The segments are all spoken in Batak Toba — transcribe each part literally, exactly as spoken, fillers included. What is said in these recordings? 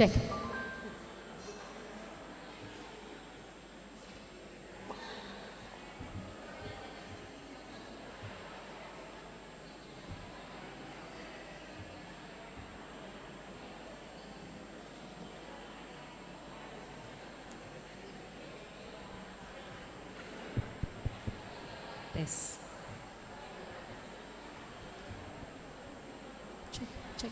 Cek. Tes. Cek, cek.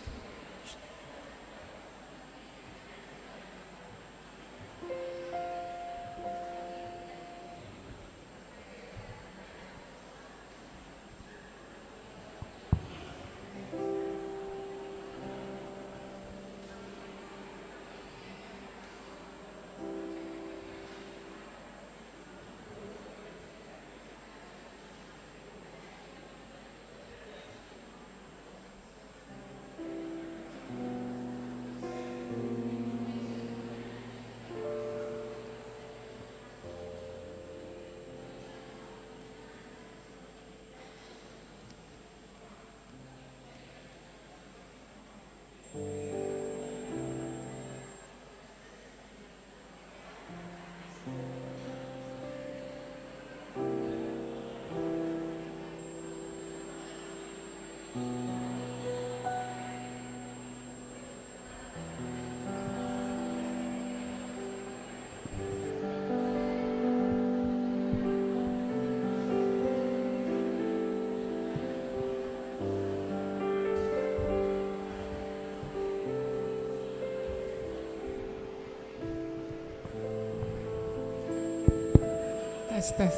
Tes, tes.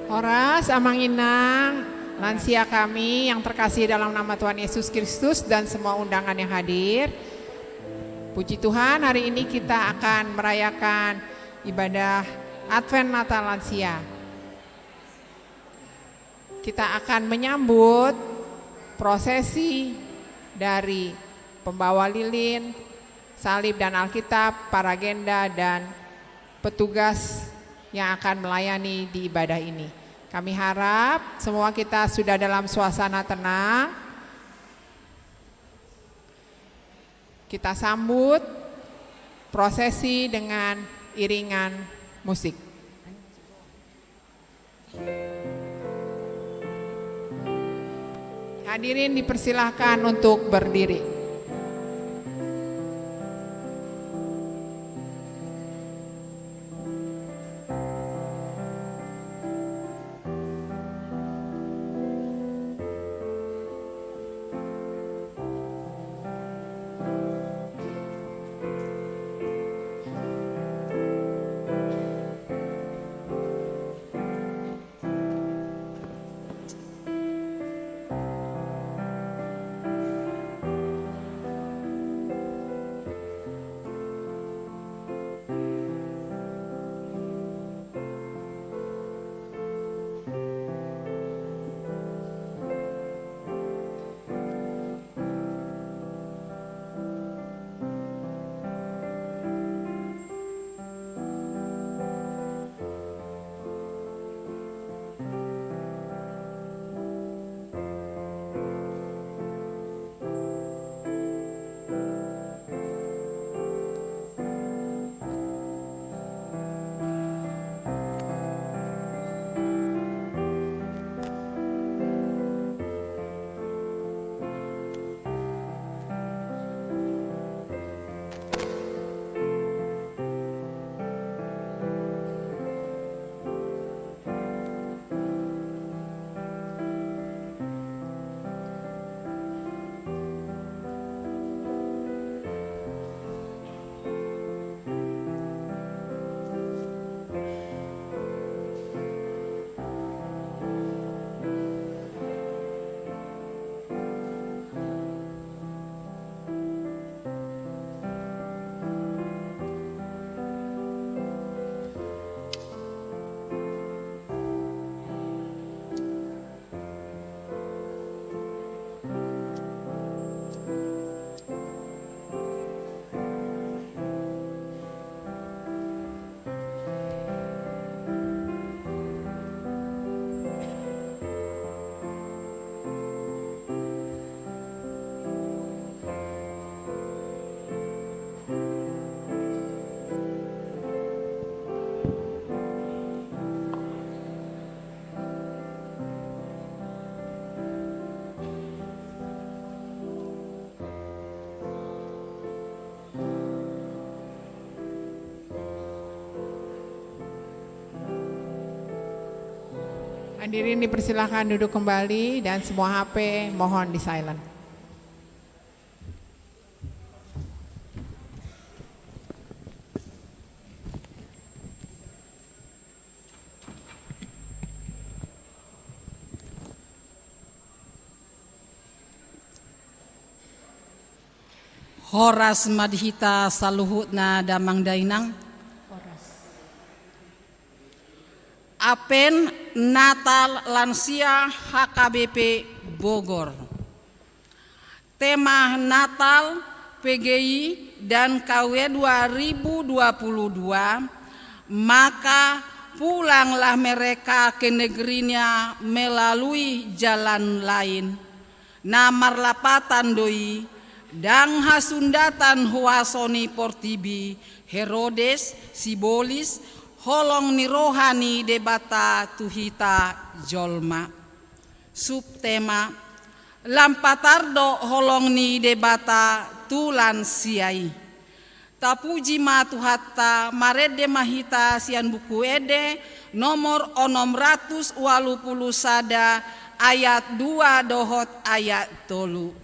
Horas, Amang Inang, lansia kami yang terkasih dalam nama Tuhan Yesus Kristus dan semua undangan yang hadir. Puji Tuhan, hari ini kita akan merayakan ibadah Advent Natal Lansia. Kita akan menyambut prosesi dari pembawa lilin, salib dan Alkitab, paragenda, dan petugas yang akan melayani di ibadah ini. Kami harap semua kita sudah dalam suasana tenang. Kita sambut prosesi dengan iringan musik. Hadirin dipersilahkan untuk berdiri. Hadirin dipersilakan duduk kembali dan semua H P mohon di silent. Horas ma di hita saluhutna damang dainang. Horas. Advent, Natal, Lansia, H K B P Bogor. Tema Natal, P G I dan K W dua ribu dua puluh dua, maka pulanglah mereka ke negerinya melalui jalan lain. Na marlapatan do i, ndang hasundatan huaso ni portibi Herodes, sibolis, holong ni roha ni Debata tu hita jolma. Subtema, lam patar do holong ni Debata tu lansia i. Tapuji ma Tuhanta, marende ma hita sian Buku Ende nomor onom ratus ualu pulu sada, ayat dua dohot ayat tolu.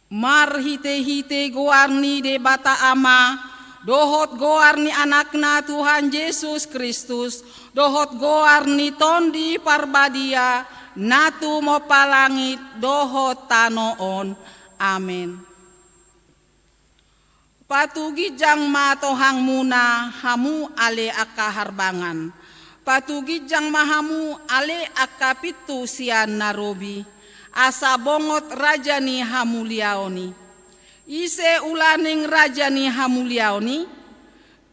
Marhitehite goar ni Debata Ama, dohot goar ni Anakna Tuhan Jesus Kristus, dohot goar ni Tondi Parbadia, na tumompa langit dohot tano on. Amen. Patuginjang ma tohangmuna hamu ale angka harbangan. Patuginjang ma hamu ale angka pintu sian na robi, asa bongot raja ni hamuliaon i. Ise ulaning raja ni hamuliaon i?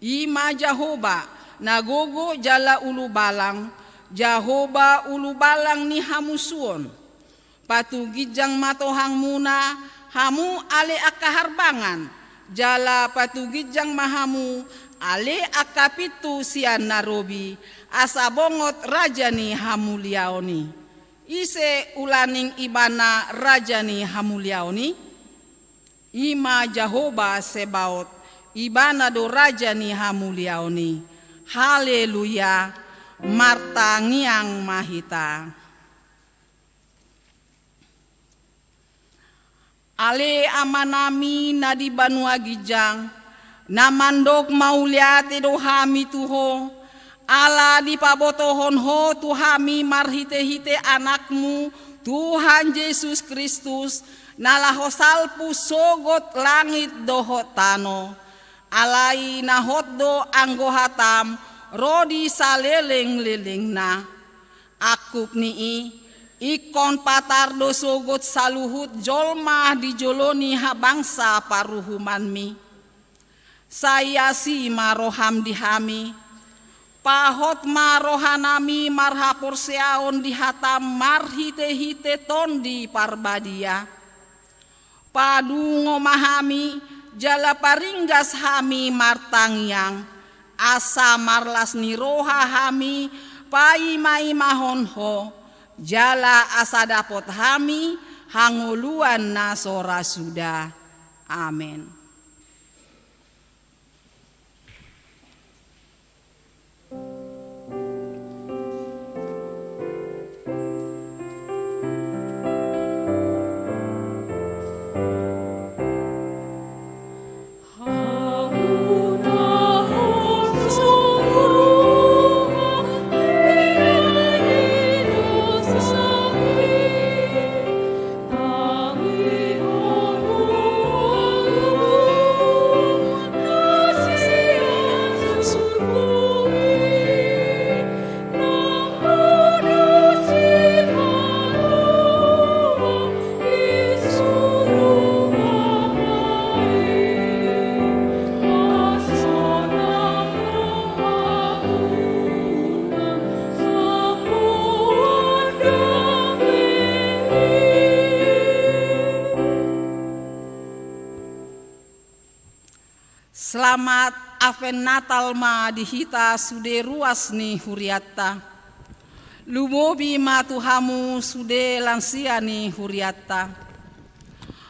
I ma Jahowa, na gogo jala ulubalang, Jahowa ulubalang ni hamusuon. Patuginjang ma tohangmuna, hamu ale angka harbangan, jala patuginjang ma hamu ale angka pintu sian na robi, asa bongot raja ni hamuliaon i. Ise ulaning ibana raja ni hamuliaon i? I ma Jahowa Sebaot, ibana do raja ni hamuliaon i. Haleluya, martangiang ma hita. Ale Amanami na di banua ginjang, na mandok mauliate do hami tu Ho, ala dipabotohon Ho tu hami marhitehite Anakmu, Tuhan Jesus Kristus, na laho salpu sogot langit dohot tano. Alai na hot do anggo hatam ro di salelenglelengna. Angkup ni i, ingkon patar do sogot saluhut jolma di jolo ni habangsa paruhumanmi. Sai asi ma roham di hami. Pahot ma rohanami marhaporseaon di hataM marhitehite Tondi Parbadia. Padungo ma hami, jala paringgas hami martangiang, asa marlas ni roha hami paimaimahon Ho, jala asa dapot hami hangoluan na so ra suda. Amen. Selamat Advent Natal ma di hita sude ruas ni hurianta. Lumobi ma tu hamu sude lansia ni hurianta.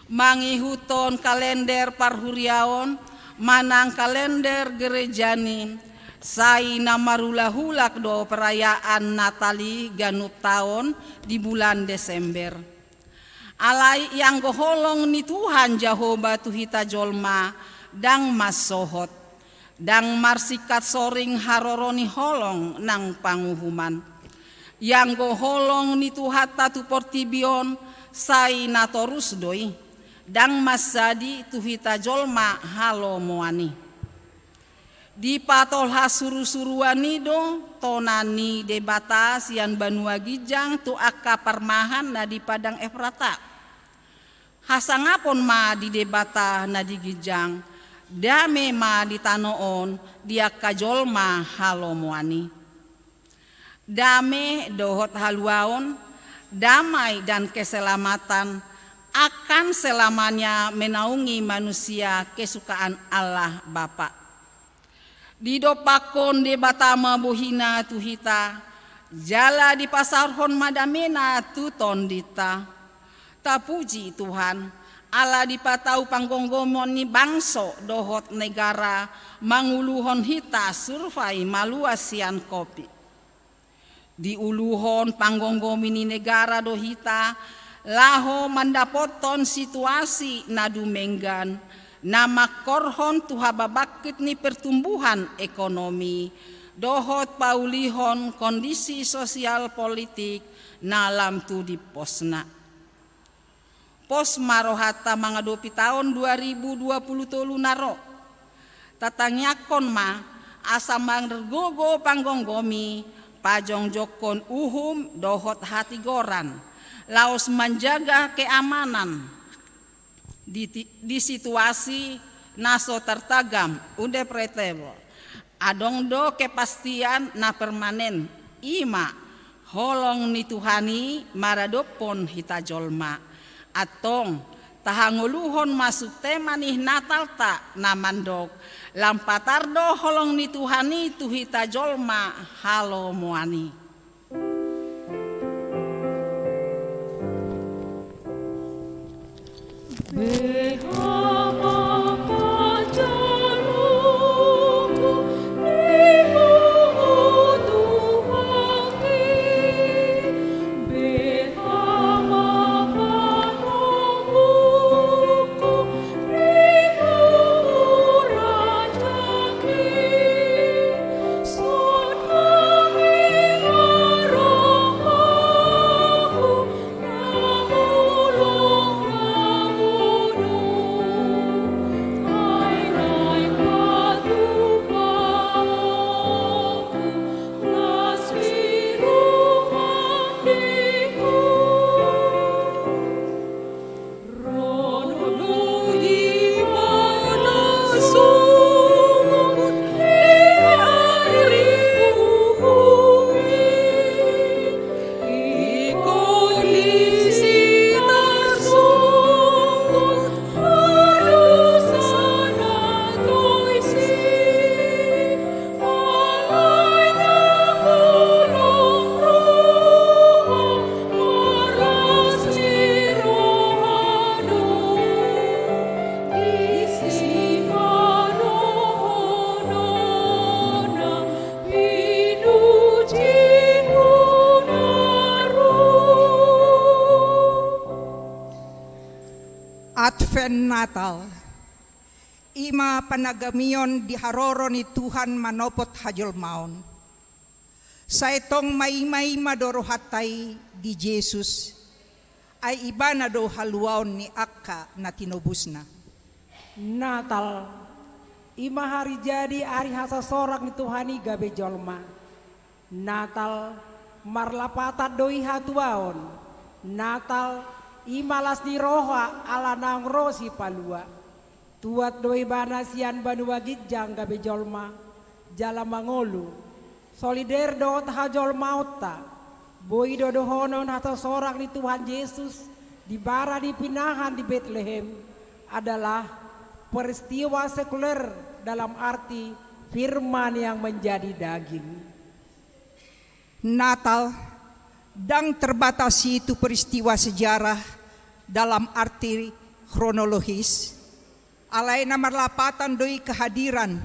Mangihuthon kalender parhuriaon manang kalender gereja ni, sai na marulahulak do perayaan Natal i ganup taon di bulan Desember. Alai ianggo holong ni Tuhan Jahowa tu hita jolma, ndang mansohot, ndang marsingkat soring haroro ni holong nang panguhuman. Ianggo holong ni Tuhanta tu portibi on, sai na torus do i, ndang mansadi tu hita jolma halomoan i. Dipatolhas surusuruan i do tona ni Debata sian banua ginjang tu angka parmahan na di padang Efrata. Hasangapon ma di Debata na di ginjang, dame ma di tano on di angka jolma halomoan i. Dame dohot haluaon, damai dan keselamatan, akan selamanya menaungi manusia kesukaan Allah Bapa. Didompakhon Debata ma bohina tu hita, jala dipasaorhon ma damena tu tondinta. Tapuji Tuhan, ala dipatau panggomgomi ni bangso dohot negara manguluhon hita survei maluas sian Covid. Diuluhon panggomgomi ni negara do hita, laho mandapothon situasi na dumenggan, na mangkorhon tu hababangkit ni pertumbuhan ekonomi, dohot paulihon kondisi sosial politik na lam tu dimposna. Pos ma rohanta mangadopi taon dua ribu dua pulu tolu na ro. Tatangiangkon ma, asa margogo panggomgomi, pajongjongkon uhum dohot hatigoran, laos manjaga keamanan di ti-, di situasi na so tertagam, unpredictable. Adong do kepastian na permanen, i ma holong ni Tuhan i maradophon hita jolma. Antong, tahangoluhon ma subtema ni Natalta na mandok, lam patar do holong ni Tuhan i tu hita jolma halomoan i. Natal, i ma panagamion di haroro ni Tuhan manopot hajolmaon. Sai tong maimaima do rohanta i di Jesus, ai Ibana do haluaon ni angka na tinobusna. Natal, i ma hari jadi ari hasosorang ni Tuhan i gabe jolma. Natal, marlapatan do i hatuaon. Natal, i ma las ni roha ala naung ro Sipalua. Tuat do Ibana sian banua ginjang gabe jolma, jala mangolu. Solider dohot hajolmaonta, boi do dohonon hasosorang ni Tuhan Jesus di bara ni pinahan di Betlehem adalah peristiwa sekuler dalam arti firman yang menjadi daging. Natal ndang terbatasi tu peristiwa sejarah dalam arti kronologis, alai na marlapatan do i kehadiran,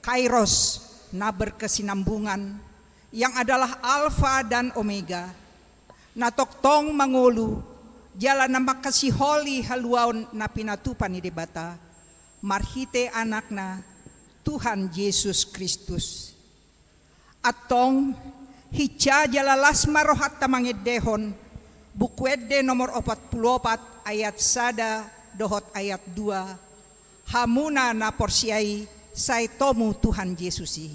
kairos, na berkesinambungan, yang adalah Alfa dan Omega, na tongtong mangolu, jala na mangkasiholi haluaon na pinatupa ni Debata, marhite Anakna, Tuhan Jesus Kristus. Antong, hinsa jala las ma rohanta mangendehon Buku Ende nomor opat pulu opat ayat sada dohot ayat dua, hamuna na porsea i, sai tomu Tuhan Jesus i.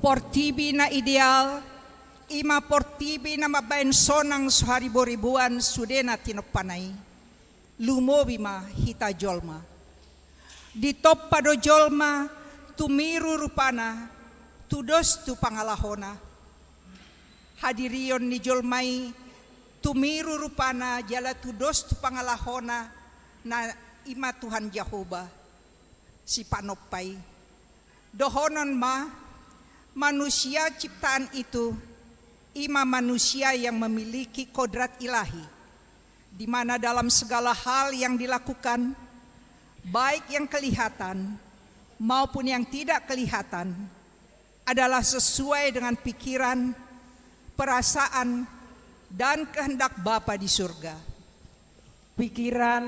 Portibi na ideal, i ma portibi na mambahen sonang so hariboriboan sude na tinompana i. Lumobi ma hita jolma. Ditompa do jolma tumiru rupana, tudos tu pangalahona. Hadirion ni jolma i tumiru rupana jala tudos tu pangalahona, na i ma Tuhan Jahowa, Sipanompa i. Dohonon ma, manusia ciptaan itu, i ma manusia yang memiliki kodrat ilahi, di mana dalam segala hal yang dilakukan, baik yang kelihatan maupun yang tidak kelihatan, adalah sesuai dengan pikiran, perasaan, dan kehendak Bapa di surga. Pikiran,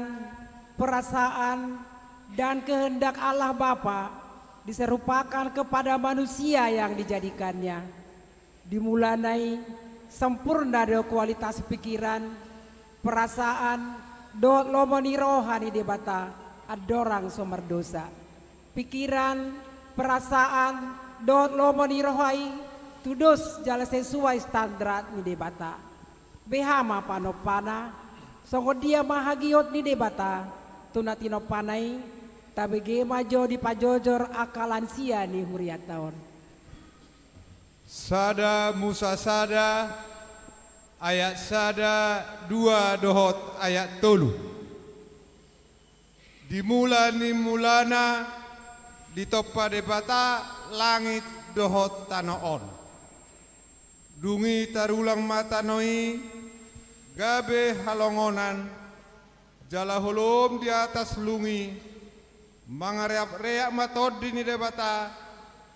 perasaan, dan kehendak Allah Bapa diserupakan kepada manusia yang dijadikannya. Di mulana i sempurna do kualitas pikiran, perasaan, dohot lomo ni roha ni Debata. andorang so mardosa. Pikiran, perasaan, dohot lomo ni roha i tudos jala sesuai standar ni Debata. Beha ma panompana, songon dia ma hagihot ni Debata tu na tinompana i, tabege ma jo dipajojor angka lansia ni hurianta on. Sada Musa sada, ayat sada, dua dohot ayat tolu. Di mula ni mulana ditompa Debata langit dohot tano on. Dung i tarulang ma tano i gabe halongonan, jala holom di atas lung i, mangareapreap ma tondi ni Debata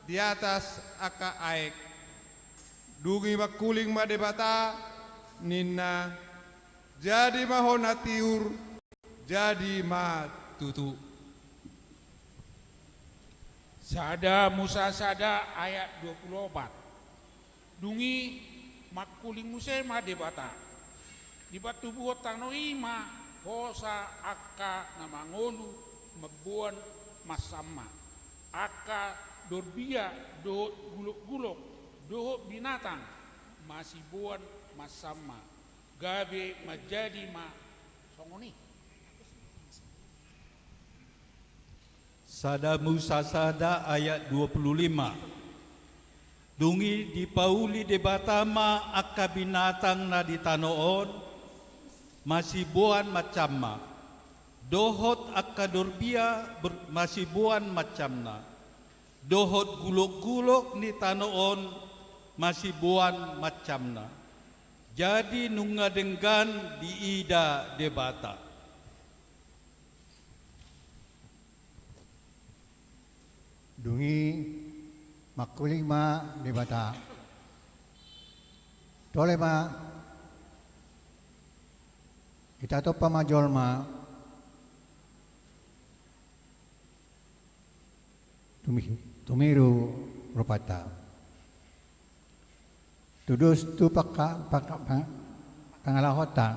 di atas angka aek. Dung i mangkuling ma Debata, ninna, jadi ma hona tiur, jadi ma tutu. Sada Musa sada ayat dua pulu opat. Dung i mangkuling muse ma Debata. Dipatubuhon tano i ma hosa angka na mangolu mamboan mansamma. Angka dorbia dohot gulokgulok dohot binatang masiboan mansamma. Gabe manjadi ma songon i. Sada Musa sada ayat dua pulu lima. Dung i dipauli Debata ma angka binatang na di tano on, masiboan mansamma, dohot angka dorbia ber-, masiboan mansamna, dohot gulokgulok ni tano on, masiboan mansamna. Jadi nunga denggan diida Debata. Dung i mangkuling ma Debata. Tole ma, ita tompa ma jolma, tumi-, tumiru rupanta. Tudos tu pangka-, pangka-, pang-, pangalahonta,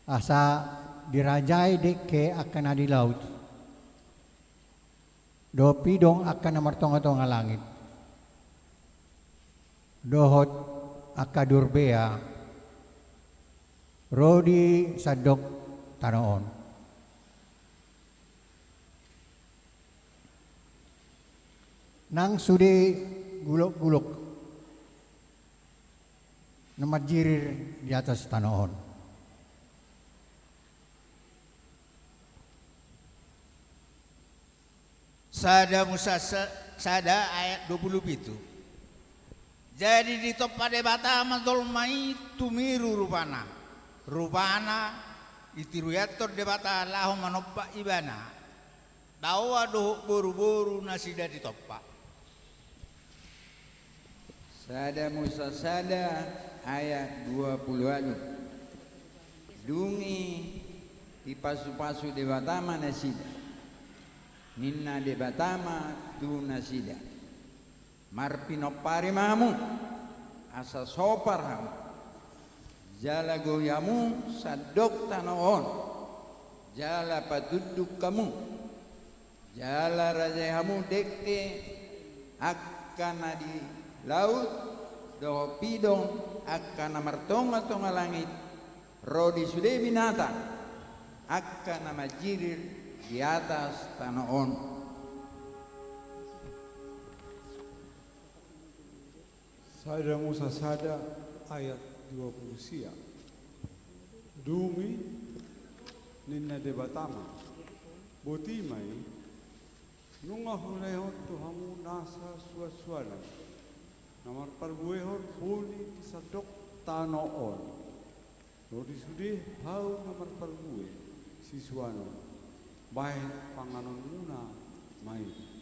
asa dirajai dengke angka na di laut, dohot pidong angka na martongatonga langit, dohot angka dorbea ro di sandok tano on. Nang sude gulokgulok na manjirir di atas tano on. Sada Musa sa-, sada ayat dua pulu pitu. Jadi ditompa Debata ma jolma i tumiru rupana. Rupana ditiruhon Debata laho manompa ibana. Daoa dohot boruboru nasida ditompa. Sada Musa sada ayat dua pulu ualu. Dung i dipasupasu Debata ma nasida. Ninna Debata ma tu nasida. Marpinompari ma hamu, asa sopar hamu, jala goi hamu sandok tano on, jala patunduk hamu, jala rajai hamu dengke angka na di laut, dohot pidong angka na martongatonga langit, ro di sude binatang angka na manjirir di atas tano on. Sada Musa sada ayat dua pulu sia. Dung i ninna Debata ma, boti ma i, nunga hulehon tu hamu nasa suansuanan na marparbuehon boni di sandok tano on. Ro di sude hau na marparbue sisuanon, bahen panganonmuna ma i.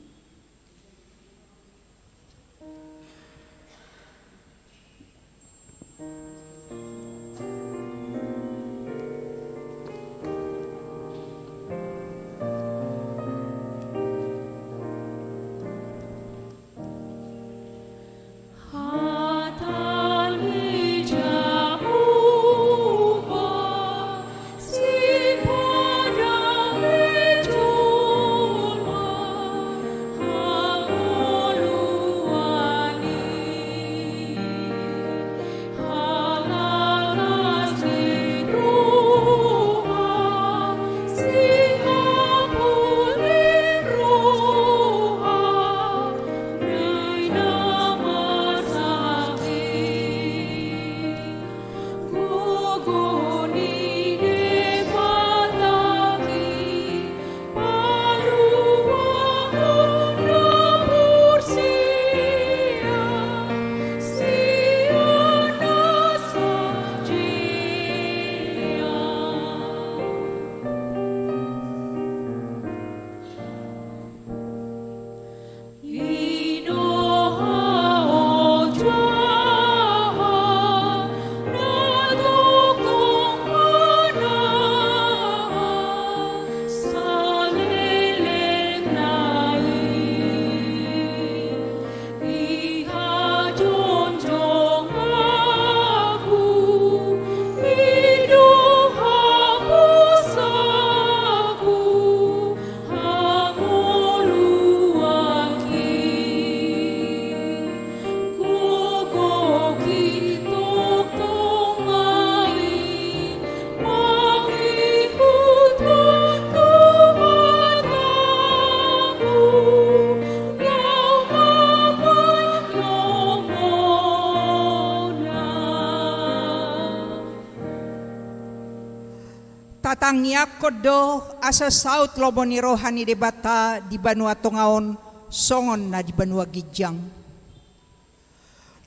Tangiangkon do asa saut lomo ni roha ni Debata di banua tonga on songon na di banua ginjang.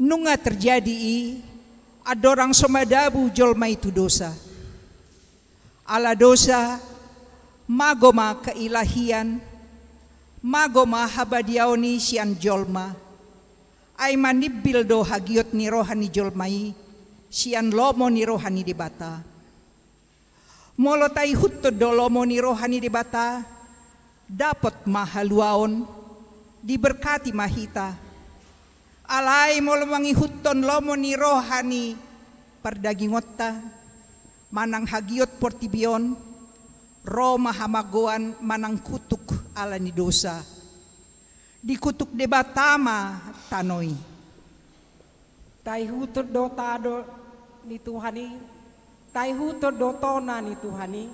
Nunga terjadi i, andorang so madabu jolma i tu dosa. Ala dosa, mago ma keilahian, mago ma habadiaon i sian jolma. Ai manimbil do hagiot ni roha ni jolma i sian lomo ni roha ni Debata. Molo taihuthon do lomo ni roha ni Debata, dapot ma haluaon, diberkati ma hita. Alai molo mangihuthon lomo ni roha ni pardagingonta, manang hagiot portibi on, ro ma hamagoan manang kutuk ala ni dosa. Dikutuk Debata ma tano i. Taihuthon do tano ni Tuhan i, taihuthon do tona ni Tuhan i,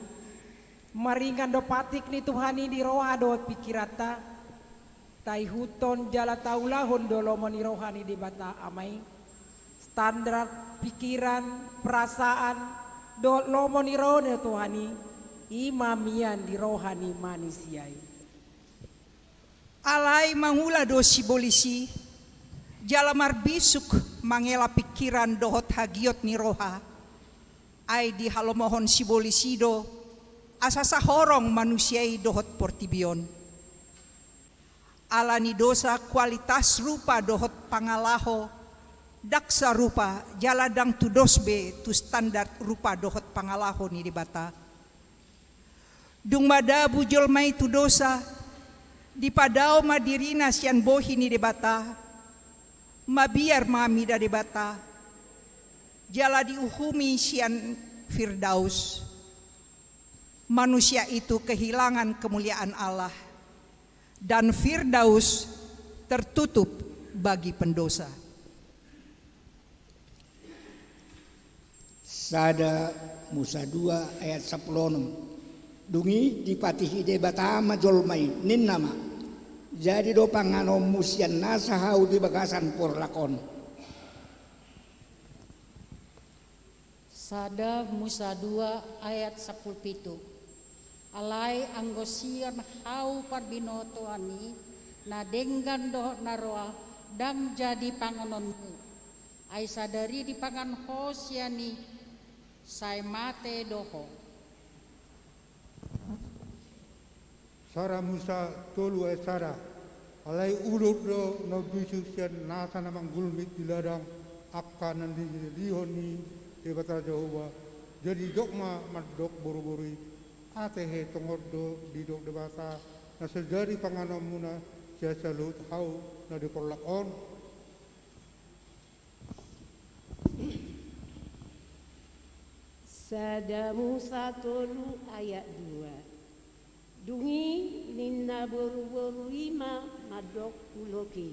maringan do patik ni Tuhan i di roha dohot pingkiranta, taihuthon jala taulahon do lomo ni roha ni Debata Ama i, standar pingkiran, perasaan, dohot lomo ni roha ni Tuhan i, i ma mian di roha ni manusia i. Alai mangula do sibolis i, jala marbisuk mangela pingkiran dohot hagiot ni roha, ai dihalomohon sibolis i do, asa sahorong manusia i dohot portibi on. Ala ni dosa kualitas rupa dohot pangalaho, ndang sarupa, jala ndang tudos be tu standar rupa dohot pangalaho ni Debata. Dung madabu jolma i tu dosa, dipadao ma dirina sian bohi ni Debata, mabiar ma mida Debata, jala diuhumi sian Firdaus. Manusia itu kehilangan kemuliaan Allah, dan Firdaus tertutup bagi pendosa. Sada Musa dua ayat sampulu onom. Dung i dipatihi Debata ma jolma i, ninna ma: Jadi do panganonmu sian nasa hau di bagasan porlak on. Sada Musa dua ayat sampulu pitu. Alai anggo sian hau parbinotoan i, na denggan dohot na roa, ndang jadi panganonmu. Ai sadari dipangan ho sian i, sai mate do ho. Sada Musa tolu ayat sada. Alai udut do na umbisuk sian nasa na manggulmit di ladang angka na nilehon ni Debata Jahowa. Jadi didok ma mandok boruboru i: Ate he, tongon do didok Debata, na so jadi panganonmuna sian saluhut hau na di porlak on. Sada Musa tolu ayat dua. Dung i ninna boruboru i ma mandok ulok i: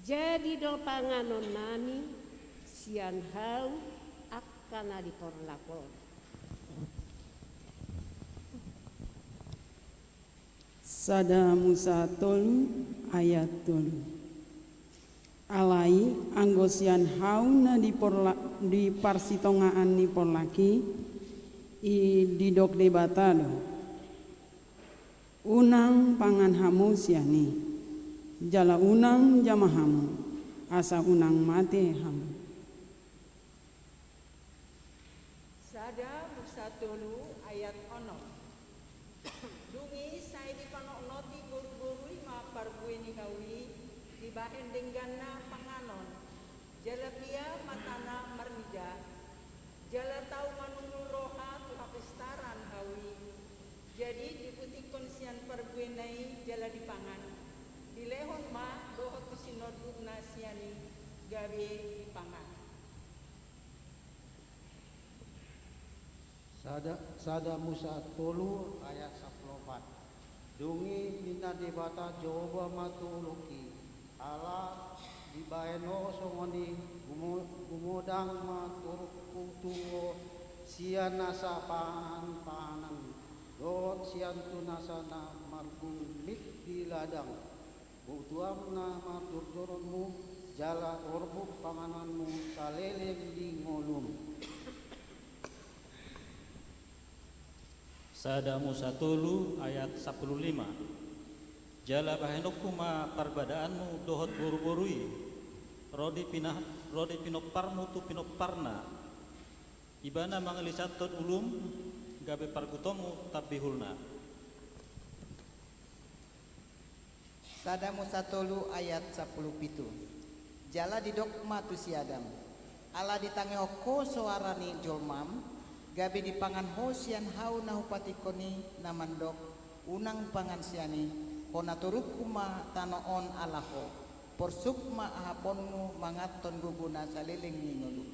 Jadi do panganonnami sian hau angka na di porlak on. Sada Musa tolu ayat tolu. Alai anggo sian hau na di porla-, di parsitongaan ni porlak i, i didok Debata do: Unang pangan hamu sian i, jala unang jama hamu, asa unang mate hamu. Sada Musa tolu ayat onom. Dung i sai dipanotnoti boruboru i ma parbue ni hau i dibahen dengganna panganon, jala pia matana marnida, jala tau manungkun roha tu hapistaran hau i. Jadi diputikkon sian parbuena i jala dipangan. Dilehon ma dohot tu sinondukna sian i gabe dipangan. Sada, sada Musa tolu ayat sampulu opat. Dung i ninna Debata Jahowa ma tu ulok i: Ala dibahen ho songon i, gumo-, gumodang ma turukku tu ho sian nasa pangan-panganan dohot sian tu nasa na margulmit di ladang. Botuam ma jorjormu, jala orbuk panganonmu saleleng di ngolum. Sada Musa tolu ayat sampulu lima. Jala bahenonku ma parbadaanmu dohot boruboru i, ro di pina-, ro di pinomparmu tu pinomparna. Ibana mangalisathon ulum, gabe pargutonmu tambihulna. Sada Musa tolu ayat sampulu pitu. Jala didok ma tu si Adam: Ala ditangihon ho soara ni jolmam, gabe dipangan ho sian hau na hupatikkon i, na mandok: Unang pangan sian i, hona torungku ma tano on ala ho, porsuk ma ahaponmu manganhon gogona saleleng ni ngolu.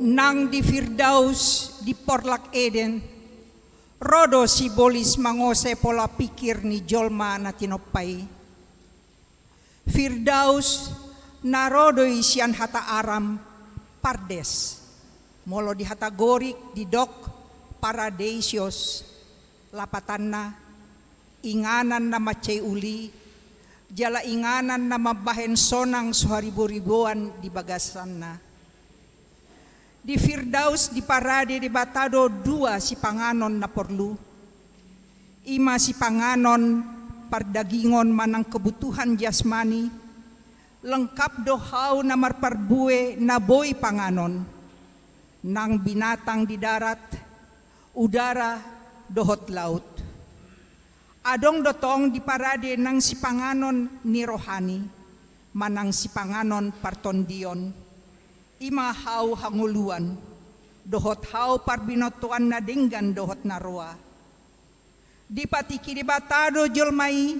Nang di Firdaus di porlak Eden, ro do sibolis mangose pola pikir ni jolma na tinompa i. Firdaus na ro do i sian hata Aram, Pardes. Molo di hata Gorik didok paradeisios, lapatanna, inganan na mansai uli, jala inganan na mambahen sonang so hariboriboan di bagasanna. Di Firdaus diparade Debata do dua sipanganon na porlu. I ma sipanganon pardagingon manang kebutuhan jasmani, lengkap do hau na marparbue na boi panganon, nang binatang di darat, udara, dohot laut. Adong do tong diparade nang sipanganon ni rohani, manang sipanganon partondion, i ma hau hangoluan, dohot hau parbinotoan na denggan dohot na roa. Dipatikki Debata do jolma i,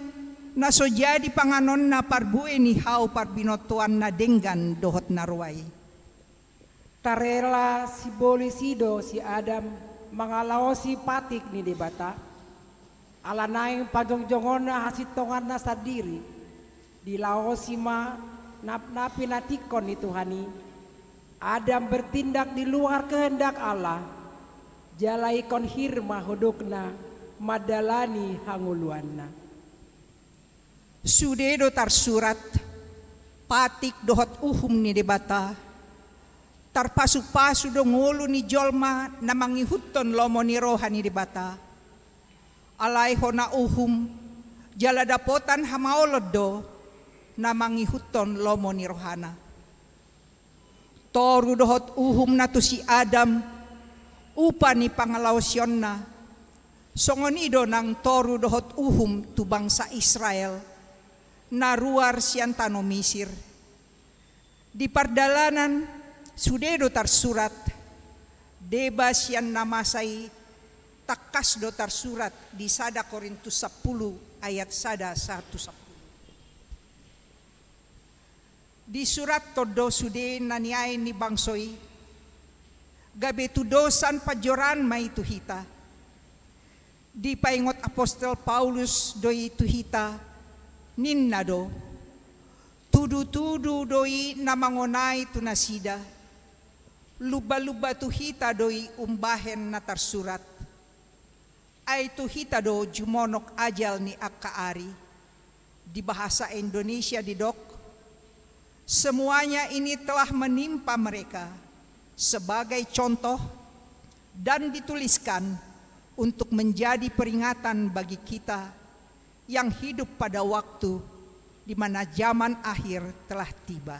na so jadi panganonna parbue ni hau parbinotoan na denggan dohot na roa i. Tarela sibolis i do si Adam mangalaosi patik ni Debata. Ala naeng pajongjongonna hasintonganna sandiri, dilaosi ma na, na pinatikkon ni Tuhan i. Adam bertindak di luar kehendak Allah, jala ingkon hir ma hudukna mandalani hangoluanna. Sude do tarsurat patik dohot uhum ni Debata. Tarpasupasu do ngolu ni jolma na mangihuthon lomo ni roha ni Debata. Alai hona uhum jala dapotan hamaolon do na mangihuthon lomo ni rohana. Toru dohot uhum na tu si Adam upa ni pangalaosionna, songon i do nang toru dohot uhum tu bangsa Israel na ruar sian tano Misir. Di pardalanan sude do tarsurat, deba sian na masa i, tangkas do tarsurat di sada Korintus sampulu ayat sada sahat tu sampulu. Disurathon do sude na niain ni bangso i, gabe tudosan panjoraan ma i tu hita. Dipaingot apostel Paulus do i tu hita, ninna do: Tudutudu do i na mangonai tu nasida, lumbalumba tu hita do i umbahen na tarsurat. Ai tu hita do jumonok ajal ni angka ari. Di bahasa Indonesia didok: Semuanya ini telah menimpa mereka sebagai contoh dan dituliskan untuk menjadi peringatan bagi kita, yang hidup pada waktu di mana zaman akhir telah tiba.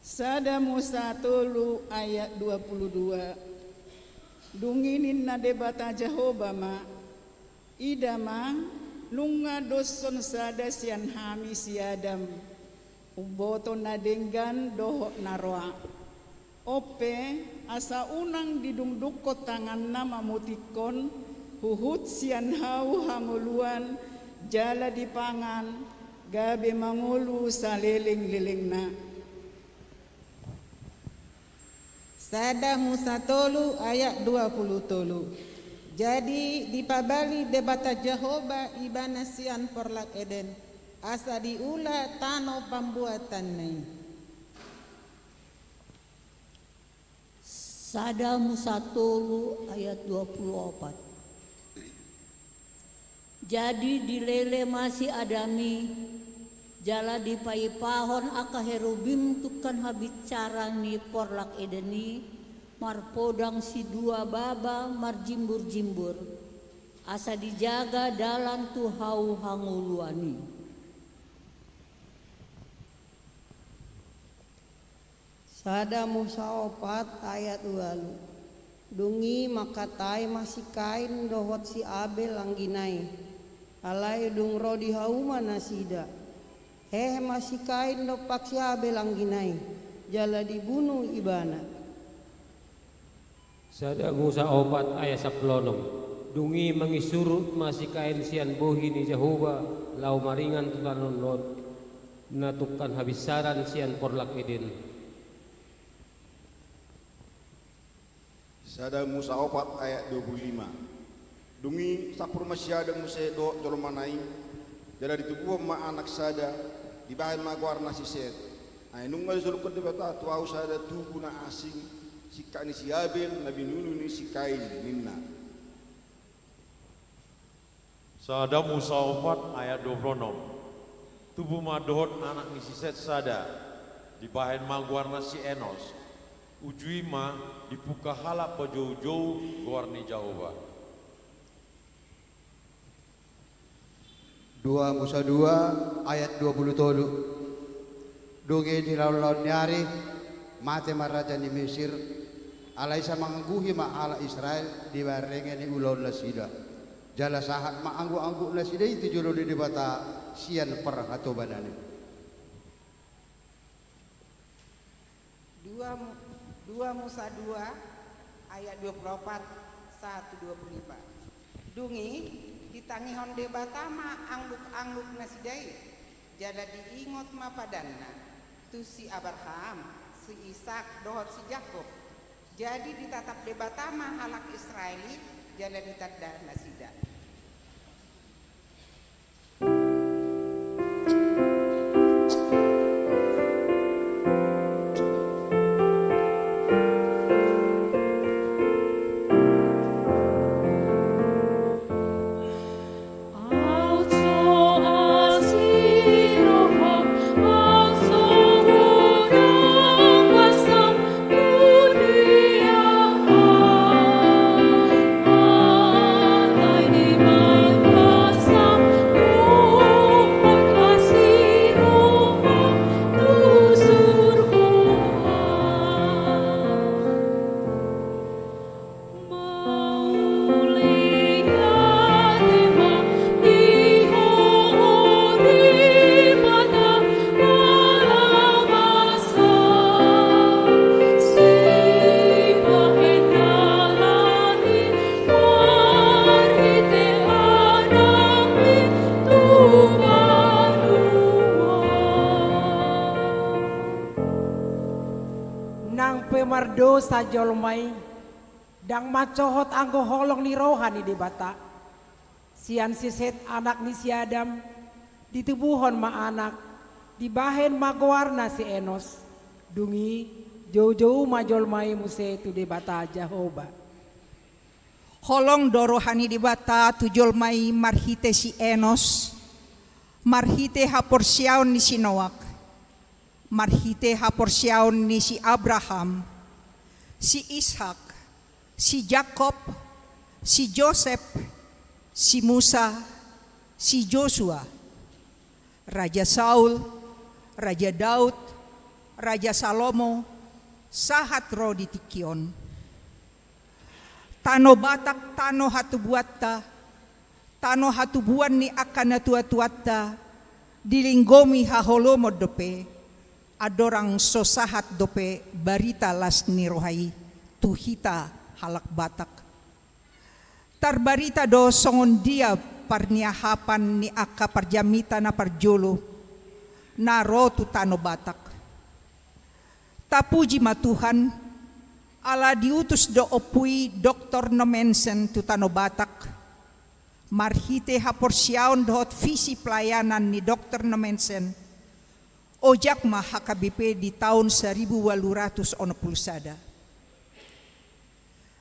Sada Musa tolu ayat dua puluh dua. Dung i ninna Debata Jahowa ma: Ida ma, nunga doshon sada sian hami si Adam, umboto na denggan dohot na roa. On pe, asa unang didungdungkon tanganna mamutikkon huhut sian hau hangoluan, jala dipangan, gabe mangolu salelenglelengna. Sada Musa tolu ayat dua puluh tolu. Jadi dipabali Debata Jahowa ibana sian porlak Eden, asa diula tano pambuatanna i. Sada Musa tolu ayat dua puluh opat. Jadi dilele ma si Adam i, jala dipaipahon angka herubim tungkan habinsaran ni porlak Eden i, marpodang sidua baba marjimburjimbur, asa dijaga dalan tu hau hangoluan i. Sada Musa opat ayat ualu. Dung i mangkatai ma si Kain dohot si Abel anggina i, alai dung ro di hauma nasida. Hehe ma si Kain dompak si Abel anggina i, jala dibunu ibana. Sada Musa opat ayat sampulu onom. Dung i mangisurut ma si Kain sian bohi ni Jahowa laho maringan tu tano Nod, na tungkan habinsaran sian porlak Eden. Sada Musa opat ayat dua puluh lima. Dung i sampur ma si Adam muse dohot jolmana i, jala ditubuhon ma anak sada, dibahen ma goarna si Set. Ai nunga disolukkon Debata tu ahu sada tubu na asing, singkat ni si Abel na binunu ni si Kain, ninna. Sada Musa opat ayat dua puluh onom. Tubu ma dohot anak ni si Set sada, dibahen ma goarna si Enos. Uju i ma dipungka halak pajoujou goar ni Jahowa. Dua Musa dua ayat dua puluh tolu. Dung i di laonlaon ni ari, mate ma raja ni Mesir, alai sai mangangguhi ma halak Israel di barenge ni ulaon nasida. Jala sahat ma anggukanggup nasida i tu jolo ni Debata sian parhatobanan i. Dua Mu-, dua Musa dua ayat dua puluh opat sahat tu dua puluh lima. Dung i ditangihon Debata ma anggukanggup nasida i, jala diingot ma padanna tu si Abraham, si Ishak dohot si Jakob. Jadi ditatap Debata ma halak Israel i, jala ditanda nasida. Nang pe mardosa jolma i, ndang mansohot anggo holong ni roha ni Debata. Sian si Set anak ni si Adam, ditubuhon ma anak, dibahen ma goarna si Enos. Dung i, joujou ma jolma i muse tu Debata Jahowa. Holong do roha ni Debata tu jolma i marhite si Enos, marhite haporseaon ni si Noak, marhite haporseaon ni si Abraham, si Ishak, si Jakob, si Josep, Si Musa, si Josua, Raja Saul, Raja Daud, Raja Salomo, sahat ro di tingki on. Tano Batak, tano hatubuanta, tano hatubuan ni angka natuatuanta, dilinggomi haholomon dope, andorang so sahat dope barita las ni roha i tu hita halak Batak. Tarbarita do songon dia parniahapan ni angka parjamita na parjolo na ro tu tano Batak. Tapuji ma Tuhan, ala diutus do Ompu i Doktor Nommensen tu tano Batak. Marhite haporseaon dohot visi pelayanan ni Doktor Nommensen, ojak ma H K B P di taon saribu ualu ratus onom pulu sada.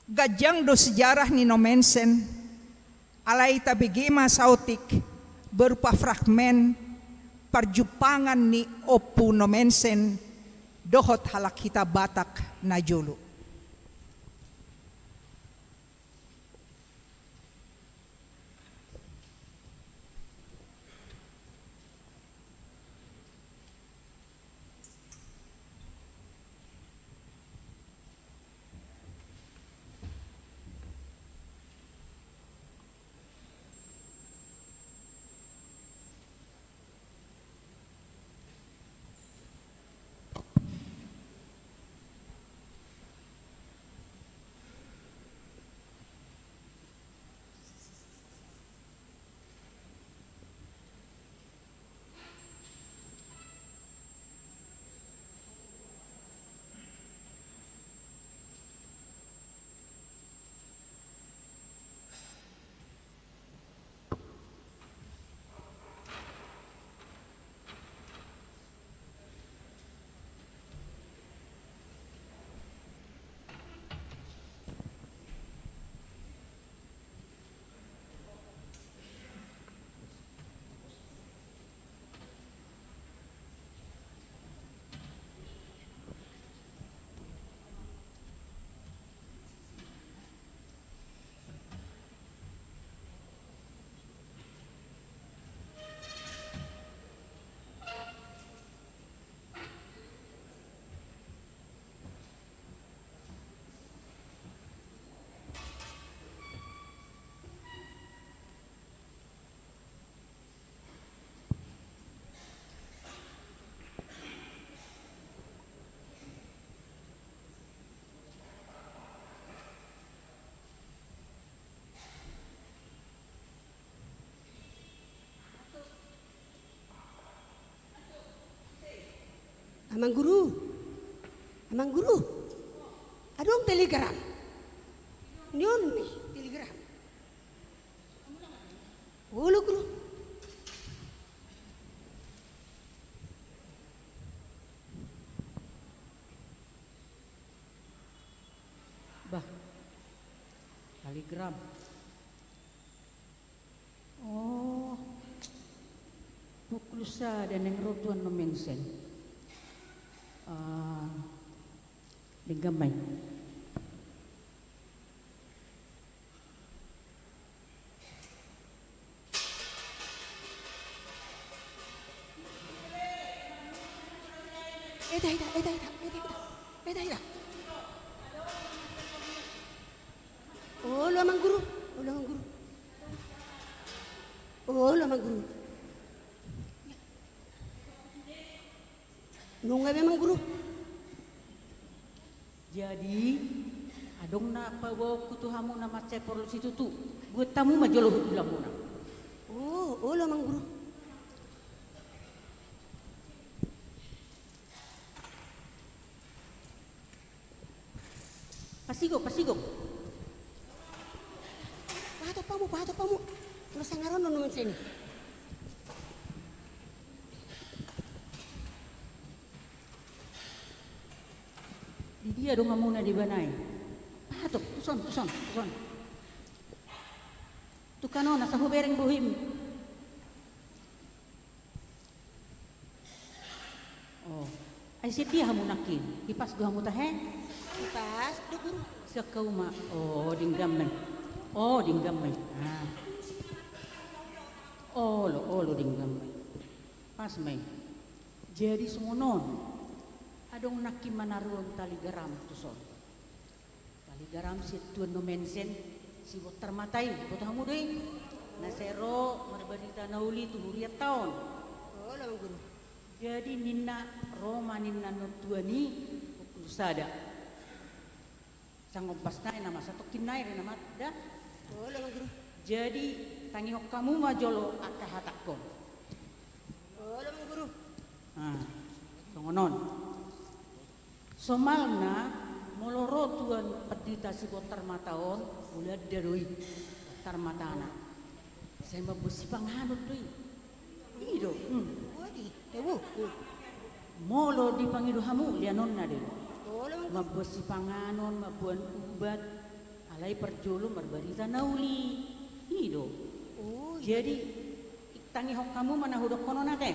Ganjang do sejarah ni Nommensen, alai tabege ma saotik berupa fragmen parjumpangan ni Ompu Nommensen dohot halak hita Batak na jolo. Amang Guru, Amang Guru, adong telegram. Ni on ni telegram. Olo Guru. Bah, telegram. Oh, pukul sada naeng ro tuan Nommensen. Ah, denggan ma i. Eda, eda, eda, eda, eda, eda, eda, eda. Olo Amang Guru, olo Amang Guru. Olo Amang Guru. Nunga be Amang Guru. Jadi, adong na paboaonku tu hamu na mansai porlu situtu, buat hamu ma jolo hundulanmuna. Oh, olo Amang Guru. Pasigop, pasigop. Pahatop hamu, pahatop hamu. Molo sanga ro Nommensen i. Di dia donganmuna di bana i? Pahatop, tuson, tuson, tuson. Tukan on, asa hubereng bohim. Oh. Ai sian dia hamu nangkin? Hipas do hamu tahe? Hipas do Guru. Sian hauma. Oh, denggan ma i. Oh, denggan ma i. Ah. Olo, olo, denggan ma i. Pas ma i. Jadi songon on, adong nangkin manaruhon tali garam tuson. Tali garam sian Tuan Nomensen, si Bontar Mata i, boto hamu do i? Na sai ro marbarita na uli tu hurianta on. Olo, Amang Guru. Jadi ninna, ro ma ninna annon tuan i, pukul sada. Sanggombas nai nama, satongkin nai re nama, da? Olo, Amang Guru. Jadi, tangihon hamu ma jolo angka hatangkon. Olo, Amang Guru. Nah, songon on. Somalna, molo ro Tuan Pandita si Bontar Mata on, Hulanda do i, Bontar Matana. Sai mamboan sipanganon do i. I do. Hmm. Odi, tebu. Molo dipangido hamu, leanonna do i. Olo. Mamboan sipanganon, mamboan ubat, alai parjolo marbarita na uli. I do. Oh, iya. Jadi, tangihon hamu ma na hudokkon on ate.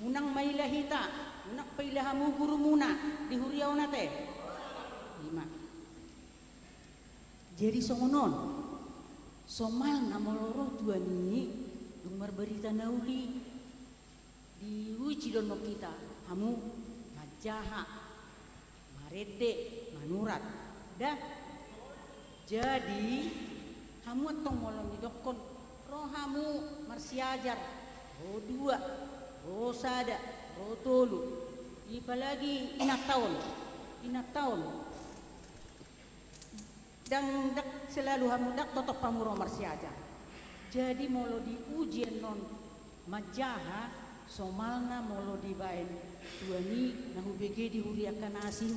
Unang maila hita, unang paila hamu gurumuna di huria on ate. I ma. Jadi songon on, somalna molo ro Tuan i, dung marbarita na uli, diuji do annon hita, hamu manjaha, marende, manurat. Da? Jadi, hamu antong molo nidokkon, ro hamu marsiajar, ro dua, ro sada, ro tolu. Apalagi inanta on, inanta on. Ndang, ndang selalu hamu, ndang totop hamu ro marsiajar. Jadi molo diuji annon manjaha, somalna molo dibaen Tuan i na hubege di huria angka na asing,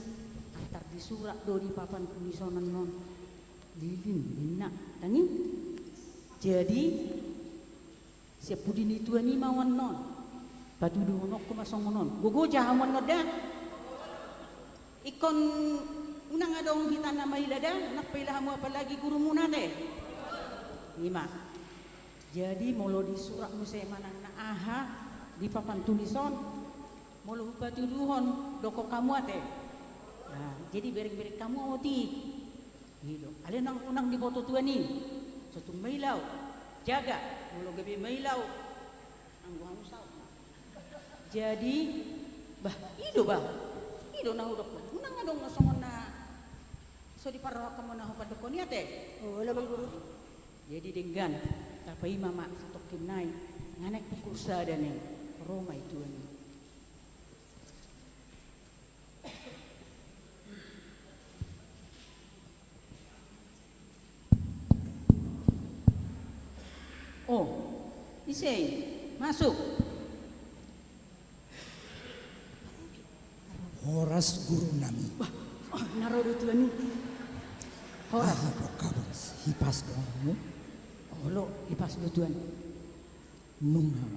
antar disurat do di papan tulis on annon. Lilin, ninna, ndang i? Jadi, sian pudi ni Tuan i ma au annon. Patuduhononku ma songon on. Gogo ja hamu annon da? Ingkon unang adong hita na maila da, unang paila hamu apalagi gurumuna ate. I ma. Jadi molo disurat muse manang na aha di papan tulis on, molo hupatuduhon, dokkon hamu ate. Nah, jadi bereng-bereng hamu otik. I do. Alai unang, unang diboto Tuan i. Sotung maila au. Jaga, molo gabe maila au, anggo hamu saut. Jadi, bah, i do bah. I do na hudokkon. Unang adong songon na so diparrohahon hamu na hupandokkon i ate. Olo, Amang Guru. Jadi denggan, tapaima ma satongkin nai. Nga naeng pukul sada nai. Ro ma i Tuan i. O, ise i? Masuk. Horas, guru nami. Bah, oh, na ro do Tuan i. Horas. Aha do kabar, hipas do hamu? Olo, hipas do Tuan. Nunga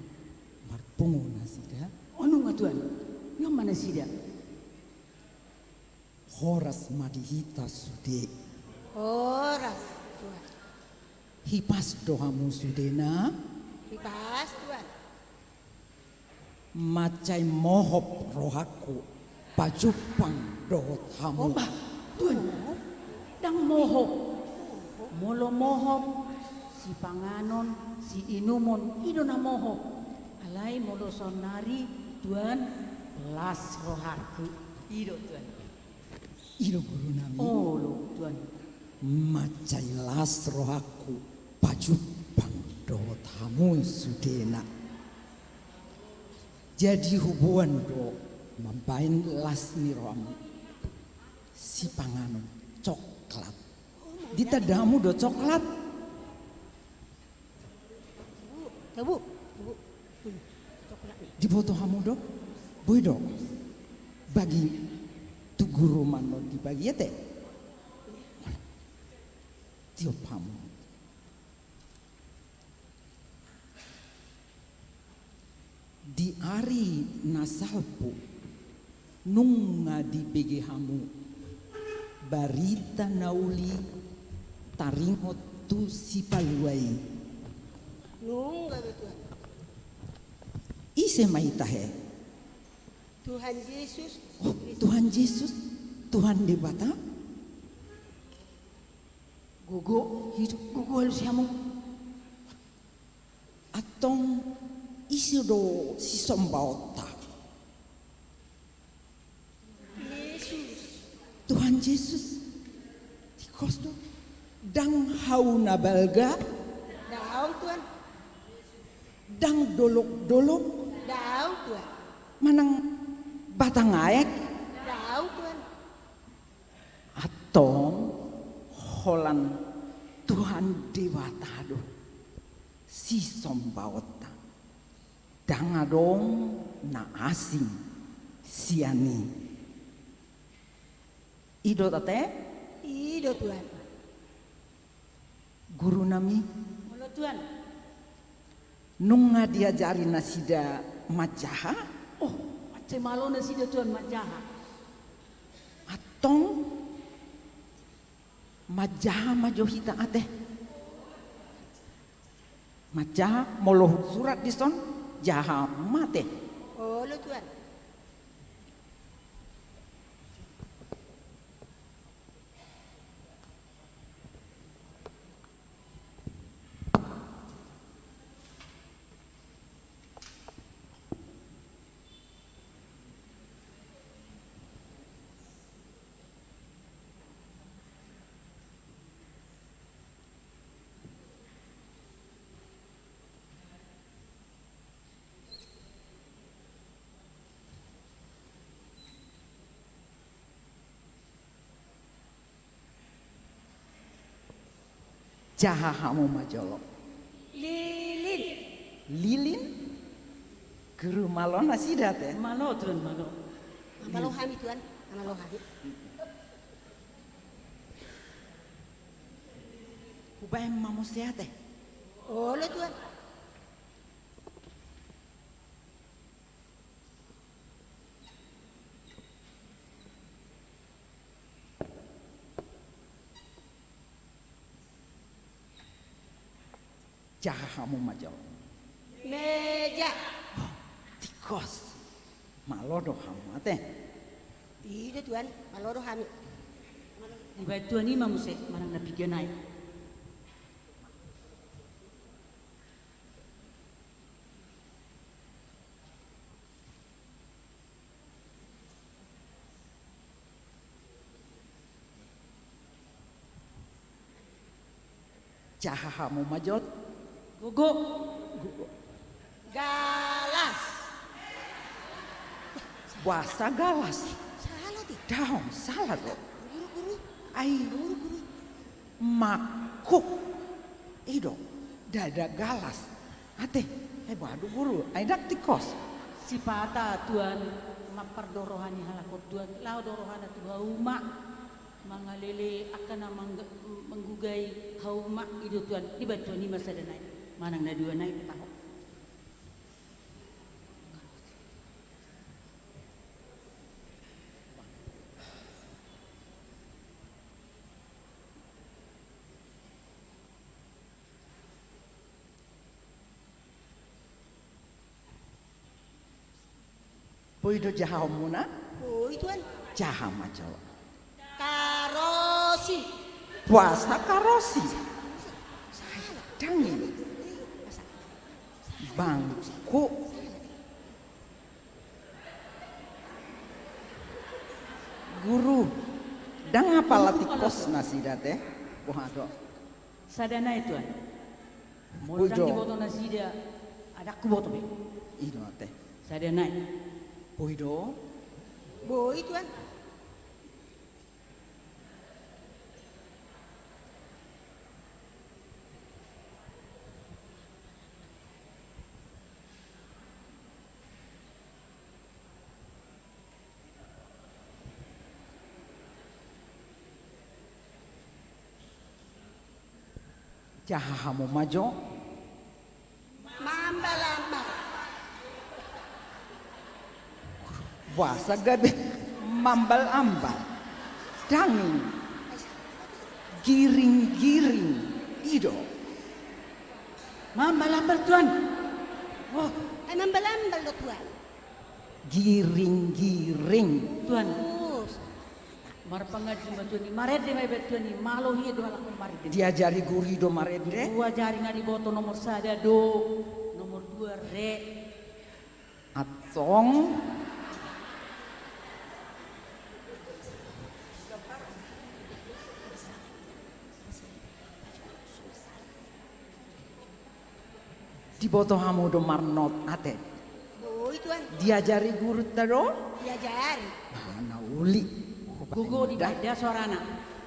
marpungu nasida? O, nunga Tuan. Nunga ma nasida. Horas ma di hita sude. Horas, Tuan. Hipas do hamu sudena? Hipas, Tuan. Mansai mohop rohangku pajumpang dohot hamu. O bah, Tuan. Ndang mohop. Molo mohop, sipanganon, siinumon, i do na mohop. Alai molo saonnari, Tuan, las rohangku. I do, Tuan. I do, guru nami. Olo, Tuan. Mansai las rohangku pajumpang dohot hamu sudena. Jadi huboan do mambaen las ni roham sipanganon, coklat. Ditanda hamu do coklat? Tabu, tabu. Hmm, coklat ni. Diboto hamu do? Boi do. Bagi tu guru ma annon dibagi ate. Tiop hamu. Di ari na salpu, nunga dibege hamu barita na uli taringot tu Sipalua i. Nunga be, Tuan. Ise ma i tahe? Tuhan Jesus. Oh, Tuhan Jesus, Tuhan Debata. Gogo, gogo alus i hamu. Antong ise do sisombaonta? Jesus. Tuhan Jesus. Tingkos do. Ndang hau na balga? Daong, Tuan. Ndang dolok-dolok? Daong, Tuan. Manang batang aek? Daong, Tuan. Antong holan Tuhan Debata do sisombaonta. Ndang adong na asing sian i. I do ate? I do, Tuan. Guru nami. Molo, Tuan. Nunga diajari nasida manjaha? Oh, mansai malo nasida, Tuan, manjaha. Antong manjaha ma jo hita ate. Manjaha, molo husurat dison, jaha ma ate. Olo, Tuan. Jaha hamu ma jolo. Lilin. Lilin? Guru, malo nasida ate? Malo, Tuan, malo. Malo hami, Tuan. Malo hami. Hubaen ma muse ate. Olo, Tuan. Jaha hamu ma jo. Meja. Oh, tingkos. Malo do hamu ate? I do, Tuan, malo do hami. Dibaen Tuan i ma muse manang na piga nai. Jaha hamu ma jo. Gogo. Gogo. Galas. Boasa galas? Sala do. Daong, sala do. Guru, guru. Ai. Guru, guru. Mangkuk. I do, ndada galas. Ate, ai boha do guru, ai ndang tingkos. Sipata, Tuan, mampar do roha ni halak on, Tuan, laho do rohana tu hauma. Mangalele angka na mangga-, manggugai hauma i do, Tuan. Dibaen Tuan i ma sada nai. Manang na dua nai pe taho. Boi do jahaonmuna? Boi, Tuan. Jaha ma jo. Karosi. Boasa karosi? Sala. Ndang i. Masa. Bangku. Guru, ndang apala tingkos nasida ate? Boha do? Sada nai, Tuan. Molo ndang diboto nasida, ndang huboto be. I do ate. Sada nai. Boi do? Boi, Tuan. Jaha hamu ma jo. Mambal-ambal. Boasa gabe mambal-ambal? Ndang i. Giring-giring. I do. Mambal-ambal, Tuan. Oh. Ai mambal-ambal do, Tuan. Giring-giring. Tuan. Marpanganju ma Tuan i, marende ma iba Tuan i, malo hian do halak on marende. Diajari guru i do marende. Huajari na diboto nomor sada do, nomor Dua, re. Antong. Diboto hamu do marnot ate? Boi, Tuan. Diajari gurunta do? Diajari. Nah, na uli. Gogo dibaen da suarana.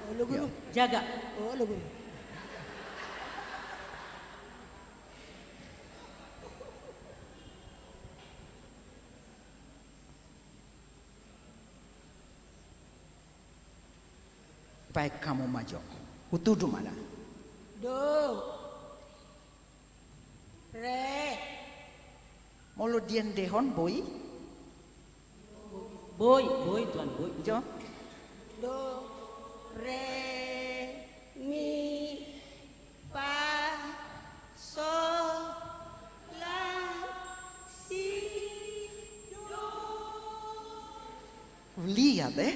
Olo, Guru. Jaga. Olo, Guru. Baen hamu ma jo. Hutudu ma da. Do. Re. Molo diendehon boi? Boi, boi, Tuan, boi. Jo. Do, re, mi, fa, sol, la, si, do. Lihat, eh.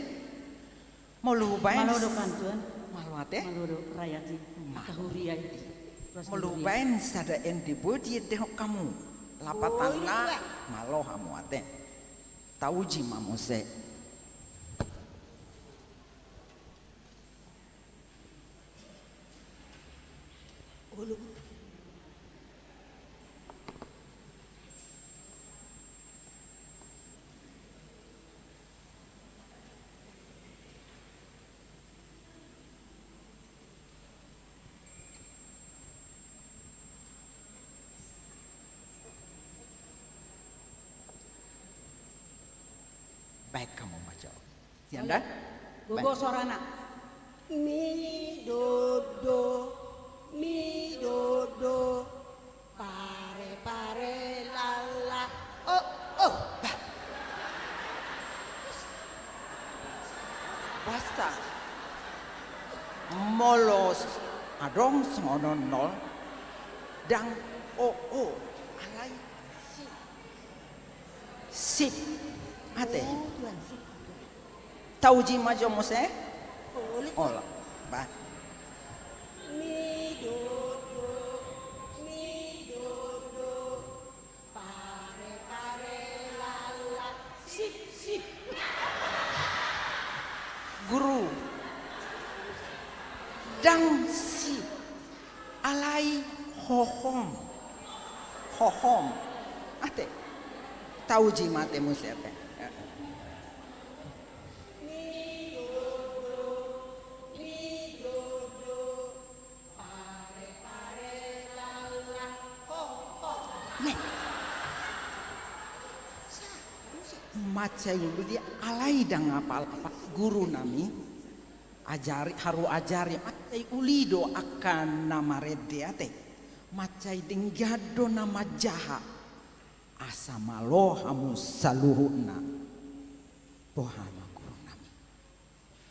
Molo hubaen. Malo do kan, Tuan? Malo ate? Malo do raja i. Malo. Huria i. Molo hubaen sada ende boi diendehon hamu. Lapatanna, boi, Tuan. Malo hamu ate. Tauji ma muse. Olo. Baen hamu ma jo. Sian da? Gogo suarana. Mi do do, mi do do, pare pare lala. Oh, oh. Bah. Basta. Molo adong songon on nol. Ndang, oh, oh. Alai. Sip. Ate. Oh, Tuan, sip. Tauji ma jo muse. Olo. Olo. Ba. Mi do do, mi do do, pare pare lala, sip sip. Guru. Ndang sip. Alai hohom. Hohom. Ate. Tauji ma ate muse ate. Mansai uli do, alai ndang apal-apal guru nami. Ajari, haru ajari, mansai uli do angka na marende ate. Mansai denggan do na manjaha. Asa malo hamu saluhutna. Boha ma guru nami.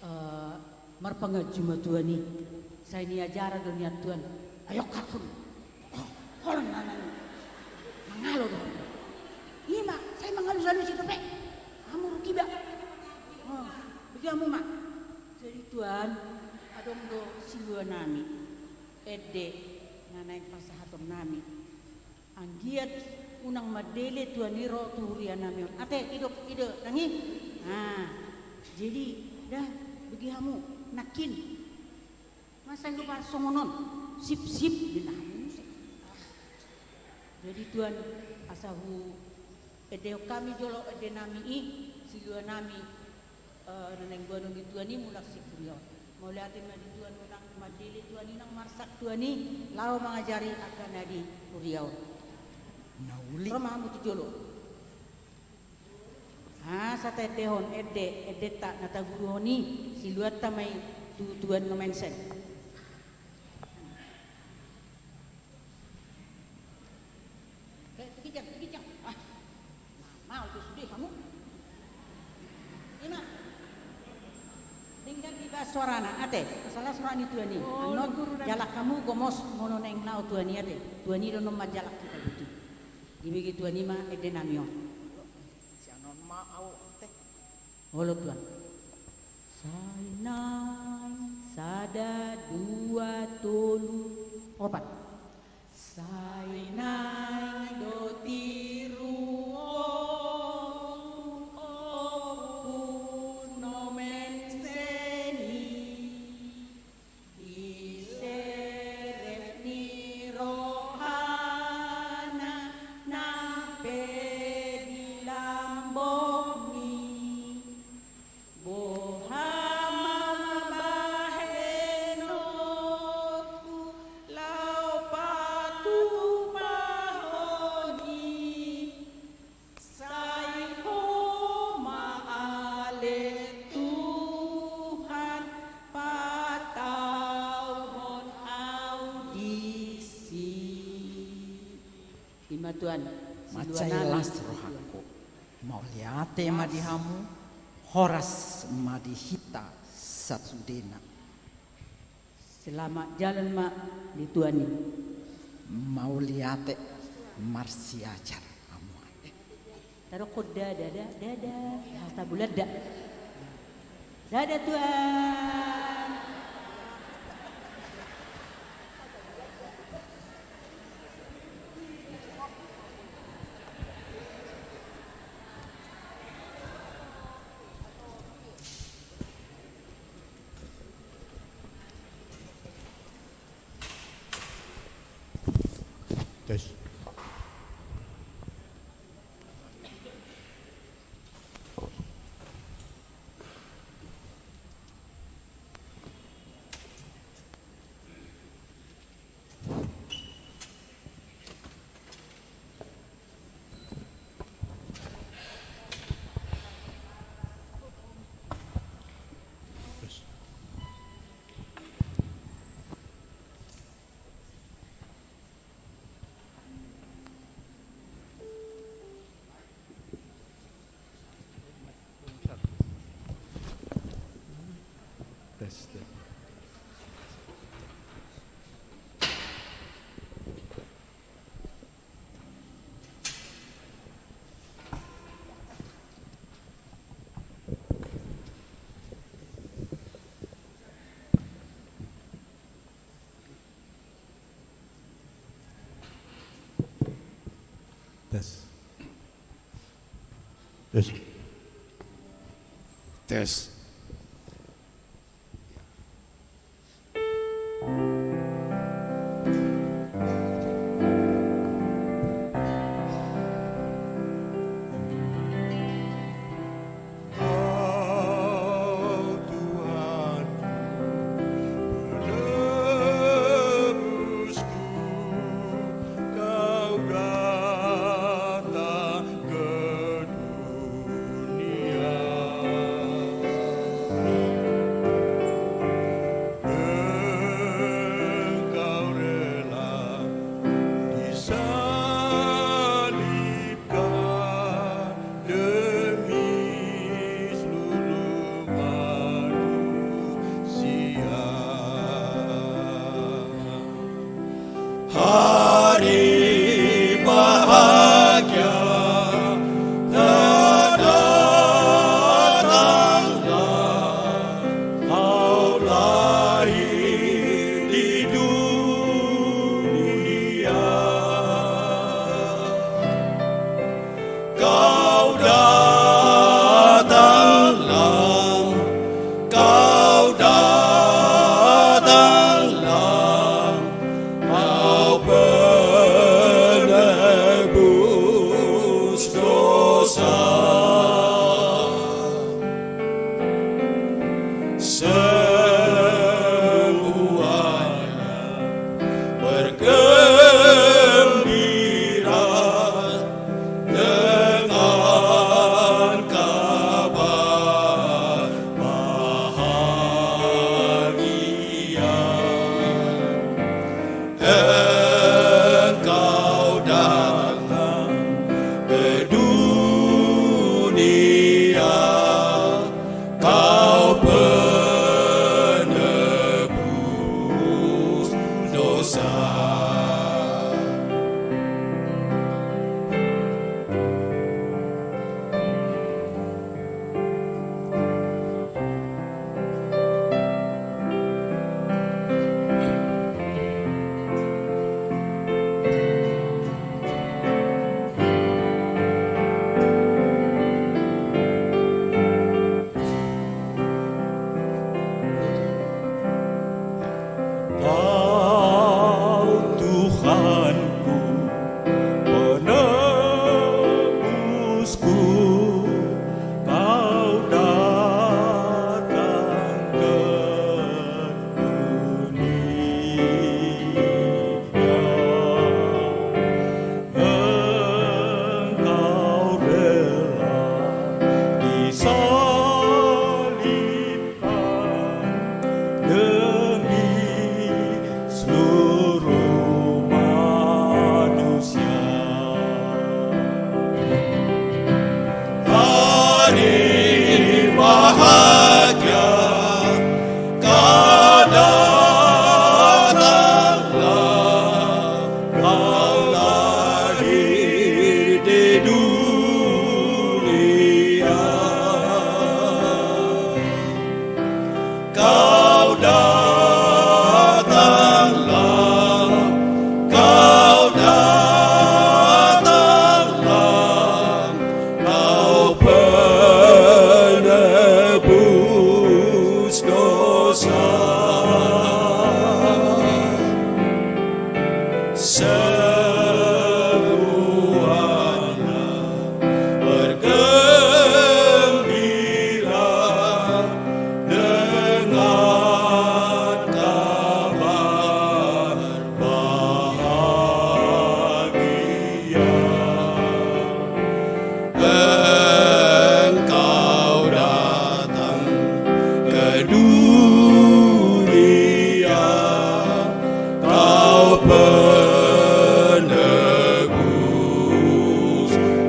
Eh, marpanganju ma Tuan i. Sai niajaran do nian Tuan. Ayo kapun. Oh, holong na nang. Mangalo do. Ima, sai mangalus-alus i dope. Hamu rugi ba. Oh, bege hamu ma. Jadi Tuan, adong do silua nami. Ende, na naeng pasahaton nami. Anggiat unang mandele Tuan i ro tu huria nami on. Ate, i do, i do, nang i. Nah, jadi, da, bege hamu, nangkin. Masa i do parsongon on, sip, sip, di na hamu muse. Jadi Tuan, asa huendehon hami jolo ende nami i, silua nami. Eh, na naeng boanon ni Tuan i mulak sian huria on. Mauliate ma di Tuan unang mandele Tuan i, unang marsak Tuan i, laho mangajari angka na di huria on. Na uli. Ro ma hamu tu jolo. Asa taendehon ende, endenta na taguruhon i, siluanta ma i tu Tuan Nomensen. Eh, tinggi jang, tinggi jang. Ah. Nah, mau tu sude hamu. Ima. Denggan dibaen suarana, ate. Salah suara ni Tuan i. Oh, annon guru nami. Jalak hamu gomos molo naeng lao Tuan i, ate. Tuan i do annon manjalak hita buti. Dibege Tuan i ma ende nami on. Sian on ma au, ate. Olo Tuan. Sai naeng, sada, dua, tolu, opat. Sai naeng do Tuhan. Mansai las rohangku. Mauliate ma di hamu, horas ma di hita sasudena. Selamat jalan ma di Tuhan i. Mauliate, marsiajar hamu. Taruhon da, da, da, da, da. Hasta bulan da. Da, da, Tuhan. Tes. Tes, tes. Tes. Tes. Tes. Kau Tuhanku, penebusku, Kau datang ke dunia. Engkau rela disalib kan demi seluruh manusia. Hari bahagia telah datanglah, Kau lahir di dunia. Kau datanglah, Kau datanglah, Kau penebus dosa. Semuanya bergembira dengan kabar bahagia. Engkau datang ke dunia. Bahagia kau datanglah, kau lahir di dunia. Kau datanglah, kau datanglah, kau penebus dosa. Semuanya bergembira dengan kabar bahagia. Engkau datang ke dunia, kau penebus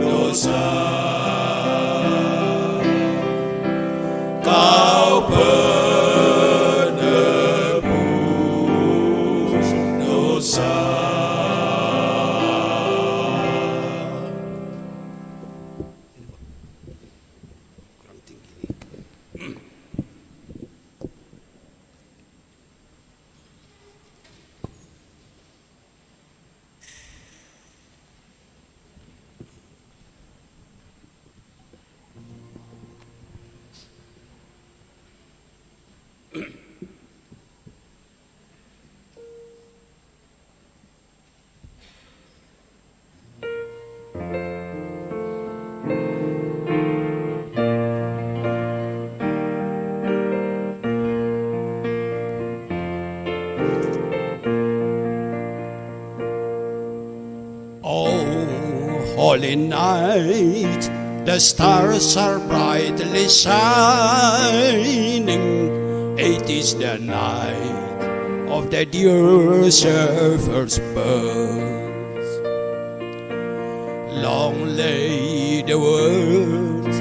dosa. Kau penebus dosa. O holy night, the stars are brightly shining. It is the night of the dear Shepherd's birth. Long lay the world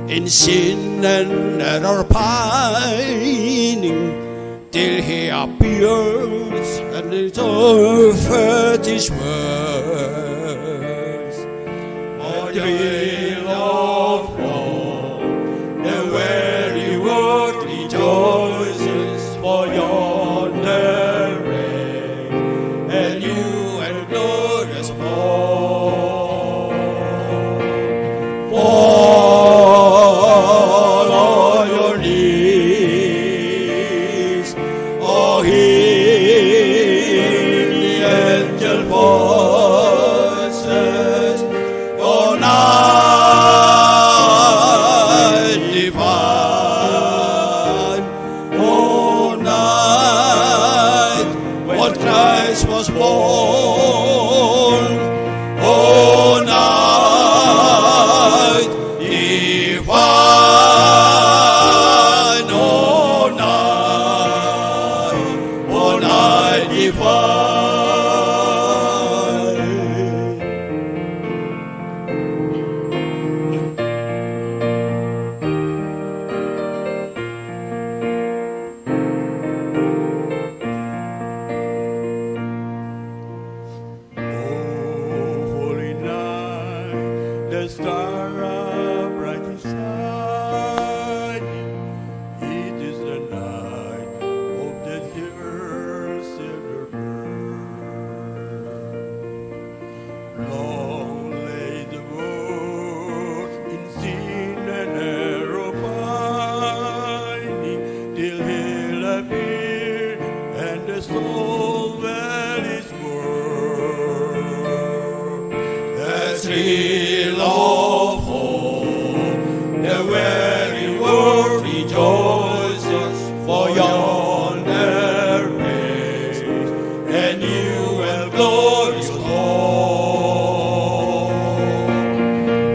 in sin and error pining, till he appears and his own faith is worth. A thrill of hope, the very world rejoices for yonder reign, a new and glorious morn. Fall on your knees, O hear the angel voices, O night divine, O night when Christ was born, O night divine, O night, O night divine. O holy night, the star are brightly shining. It is the night of the dear Savior birth. Long lay the world in sin and error pining, till he appeared and the soul well is worth. A thrill of hope, the very world rejoices for yonder reigns a new and glorious morn.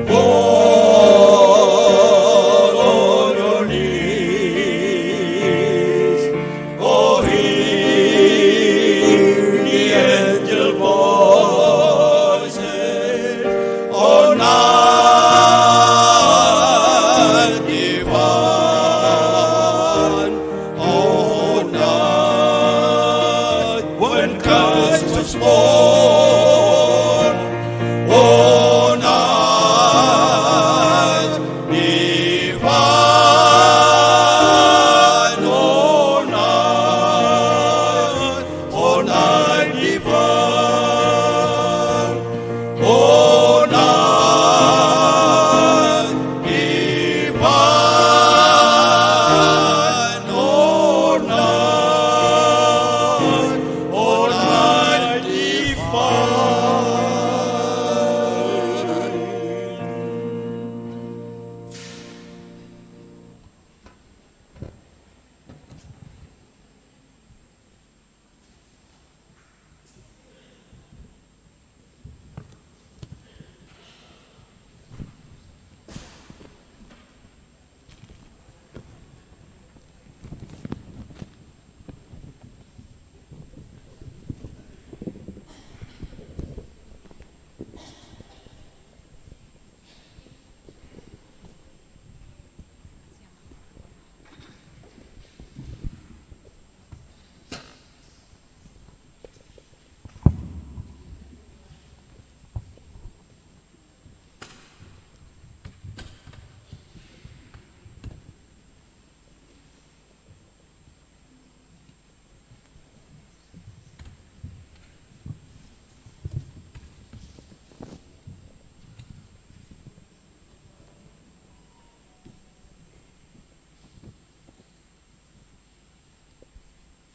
Fall on your knees, O hear the angel voices, O night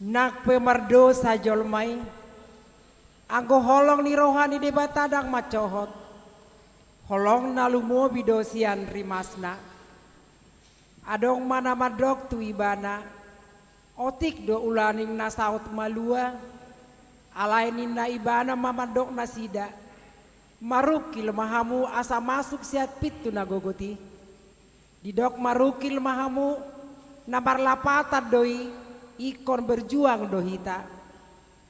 Nang pe mardosa jolma i, anggo holong ni roha ni Debata ndang mancohot, holongna lumobi do sian rimasna. Adong ma na mandok tu ibana, otik do ulaning na saut malua, alai ninna ibana ma mandok nasida, marungkil ma hamu asa masuk sian pintu na gogot i. Didok marungkil ma hamu, na marlapatan do i, ingkon berjuang do hita.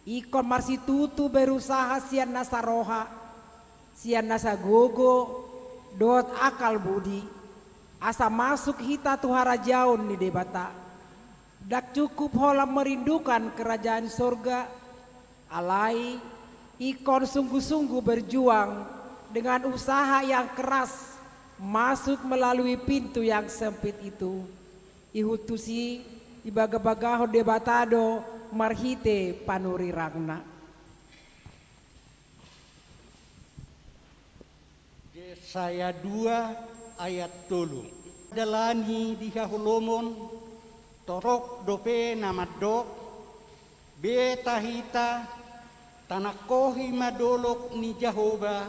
Ingkon marsitutu berusaha sian nasa roha, sian nasa gogo, dohot akal budi, asa masuk hita tu harajaon ni Debata. Ndang cukup holan merindukan kerajaan sorga, alai ingkon sungguh-sungguh berjuang dengan usaha yang keras masuk melalui pintu yang sempit itu. Ihut tusi, dibagabagahon Debata do marhite panurirangna. Jesaya dua ayat tolu. Dalani di haholomon, torop dope na mandok, beta hita, tanangkohi ma dolok ni Jahowa,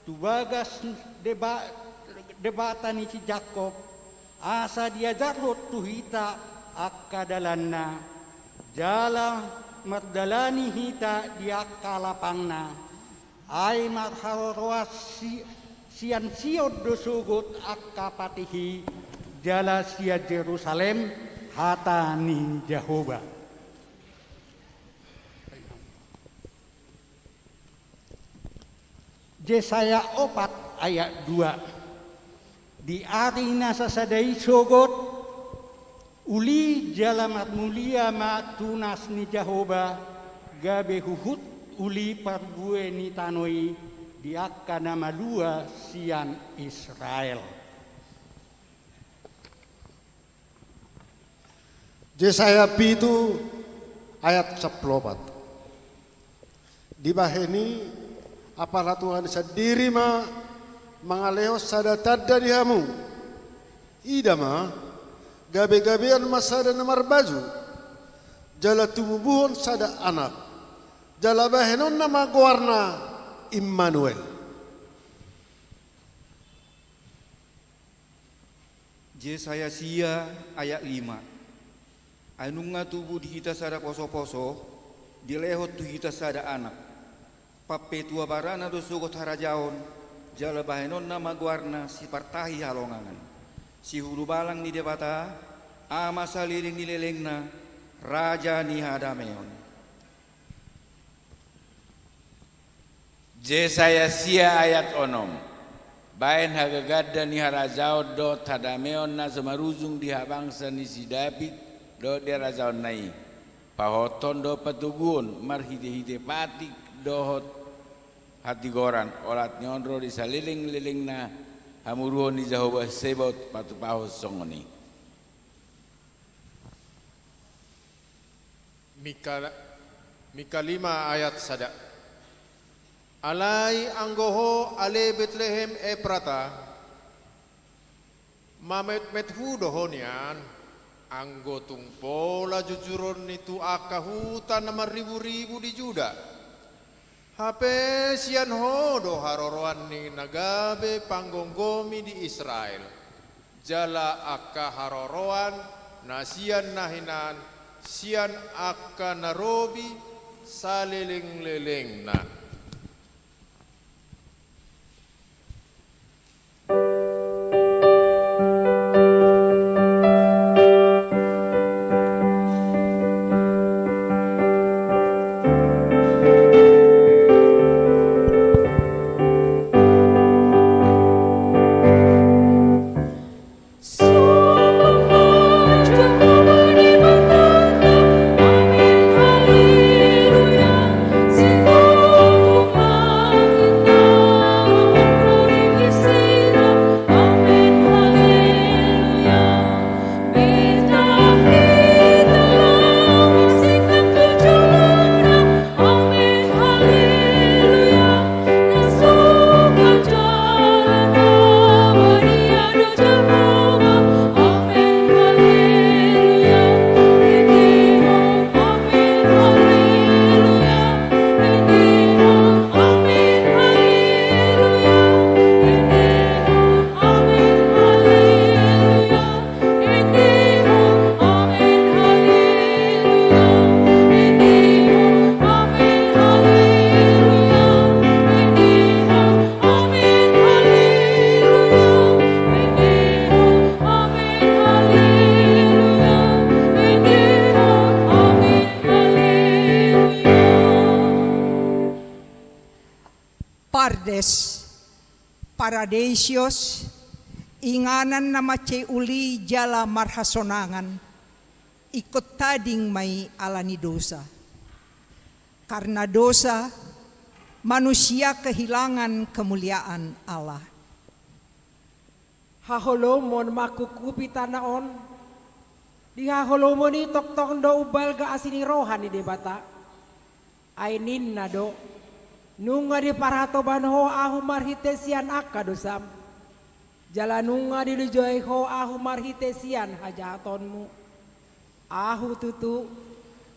tu bagas Deba-, Debata ni si Jakob, asa diajarhon tu hita angka dalanna, jala mardalani hita di angka lapangna. Ai marharoroan si-, sian Sion do sogot angka patih i, jala sian Jerusalem hata ni Jahowa. Jesaya opat ayat dua. Di ari na sasada i sogot, uli jala marmulia ma tunas ni Jahowa, gabe huhut uli parbue ni tano i di angka na malua sian Israel. Jesaya pitu ayat sampulu opat. Dibahen i, apala Tuhan i sandiri ma mangalehon sada tanda di hamu. Ida ma, gabegabean ma sada na marbaju, jala tububuhon sada anak, jala bahenonna ma goarna Immanuel. Jesaya sia ayat lima. Ai nunga tubu di hita sada posoposo, dilehon tu hita sada anak. Pampetua barana do sogot harajaon, jala bahenonna ma goarna Sipartahi Halongangan, Sihulubalang ni Debata, Ama saleleng ni lelengna, Raja ni hadameon. Jesaya sia ayat onom. Baen hagaganda ni harajaon dohot hadameon na so marujung di habangsa ni si David dohot di harajaonna i. Pahothon dohot patoguon marhitehite patik dohot hatigoran, olat ni on ro di saleleng-lelengna hamuruon ni Jahowa Sebaot patupahon songon i. Mika, Mika lima ayat sada. Alai anggo ho ale Betlehem Eprata, mametmethu do ho nian, anggo tung pola jujuron ni tu angka huta na marriburibu di Juda. Hape sian ho do haroroan ni na gabe panggomgomi di Israel, jala angka haroroan na sian na hinan sian angka na robi salelenglelengna. Radesios, inganan na mansai uli jala marhasonangan, ingkon tading ma i ala ni dosa. Karna dosa, manusia kehilangan kemuliaan Allah. Haholomon mangkungkupi tano on. Di haholomon i tongtong do umbalga asi ni roha ni Debata. Ai ninna do: Nunga diparhatoban ho ahu marhite sian angka dosam, jala nunga dilujoi ho ahu marhite sian hajahatonmu. Ahu tutu,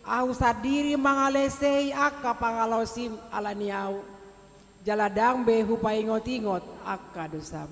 ahu sandiri mangalesei angka pangalaosim ala ni ahu, jala ndang be hupaingotingot angka dosam.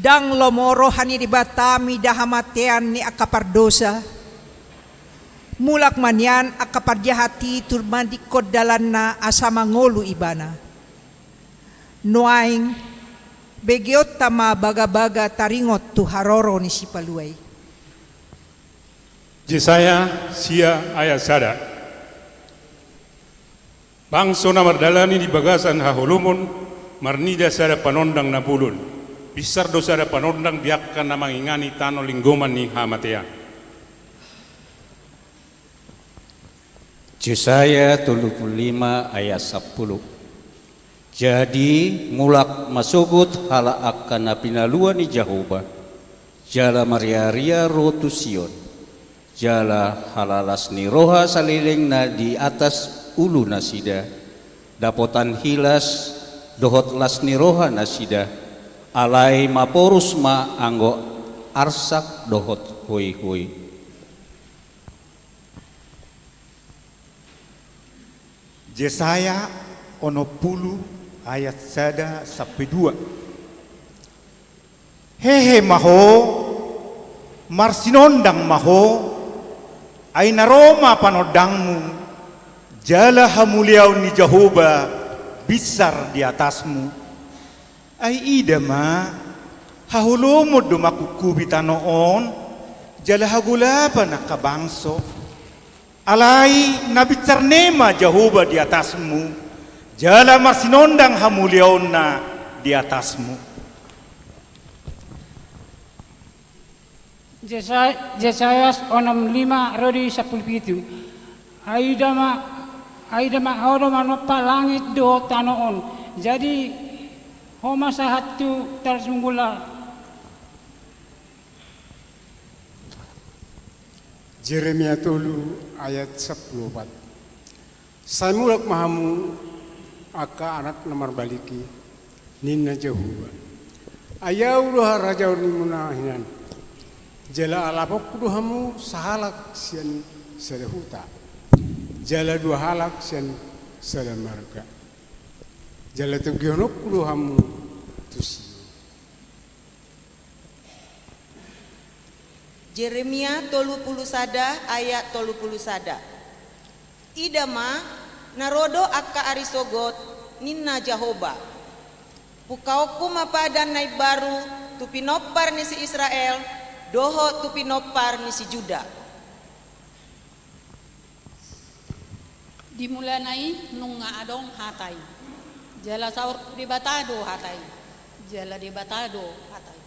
Ndang lomo roha ni Debatami da hamatean ni angka pardosa. Mulak ma nian angka parjahat i tu mandingkon dalanna asa mangolu ibana. Nuaeng, begeonta ma bagabaga taringot tu haroro ni Sipalua i. Jesaya sia ayat sada. Bangso na mardalani di bagasan haholomon marnida sada panondang na bolon. Binsar do sada panondang di angka na mangingani tano linggoman ni hamatean. Jesaya tolu pulu lima ayat sampulu. Jadi, mulak ma sogot halak angka na pinalua ni Jahowa, jala mariaria ro tu Sion, jala halak las ni roha saleleng na di atas ulu nasida, dapotan hilas dohot las ni roha nasida, alai maporus ma anggo arsak dohot hoihoi. Jesaya onom pulu ayat sada sampe dua. Hehe ma ho, marsinondang ma ho, ai na ro ma panondangmu, jala hamuliaon ni Jahowa binsar di atasmu. Ai ida ma, haholomon do mangkungkubi tano on, jala hagolapan angka bangso. Alai na binsar ne ma Jahowa di atasmu, jala marsinondang hamuliaonna di atasmu. Jesa-, Jesaya onom lima ro di sampulu pitu. Ai ida ma, ai ida ma ho do manompa langit dohot tano on. Jadi, ho ma sahat tu tarsunggula. Jeremia tolu ayat sampulu opat. Sai mulak ma hamu angka anak na marbalik i, ninna Jahowa. Ai Ahu do harajaon nimuna hinan. Jala alaponku do hamu sahalak sian sada huta, jala dua halak sian sada marga. Jala togihononku do hamu tu Sion. Jeremia tolu pulu sada ayat tolu pulu sada. Ida ma, na ro do angka ari sogot, ninna Jahowa. Pungkaonku ma padan na imbaru tu pinompar ni si Israel, dohot tu pinompar ni si Juda. Di mulana i nunga adong hata i, jala saur Debata do hata i, jala Debata do hata i.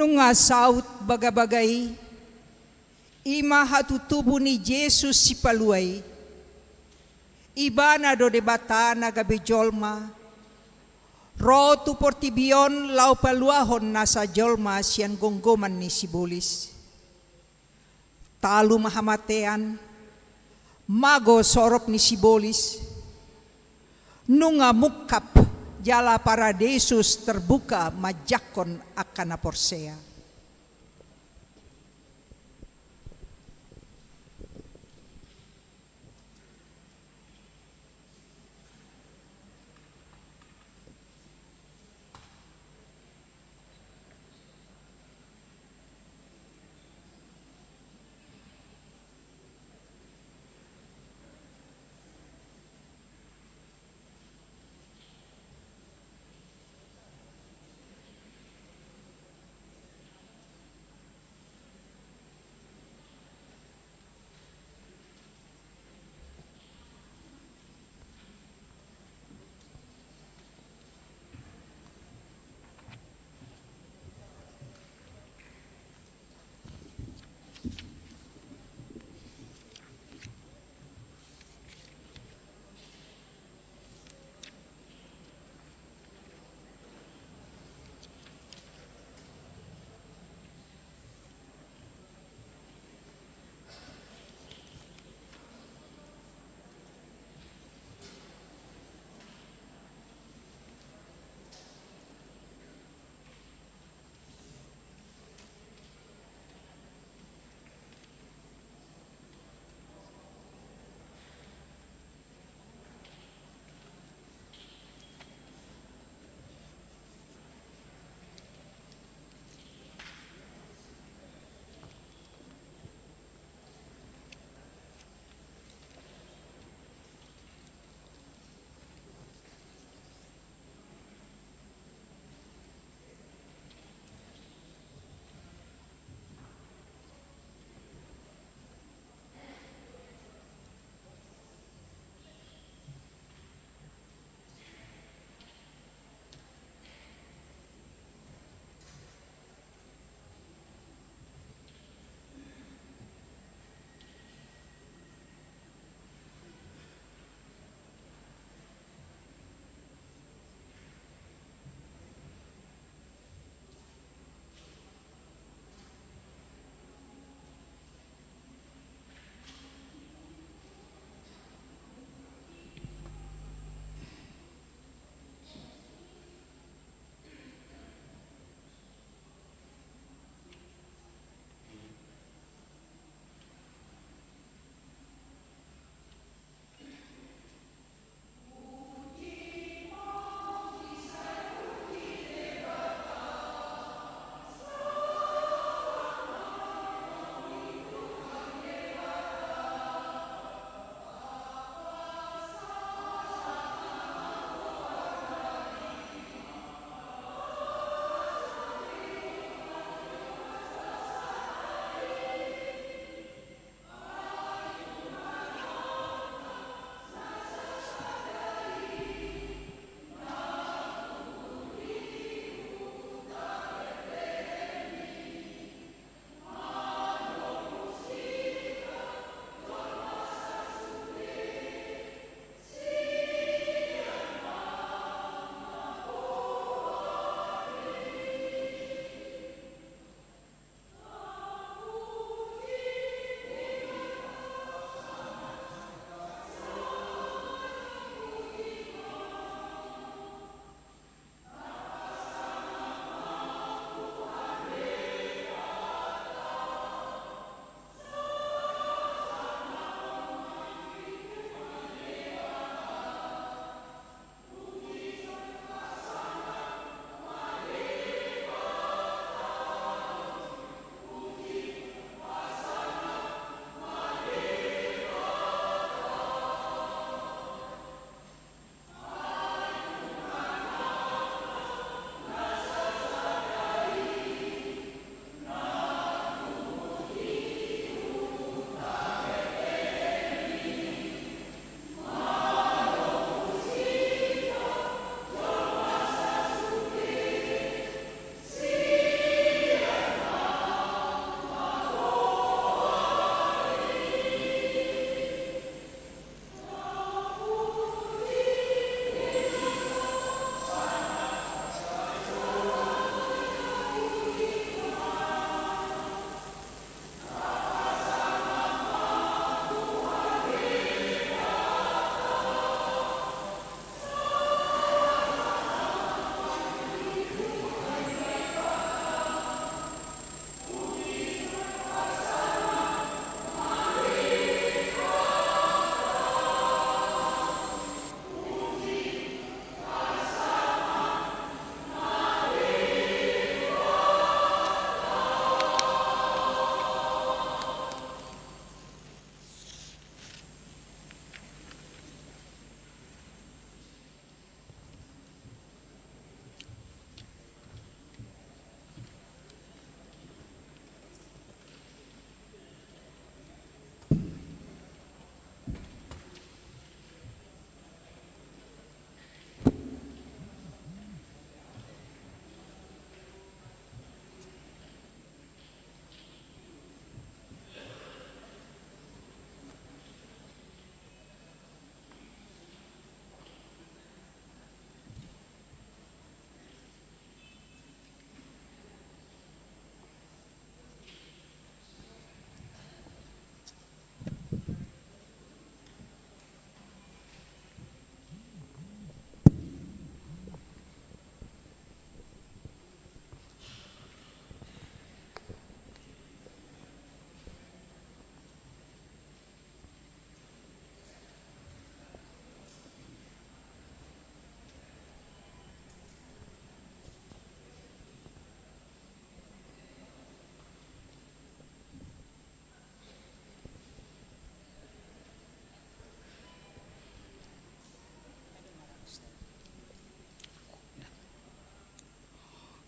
Nunga saut bagabaga i, i ma hatutubu ni Jesus Sipalua i. Ibana do Debata na gabe jolma, ro tu portibi on laho paluahon nasa jolma sian gomgoman ni sibolis. Talu ma hamatean, mago sorop ni sibolis, nunga mungkap jala paradesus terbuka manjangkon angka na porsea.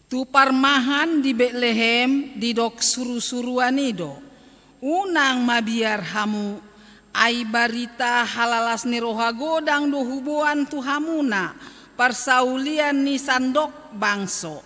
Tu parmahan di Betlehem didok surusuruan i do: Unang mabiar hamu, ai barita halalas ni roha godang do huboan tu hamuna parsaulian ni sandok bangso.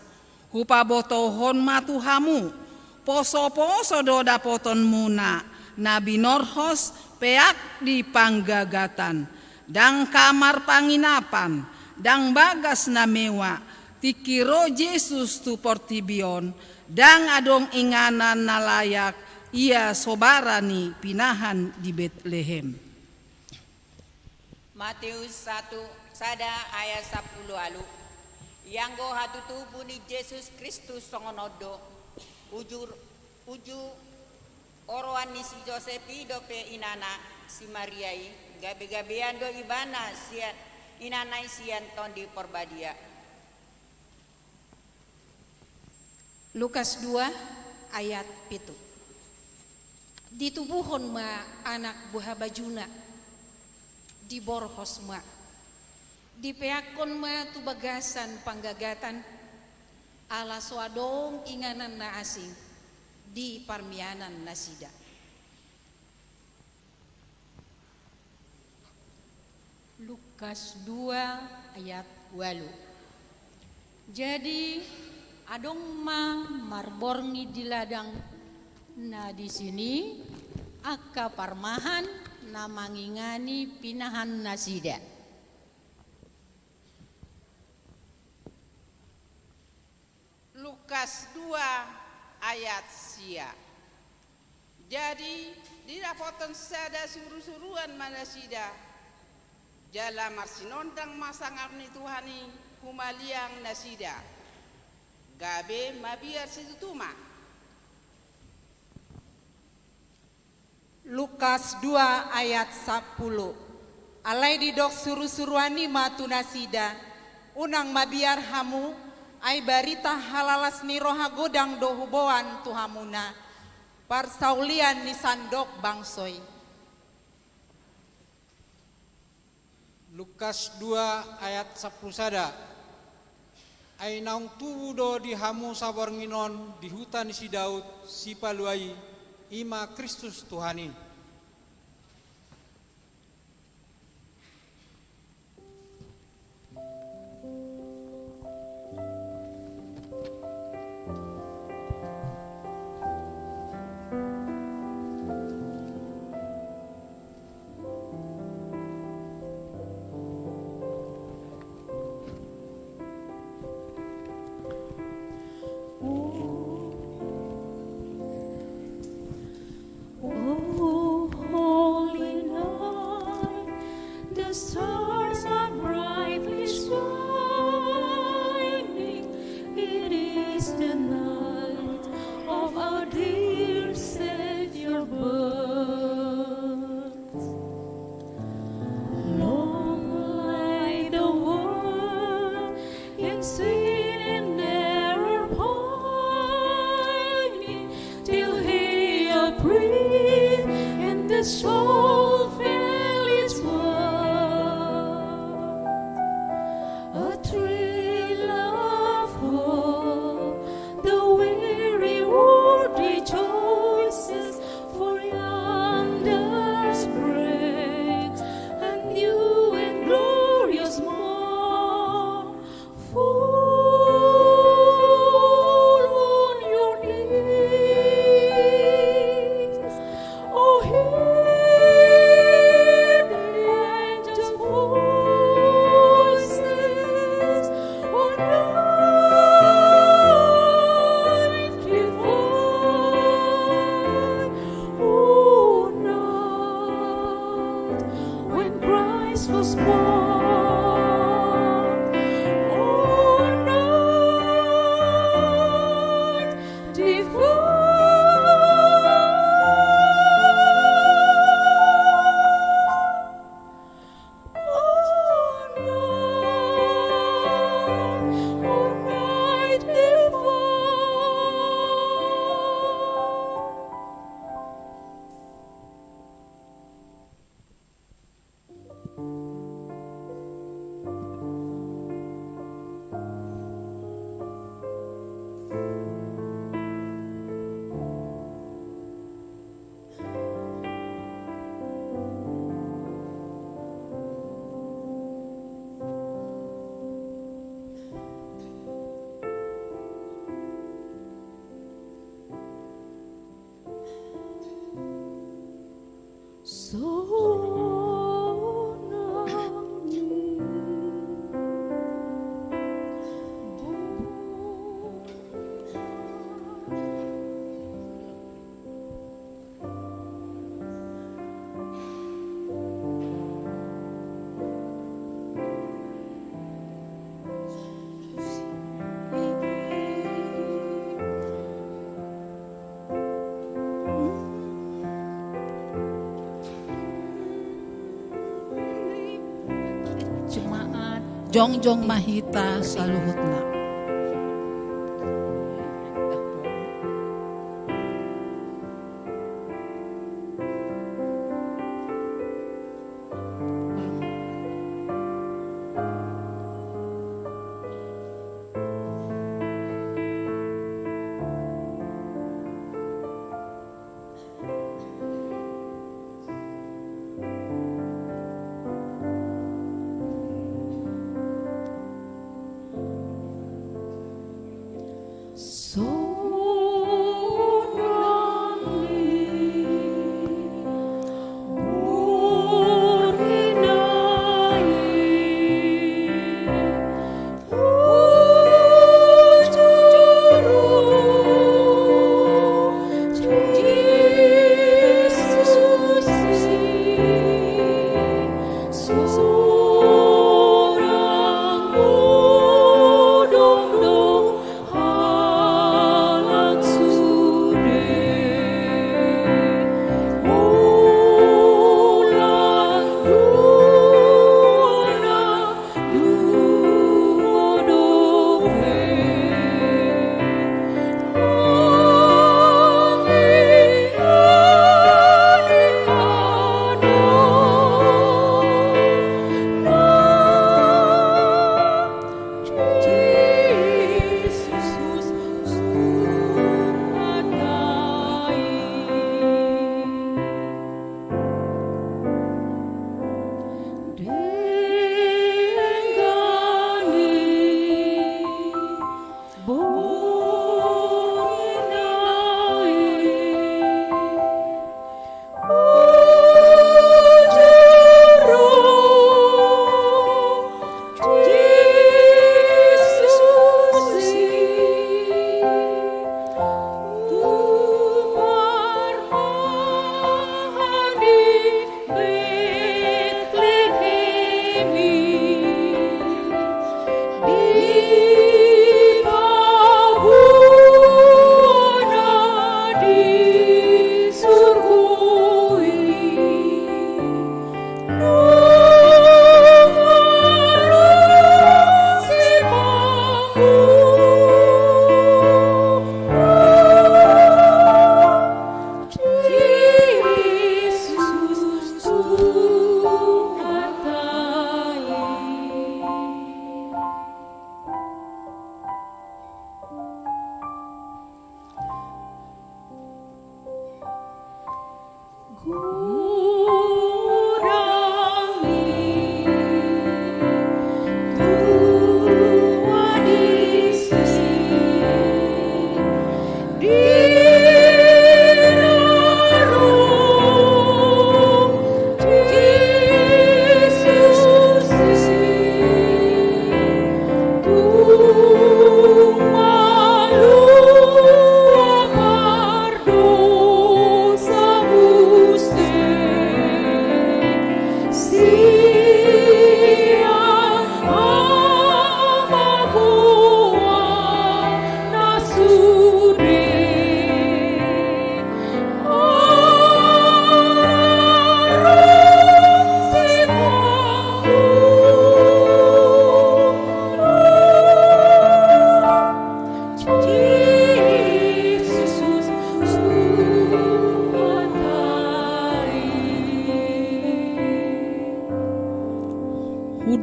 Hupabotohon ma tu hamu: Posoposo do dapotonmuna, na binorhos peak di panggagatan, ndang kamar panginapan, ndang bagas na mewah, tingki ro Jesus tu portibi on, ndang adong inganan na layak Ia so bara ni pinahan di Betlehem. Mateus satu, sada ayat sampulu ualu. Ianggo hatutubu ni Jesus Kristus songon on do, uju, uju oroan ni si Josep i dope inana, si Maria i, gabegabean do ibana sian, inana i sian Tondi Porbadia. Lukas dua ayat pitu. Ditubuhon ma anak buha bajuna, diborhos ma, dipeakkon ma tu bagasan panggagatan, ala so adong inganan na asing di parmianan nasida. Lukas dua ayat ualu. Jadi, adong ma marborngin di ladang na disi ni angka parmahan na mangingani pinahan nasida. Lukas dua ayat sia. Jadi, didapothon sada surusuruan ma nasida, jala marsinondang ma sangap ni Tuhan i humaliang nasida, gabe mabiar situtu ma. Lukas dua ayat sampulu. Alai didok surusuruan i ma tu nasida: Unang mabiar hamu, ai barita halalas ni roha godang do huboan tu hamuna parsaulian ni sandok bangso i. Lukas dua ayat sampulu sada. Ai naung tubu do di hamu saborngin on di huta ni si Daud, Sipalua i, i ma Kristus Tuhan i. O holy night, the stars are brightly shining. It is the night of our dear Savior birth. Long lay the world in sin and error pining, till he appeared and the soul felt its worth. A thrill of hope, the weary world rejoices, for yonder breaks a new and glorious morn. Fall on your knees, O hear Jongjong ma hita saluhutna.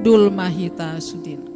Hundul ma hita sude.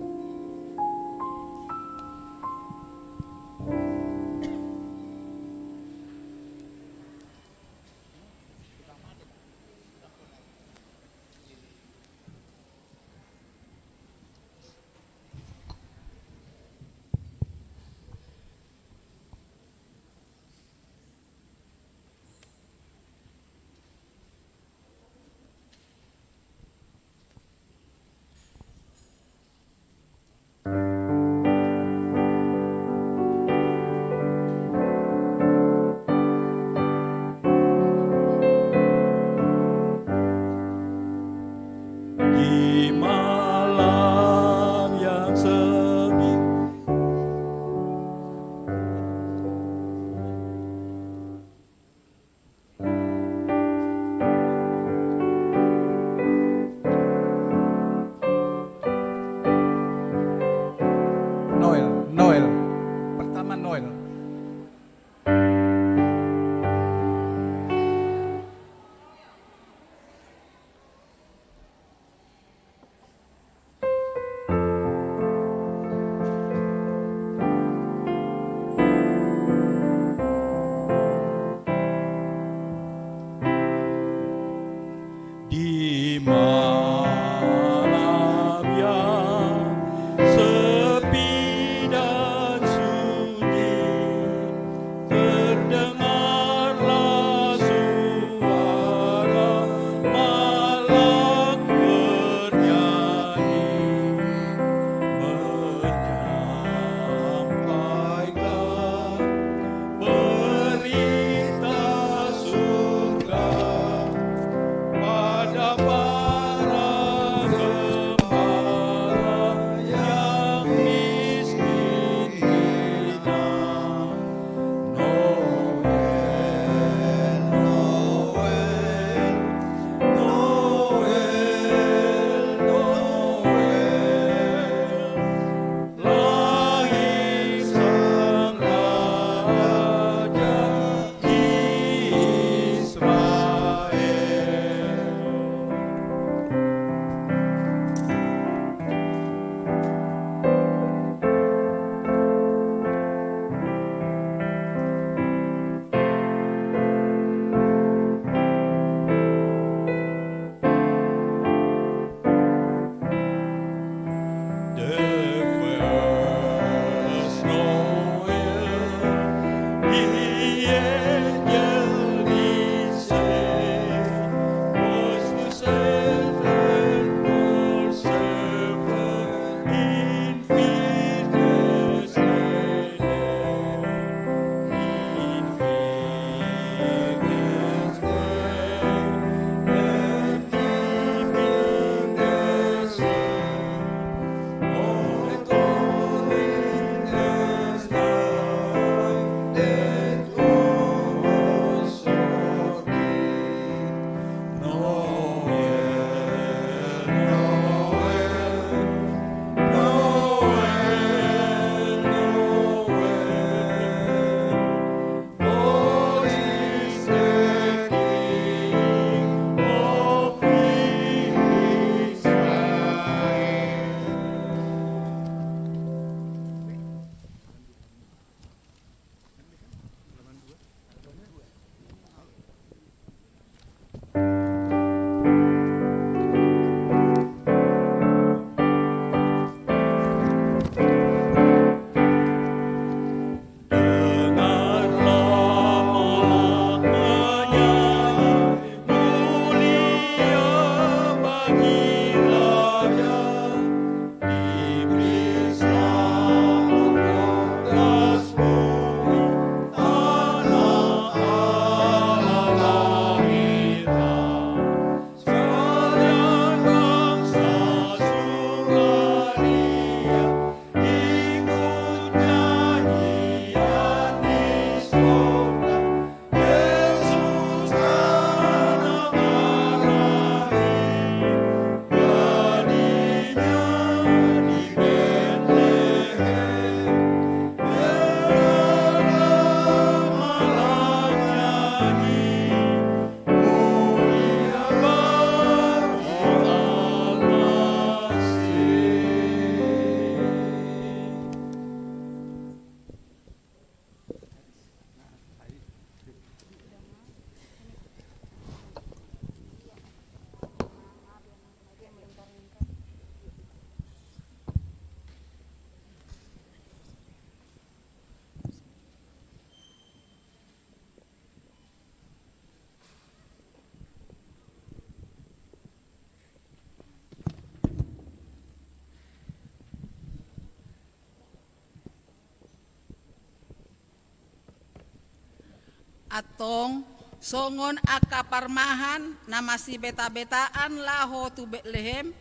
Antong, songon angka parmahan na masibeta-betaan laho tu Betlehem,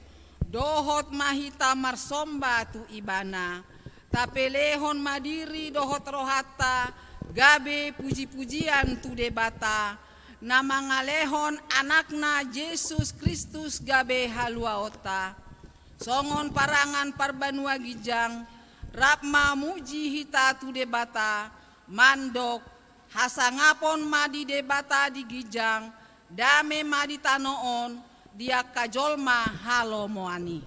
dohot ma hita marsomba tu Ibana. Tapelehon ma diri dohot rohanta gabe puji-pujian tu Debata, na mangalehon Anakna Jesus Kristus gabe haluaonta. Songon parangan parbanua ginjang, rap ma muji hita tu Debata, mandok: Hasangapon ma di Debata di ginjang, dame ma di tano on, di angka jolma halomoan i.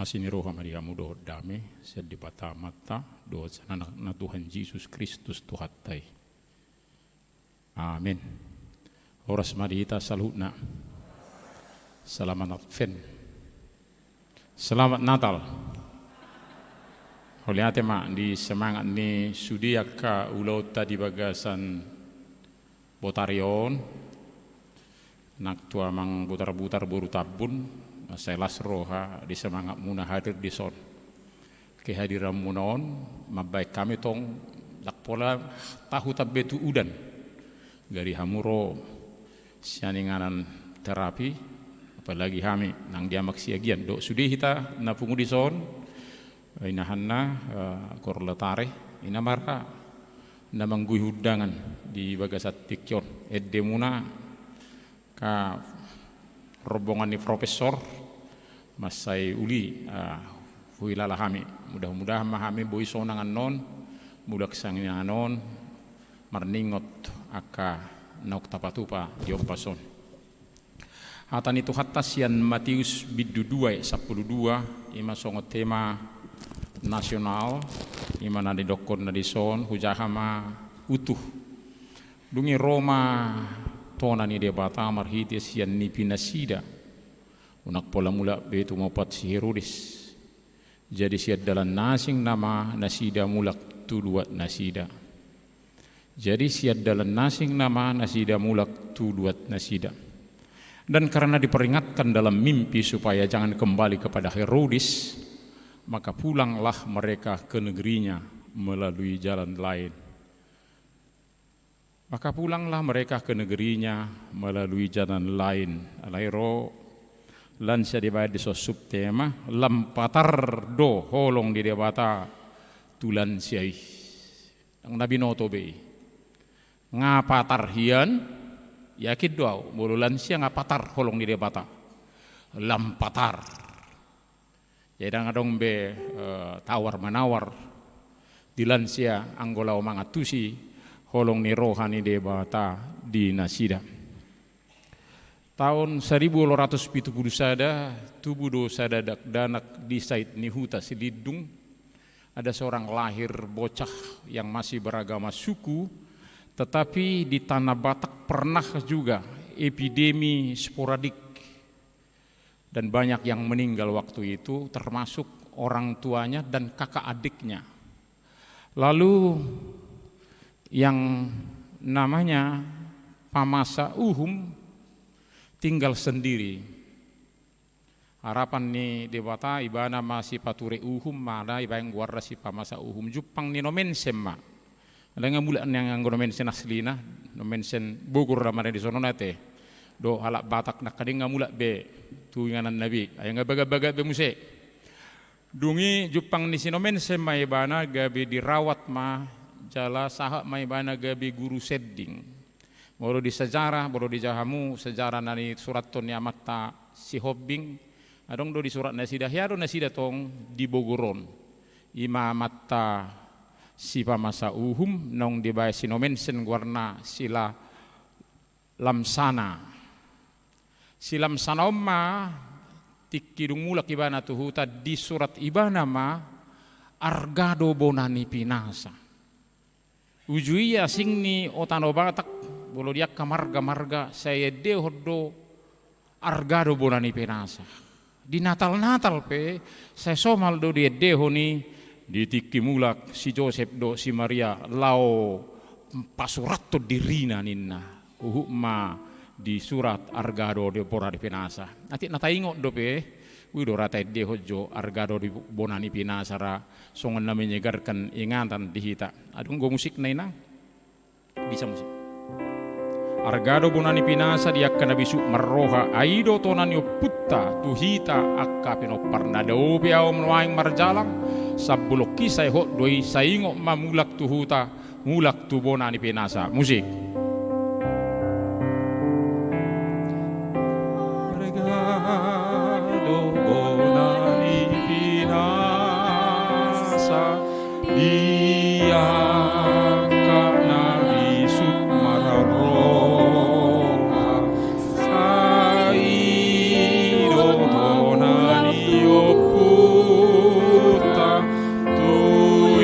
Asi ni roha ma di hamu dohot dame sian Debata Amanta dohot sian Anakna Tuhan Jesus Kristus Tuhanta i. Amin. Horas ma di hita saluhutna. Selamat Advent. Selamat Natal. Mauliate ma di semangat ni sude angka ulaonta di bagasan botari on. Nang tu amang Butarbutar boru Tambun, mansai las roha di semangatmuna hadir dison. Kehadiranmuna on mambahen hami tong ndang pola tahu tabbe tu udan. Gari hamu ro sian inganan terapi, apalagi hami nang di Amang Siagian dohot sude hita na pungu dison, inahanna, eh, Korlatare, ina ma ra na manggohi undangan di bagasan tingki on. Endemuna angka rombongan ni profesor, mansai uli, ah, huhilala hami. Mudah-mudahan ma hami boi sonang annon, mulak sian inganan on, marningot angka naung tapatupa di ombas on. Hata ni Tuhanta sian Matius bindu dua ayat sampulu dua, i ma songon tema nasional, i ma na nidokkonna dison, hujaha ma utuh. Dung i ro ma tona ni Debata marhite sian nipi nasida. Unang pola mulak be tumompa si Herodes. Jadi siandalan na asing nama nasida mulak tu luat nasida. Jadi siandalan na asing nama nasida mulak tu luat nasida. Dan karena diperingatkan dalam mimpi supaya jangan kembali kepada Herodes, maka pulanglah mereka ke negerinya melalui jalan lain. Maka pulanglah mereka ke negerinya melalui jalan lain. Alai ro lansia dibaen dison subtema, lam patar do holong ni Debata tu lansia i. Ndang na binoto be i. Nga patar hian, yakin do au, molo lansia nga patar holong ni Debata. Lam patar. Jadi ndang adong be, eh, tawar-manawar di lansia anggo laho mangantusi holong ni roha ni Debata di nasida. Taon saribu ualu ratus pitu pulu sada, tubu do sada dakdanak di sait ni huta Silindung, Ada seorang lahir bocah yang masih beragama suku, tetapi di Tanah Batak pernah juga epidemi sporadik. Dan banyak yang meninggal waktu itu, termasuk orang tuanya dan kakak adiknya. Lalu yang namanya pamasa uhum tinggal sendiri. Harapan ni Debata, ibana ma sipature uhum, mala ibaen goarna sipamasa uhum. Jumpang ni Nommensen ma. Alai nga mulak nian anggo Nommensen aslina, Nommensen Bogor ma na dison on ate. Dohot halak Batak nangkin nga mulak be tu ingananna be, ai nga bagak-bagak be muse. Dung i jumpang ni si Nommensen ma ibana, gabe dirawat ma, jala sahat ma ibana gabe guru sending. Molo di sejarah, molo dijaha hamu sejarah na disurathon ni amanta Sihombing, adong do disurat nasida, hea do nasida tong di Bogor on. I ma amanta sipamasa uhum, naung dibaen si Nommensen goarna si La Lamsana. Si Lamsana on ma, tingki dung mulak ibana tu huta, disurat ibana ma arga do bona ni pinasa. Uju i asing ni, o Tano Batak, molo di angka marga-marga, sai endehon do arga do bona ni pinasa. Di Natal-Natal pe, sai somal do diendehon i, di tingki mulak si Josep dohot si Maria laho pasurathon dirina ninna. Huhut ma disurat arga do bona ni pinasa. Atik na taingot dope, ui do ra taendehon jo arga do bona ni pinasa ra, songon na menyegarkan ingatan di hita. Adong do musikna inang? Bisa musik. Arga do bona ni pinasa di angka na bisuk marroha, ai do tona ni ompunta tu hita angka pinomparna. Dao pe ahu nuaeng marjalang, sambolongki sai hot do i, sai ingot ma mulak tu huta, mulak tu bona ni pinasa. Musik. Arga do bona ni pinasa di angka na bisuk marroha, sai do tona ni ompunta tu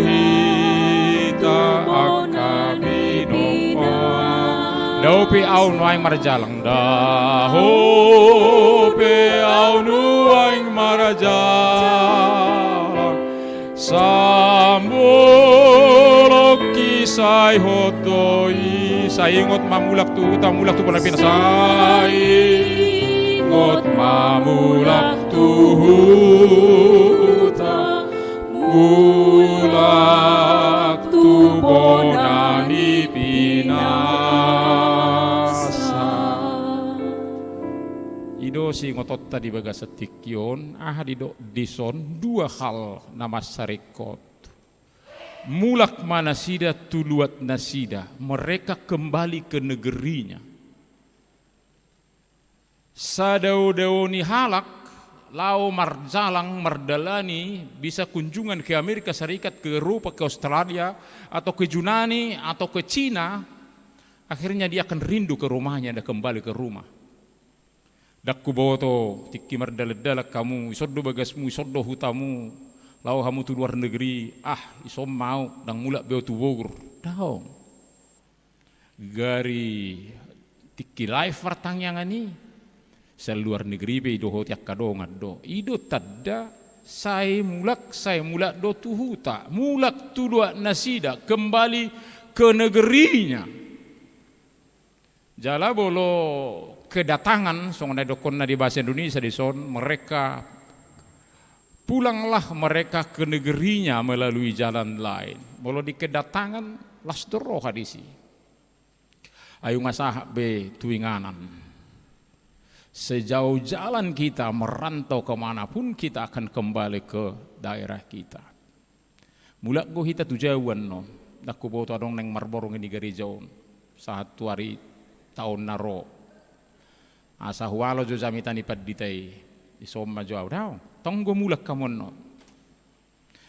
hita angka pinomparna. Dao pe ahu nuaeng marjalang. Dao pe ahu nuaeng marjalang, sambolongki sai hot do i. Sai ingot ma mulak tu huta, mulak tu bona ni pinasa. Sai ingot ma mulak tu huta, mulak tu bona ni pinasa. I do siingotonta di bagasan tingki on, aha didok dison, dua hal na mansai ringkot. Mulak ma nasida tu luat nasida, mereka kembali ke negerinya. Sadao-dao ni halak laho marjalang, mardalani, bisa kunjungan ke Amerika Serikat, ke Eropa, ke Australia, atau ke Yunani, atau ke Cina, akhirnya dia akan rindu ke rumahnya, dia kembali ke rumah. Ndang huboto, tingki mardalan-dalan hamu, dison do bagasmu, dison do hutamu, laho hamu tu luar negeri, ah, dison ma ahu, ndang mulak be ahu tu Bogor. Daong. Gari tingki live partangiangan i, sian luar negeri pe didohoti angka dongan do. I do tanda, sai mulak, sai mulak do tu huta, mulak tu luat nasida, kembali ke negerinya. Jala molo kedatangan, songon na didokkon na di bahasa Indonesia dison, mereka pulanglah mereka ke negerinya melalui jalan lain. Molo di kedatangan, las do roha disi. Ai unang sahat be tu inganan. Sejauh jalan kita merantau ke mana pun, kita akan kembali ke daerah kita. Mulak do hita tu jabu annon, ndang huboto adong naeng marborngin di gareja on, sahat tu ari taon na ro. Asa hualo jo jamita ni pandita i, dison ma jo ahu, daong, tong do mulak hamu annon.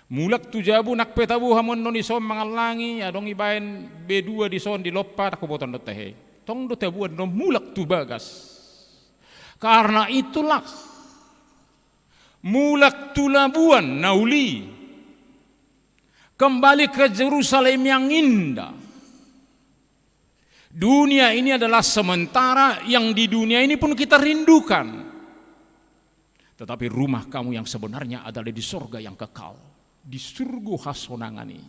Mulak tu jabu, nang pe tabo hamu annon dison mangallangi, adong ibaen B dua dison di lompa, ndang huboto annon tahe. Tong do tabo annon mulak tu bagas. Karena itulah, mulak tu Labuan na uli. Kembali ke Jerusalem yang indah. Dunia ini adalah sementara, yang di dunia ini pun kita rindukan. Tetapi rumah kamu yang sebenarnya adalah di sorga yang kekal, di surgo hasonangan i.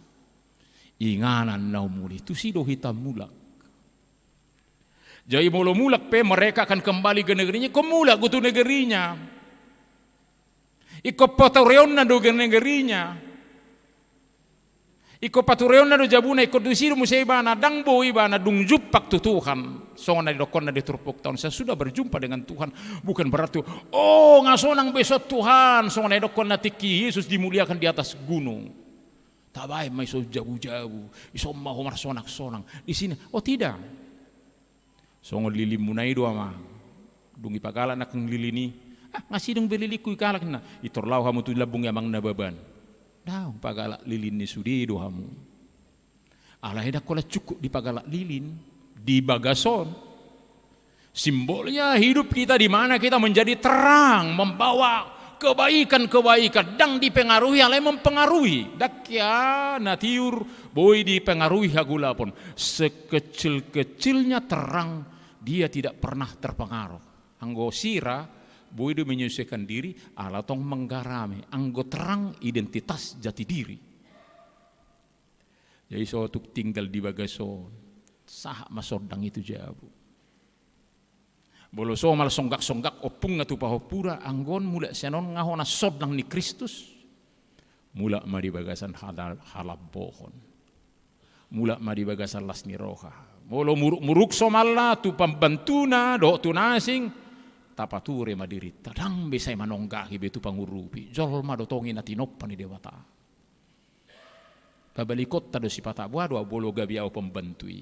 Inganan na umuli, tusi do hita mulak. Jadi molo mulak pe, mereka akan kembali ke negerinya, ingkon mulak do tu negerinya. Ingkon patureonna do ke negerinya. Ingkon patureonna do jabuna, ingkon tusi do muse ibana, ndang boi ibana dung jumpang tu Tuhan. Songon na didokkonna di turpukta on, saya sudah berjumpa dengan Tuhan. Bukan berarti, oh, nga sonang be songon Tuhan. Songon na didokkonna tingki Jesus dimuliakan di atas gunung. Tabaen ma ison jabu-jabu, ison ma ho marsonak-sonang. Di sini, oh tidak. Songon lilinmuna i do, amang. Dung dipagalak nangkin lilin i, ah, nga sidung be lilingku digalak, ninna. Intor laho hamu tu lambung ni amang Nababan. Daong pagalak lilin ni sude do hamu. Alai ndang holan cukup dipagalak lilin, di bagas on. Simbolnya hidup kita di mana kita menjadi terang, membawa kebaikan-kebaikan, ndang dipengaruhi alai mempengaruhi. Ndang hea na tiur boi dipengaruhi hagolapon. Sekecil-kecilnya terang, dia tidak pernah terpengaruh. Anggo sira, boi do menyelesaikan diri, ala tong menggarami. Anggo terang, identitas jati diri. Jadi so tung tinggal di bagas on, sahat ma sondang i tu jabu. Molo somal songgak-songgak ompungna tu pahompuna, anggo on mulak sian on nga hona sondang ni Kristus. Mulak ma di bagasan hala-, halambohon. Mulak ma di bagasan las ni roha. Molo muruk-muruk somalna tu pambantuna dohot tu na asing, tapature ma dirinta, ndang be sai manonggahi be tu pangurupi. Jolma do tong i na tinompa ni Debata. Pabalikotta do sipata, boha do ahu molo gabe ahu pambantu i?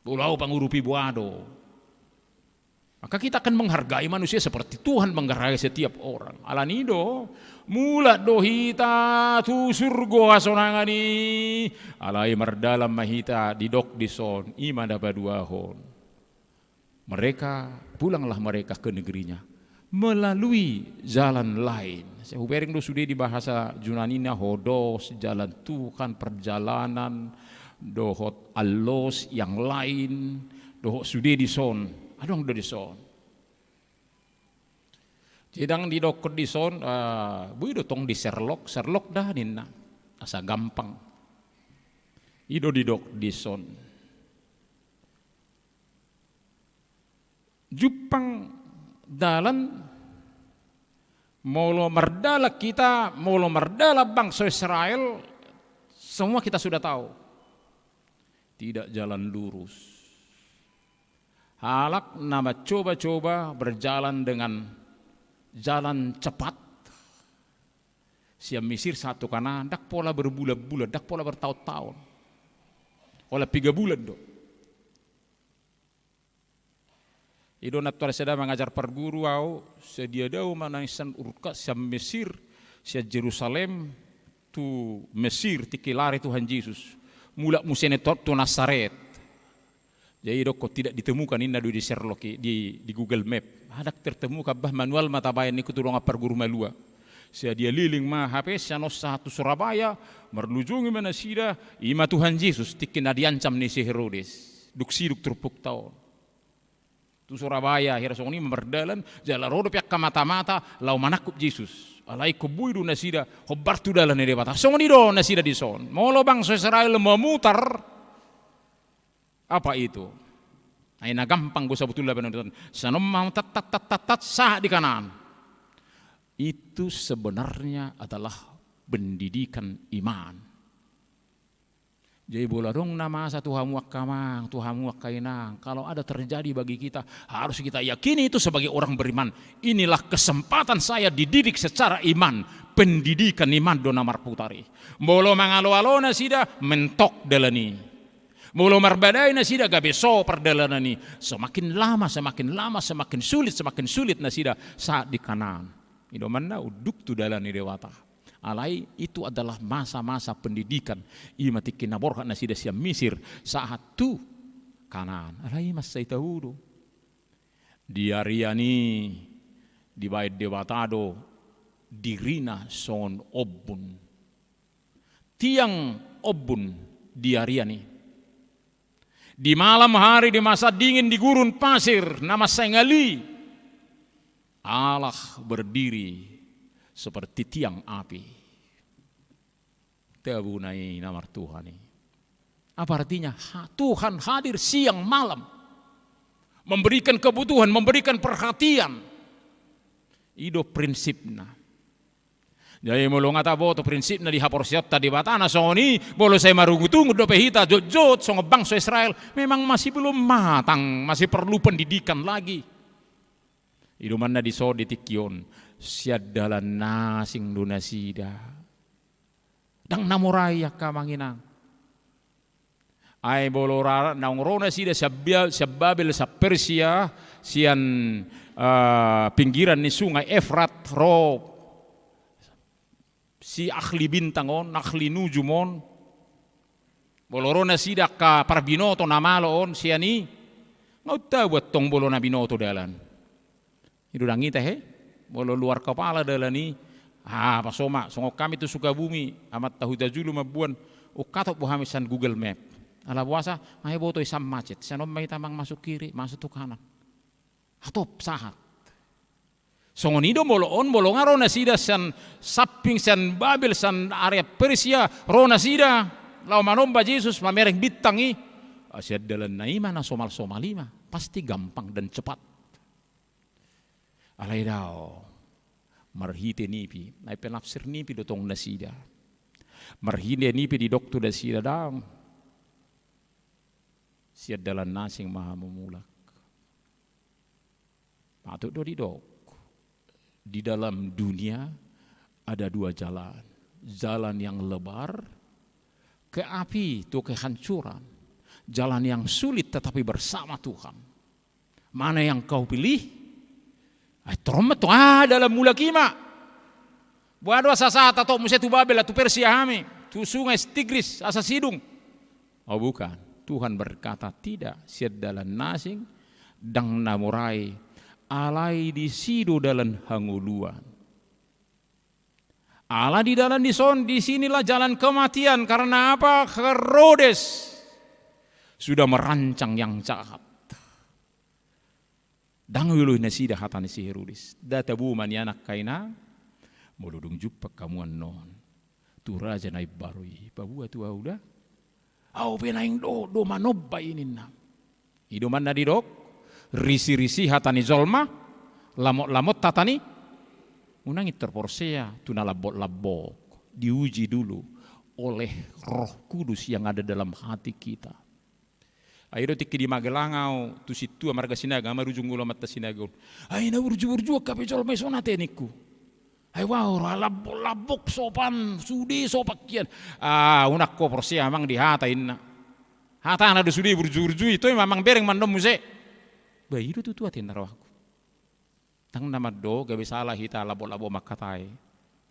Molo ahu pangurupi, boha do? Maka kita akan menghargai manusia seperti Tuhan menghargai setiap orang. Alani do, mulak do hita tu surgo hasonangan i. Alai mardalan ma hita, didok dison, i ma na paduahon. Mereka, pulanglah mereka ke negerinya melalui jalan lain. Sai hubereng do sude di bahasa Junani na hodos, jalan Tuhan, perjalanan, dohot allos yang lain, dohot sude dison. Adong do dison. Jadi ndang didokkon dison, eh, boi do tong di Sherlock, Sherlock da ninna. Asa gampang. I do didok dison. Jumpang dalan, molo mardalan hita, molo mardalan bangso Israel, semua kita sudah tahu. Tidak jalan lurus. Halak na mancoba-coba berjalan dengan jalan cepat, sian Mesir sahat tu Kanaan, ndang pola berbulan-bulan, ndang pola bertahun-tahun. Holan piga bulan do. I do nantoari sada mangajar parguru ahu, sadia do ahu manang sian Uruk, sian Mesir, sian Jerusalem tu Mesir, tingki lari Tuhan Jesus. Mulak muse ninna tu, tu Nasaret. Jadi didokkon tidak ditemukan, ninna do di Sherlock i, di, di Google Map. Ndang tertemukan, bah, manual ma tabaen ningku tu dongan parguru malua. Sadia leleng ma hape sian on sahat tu Surabaya, marlujungi ma nasida, i ma Tuhan Jesus, tingki na diancam ni si Herodes. Dung sidung turpukta on. Tu Surabaya, hira songon i ma mardalan, jala ro dope angka mata-mata, laho manangkup Jesus. Alai ingkon boi do nasida hombar tu dalan ni Debata. Songon i do nasida dison. Molo bangso Israel memutar, apa itu? Ai na gampang do sabotulna, sian on ma tat, tat, tat, tat, tat, sahat di Kanaan. Itu sebenarnya adalah pendidikan iman. Jadi molo adong na masa tu hamu angka amang, tu hamu angka inang, kalau ada terjadi bagi kita, harus kita yakini itu sebagai orang beriman. Inilah kesempatan saya dididik secara iman. Pendidikan iman do na marputar i. Molo mangalo-alo nasida, mentok dalan i. Molo marbadai nasida, gabe so pardalanan i. Semakin lama, semakin lama, semakin sulit, semakin sulit nasida sahat di Kanaan. I do manna unduk tu dalan ni Debata. Alai itu adalah masa-masa pendidikan. I ma tingki na borhat nasida sian Misir sahat tu Kanaan. Alai i ma sai tau do. Di arian i dibaen Debata do dirina songon ombun. tiang ombun di arian i. Di malam hari, di masa dingin, di gurun pasir na mansai ngali, Allah berdiri seperti tiang api. Tabona i na martuhan i. Apa artinya? Ha-, Tuhan hadir siang malam, memberikan kebutuhan, memberikan perhatian. I do prinsipna. Jadi molo nga taboto prinsipna di haporseaonta Debata na songon i, molo sai marungutungut dope hita jotjot songon bangso Israel, memang masih belum matang, masih perlu pendidikan lagi. I do manna dison di tingki on, sian dalan na asing do nasida. Ndang na mora i angka amang inang. Ai molo ra-, naung ro nasida sian Bia-, sian Babel, sian Persia, sian, eh, pinggiran ni sungai Efrat, ro si ahli bintang on, ahli nujum on. Molo ro nasida angka parbinoto na malo on sian i, nga untabu antong molo na binoto dalan. I do ndang ita he. Molo luar kepala dalan i, ah, pasoma, songon hami tu Sukabumi, amanta Hutajulu mamboan, ungkatop bo hami sian Google Map. Ala boasa, nga iboto i sian macet, sian on ma hita amang masuk kiri, masuk tu kanan. Hatop sahat. Songon i do molo on, molo nga ro nasida sian samping, sian Babel, sian area Persia, ro nasida laho manomba Jesus, mamereng bintang i. Ah, sian dalan na i ma na somal-somal i ma, pasti gampang dan cepat. Alai daong, marhite nipi, ai penafsir nipi do tong nasida. Marhite nipi didok tu nasida, daong, sian dalan na asing ma hamu mulak. Patut do didok, di dalam dunia ada dua jalan. Jalan yang lebar ke api, tu kehancuran. Jalan yang sulit tetapi bersama Tuhan. Mana yang kau pilih? Ai torop ma tong, ah, dalan mulak i ma. Boha do asa sahat hatop muse tu Babel, tu Persia hami, tu sungai Tigris, asa sidung. Oh, bukan. Tuhan berkata, tidak, sian dalan na asing, ndang na mora i, alai disi do dalan hangoluan. Ala di dalan dison, di sinilah jalan kematian. Karena apa? Herodes sudah merancang yang jahat. Ndang dioloi nasida hata ni si Herodes. Nda tabo ma nian angka inang, molo dung jumpang hamu annon tu raja na imbaru i, paboa tu ahu da. Ahu pe naeng dohot do manomba i ninna. I do manna didok, risirisi hata ni jolma, lamotlamot hata ni. Unang intor porsea tu na lambok-lambok, diuji dulu oleh Roh Kudus yang ada dalam hati kita. Ai do tingki di Magelang ahu tu sintua marga Sinaga, marujung olo amanta Sinaga on. Ai na burju-burju angka pe jolma i, songon ate ningku. Ai wau ra lambok-lambok sopan, sude sopan kian. Ah, unang ho porsea amang di hata inna. Hatana do sude burju-burju i, toe ma amang bereng mandok muse. Ba i do tutu ate inna rohangku. Ndang na mandok gabe sala hita lambok-lambok mangkatai.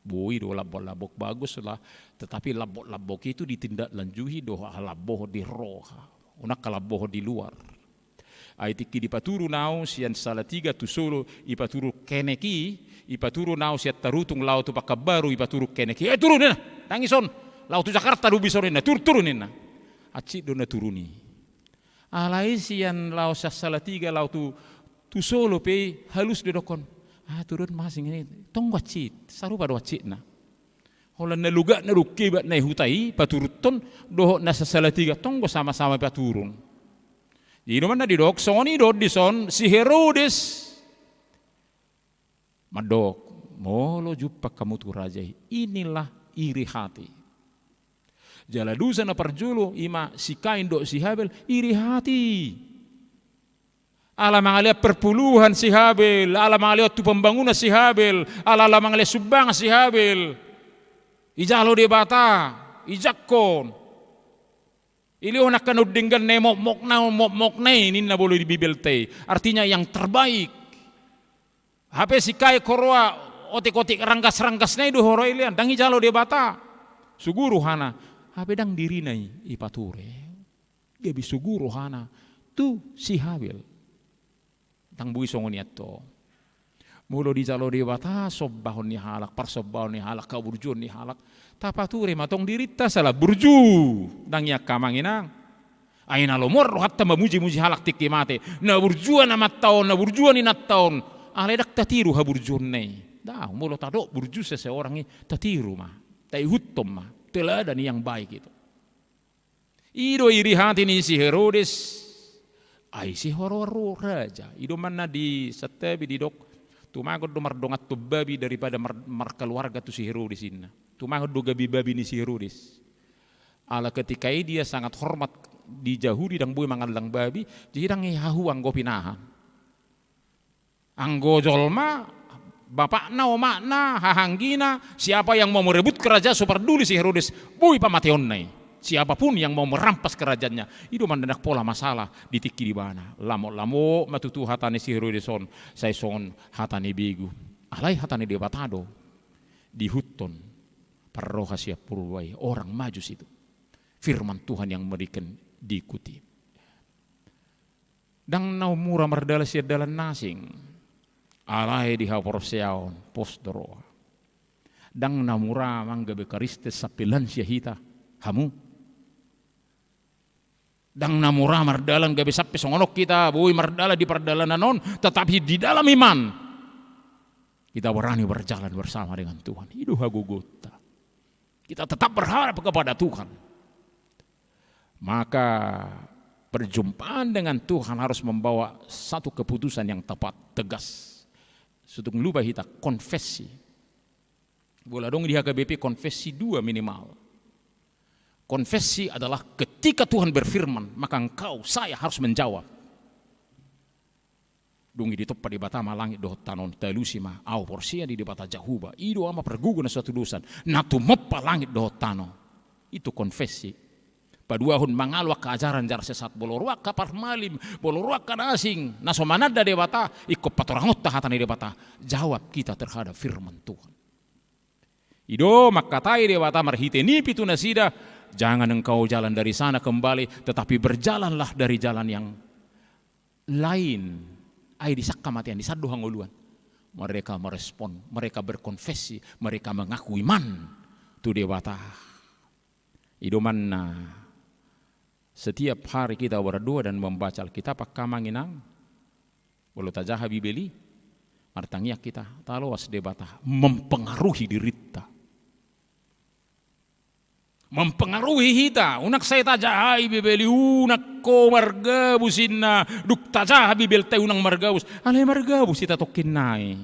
Boi do lambok-lambok, bagus lah. Tetapi lambok-lambok itu ditindaklanjuti dohot halambohon di roha. Unang halambohon di luar. Ai tingki dipaturun ahu sian Salatiga tu Solo, ipaturun kenek i, ipaturun ahu sian Tarutung laho tu Pakanbaru, ipaturun kenek i. Eh, turun ninna, ndang dison. Laho tu Jakarta do bisa ninna, turun, turun ninna. Hansit do na turun i. Alai sian laho sian Salatiga laho tu, tu Solo pe halus do didokkon. Ah, turun ma asing i, tonggo hansit, sarupa do hansitna. Holan na logatna do kebat na i huta i paturunhon dohot na sian Salatiga, tonggo sama-sama paturun. Jadi do manna didok, songon i do dison si Herodes. Mandok, molo jumpang hamu tu raja i, inilah iri hati. Jala dosa na parjolo, i ma si Kain dohot si Habel, iri hati. Ala mangalehon perpuluhan si Habel, ala mangalehon tu pembangunan si Habel, ala, ala mangalehon sumbangan si Habel. Dijalo Debata, dijangkon. Dilehon angka na umdenggan na i, mokmokna, mokmokna i ninna molo di Bibelta i. Artinya yang terbaik. Hape si Kain huroa otik-otik ranggas-ranggasna i do huroa dilean, ndang dijalo Debata. Sogo rohana. Hape ndang dirina i, ipature. Gabe sogo rohana tu si Habel. Ndang boi songon i antong. Molo dijalo Debata sombahon ni halak, parsombaon ni halak, haburjuon ni halak, tapature ma tong dirinta salah burju. Ndang i, angka amang inang. Ai na lomoan rohanta mamujimuji halak tingki mate, na burju on amanta on, na burju on inanta on. Alai ndang tatiru haburjuonna i. Ndang, molo tadok burju seseorang i, tatiru ma, taihuthon ma teladan yang baik itu. I do iri hati ni si Herodes. Ai si Hero-, Hero-, raja. I do manna disantabi, didok, tumagon do mardonganhon babi daripada mar-, markaluarga tu si Herodes, ninna. Tumagon do gabe babi ni si Herodes. Ala ketika i dia sangat hormat di Jahudi, ndang boi mangallang babi, jadi ndang i hahu anggo pinahan. Anggo jolma, bapakna, omakna, hahanggina, siapa yang mau merebut kerajaan, so parduli si Herodes, boi pamateonna i. Siapapun yang mau merampas kerajaannya, i do mandanak pola masalah di tingki di ibana. Lamotlamot ma tutu hata ni si Herodes on, sai songon hata ni begu. Alai hata ni Debata do diihuthon parroha sian Purba i, orang Majus itu. Firman Tuhan yang mereka diikuti. Ndang na mura mardalan sian dalan na asing. Alai di haporseaon, pos do roha. Ndang na mura amang gabe Kristen sampe lansia hita, hamu. Ndang na mura mardalan gabe sampe songon on hita, boi mardalan di pardalanan on, tetapi di dalam iman kita berani berjalan bersama dengan Tuhan. I do hagogoonta. Kita tetap berharap kepada Tuhan. Maka perjumpaan dengan Tuhan harus membawa satu keputusan yang tepat, tegas. Sutung lupa hita, konfesi. Bola dong di H K B P konfesi dua minimal. Konfesi adalah ketika Tuhan berfirman, maka engkau, saya harus menjawab. Dung i ditompa Debata ma langit dohot tano on, talusi ma, au porsea di Debata Jahowa, i do Ama pargogo na so hatudosan, na tumompa langit dohot tano. Itu konfesi. Paduahon, mangalo angka ajaran-ajaran sesat, molo ro angka parmalim, molo ro angka na asing, na so mananda Debata, ingkon patorangonta hata ni Debata. Jawab kita terhadap firman Tuhan. I do mangkatai Debata marhite nipi tu nasida, jangan engkau jalan dari sana kembali, tetapi berjalanlah dari jalan yang lain. Ai di sangkap matean, di sandok hangoluan. Mereka merespon, mereka berkonfesi, mereka mengaku iman tu Debata. I do manna setiap hari kita berdoa dan membaca Alkitab, angka amang inang, molo tajaha Bibel i, martangiang hita, taloas Debata mempengaruhi dirinta. Mempengaruhi hita, unang sai tajahai Bibel i, unang ho margabus inna, dung tajaha Bibelta i unang margabus. Alai margabus hita tongkin nai.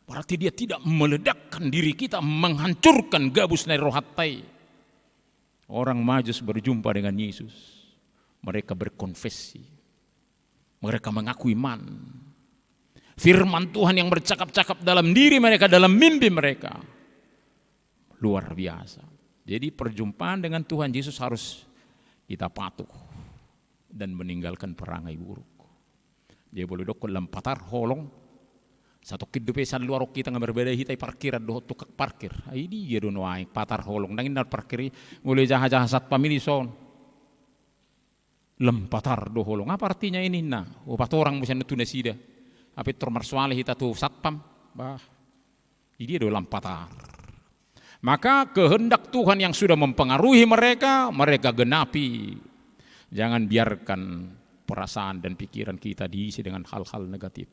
Berarti dia tidak meledakkan diri kita, menghancurkan gabus na di rohanta i. Orang Majus berjumpa dengan Yesus. Mereka berkonfesi. Mereka mengaku iman. Firman Tuhan yang bercakap-cakap dalam diri mereka, dalam mimpi mereka. Luar biasa. Jadi perjumpaan dengan Tuhan Yesus harus kita patuh dan meninggalkan perangai buruk. Jadi boi didokkon lam patar holong. Satongkin dope saluar on hita nga marbadai hita i parkiran dohot tukang parkir. Ai dia do nuaeng patar holong. Ndang inna parkir i, molo jaha-jaha satpam i dison. Lam patar do holong. Apa artinya ini, ninna? O, patorang muse tu nasida. Apa pintor marsoal hita tu satpam? Bah. Di dia do lam patar. Maka kehendak Tuhan yang sudah mempengaruhi mereka, mereka genapi. Jangan biarkan perasaan dan pikiran kita diisi dengan hal-hal negatif.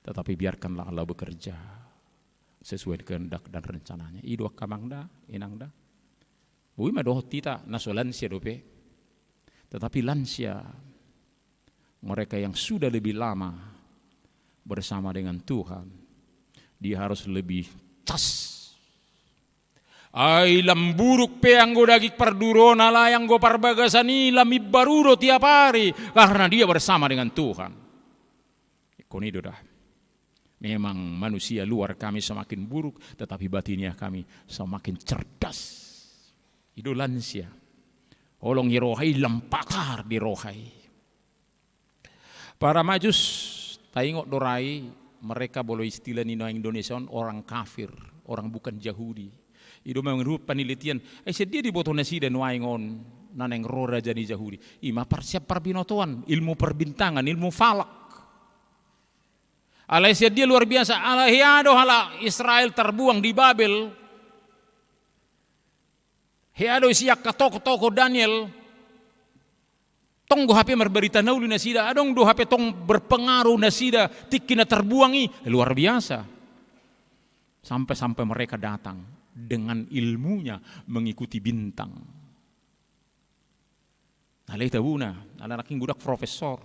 Tetapi biarkanlah Allah bekerja sesuai kehendak dan rencananya. I do angka amang da, inang da. Boi ma dohot hita na so lansia dope. Tetapi lansia, mereka yang sudah lebih lama bersama dengan Tuhan, dia harus lebih cas. Ai lam buruk pe anggo daging pardurona, alai anggo parbagasan i lam imbaru do tiap ari, karena dia bersama dengan Tuhan. Ingkon i do da. Memang manusia luar kami semakin buruk, tetapi batinnya kami semakin cerdas. I do lansia. Holong di roha i, lam patar di roha i. Para Majus, taingot do ra i, mereka, molo istilah ni nuaeng Indonesia on, orang kafir, orang bukan Jahudi. I do manurut panelitian, ai sian dia diboto nasida nuaeng on na naeng ro raja ni Jahudi? I ma par-, sian parbinotoan, ilmu perbintangan, ilmu falak. Alai sian dia luar biasa, alai hea do halak Israel tarbuang di Babel. Hea do isi angka tokoh-tokoh Daniel. Tong do hape marbarita na uli nasida, adong do hape tong berpengaruh nasida tingki na tarbuang i, luar biasa. Sampai-sampai mereka datang dengan ilmunya mengikuti bintang. Alai tabuna, ala nangkin godang profesor.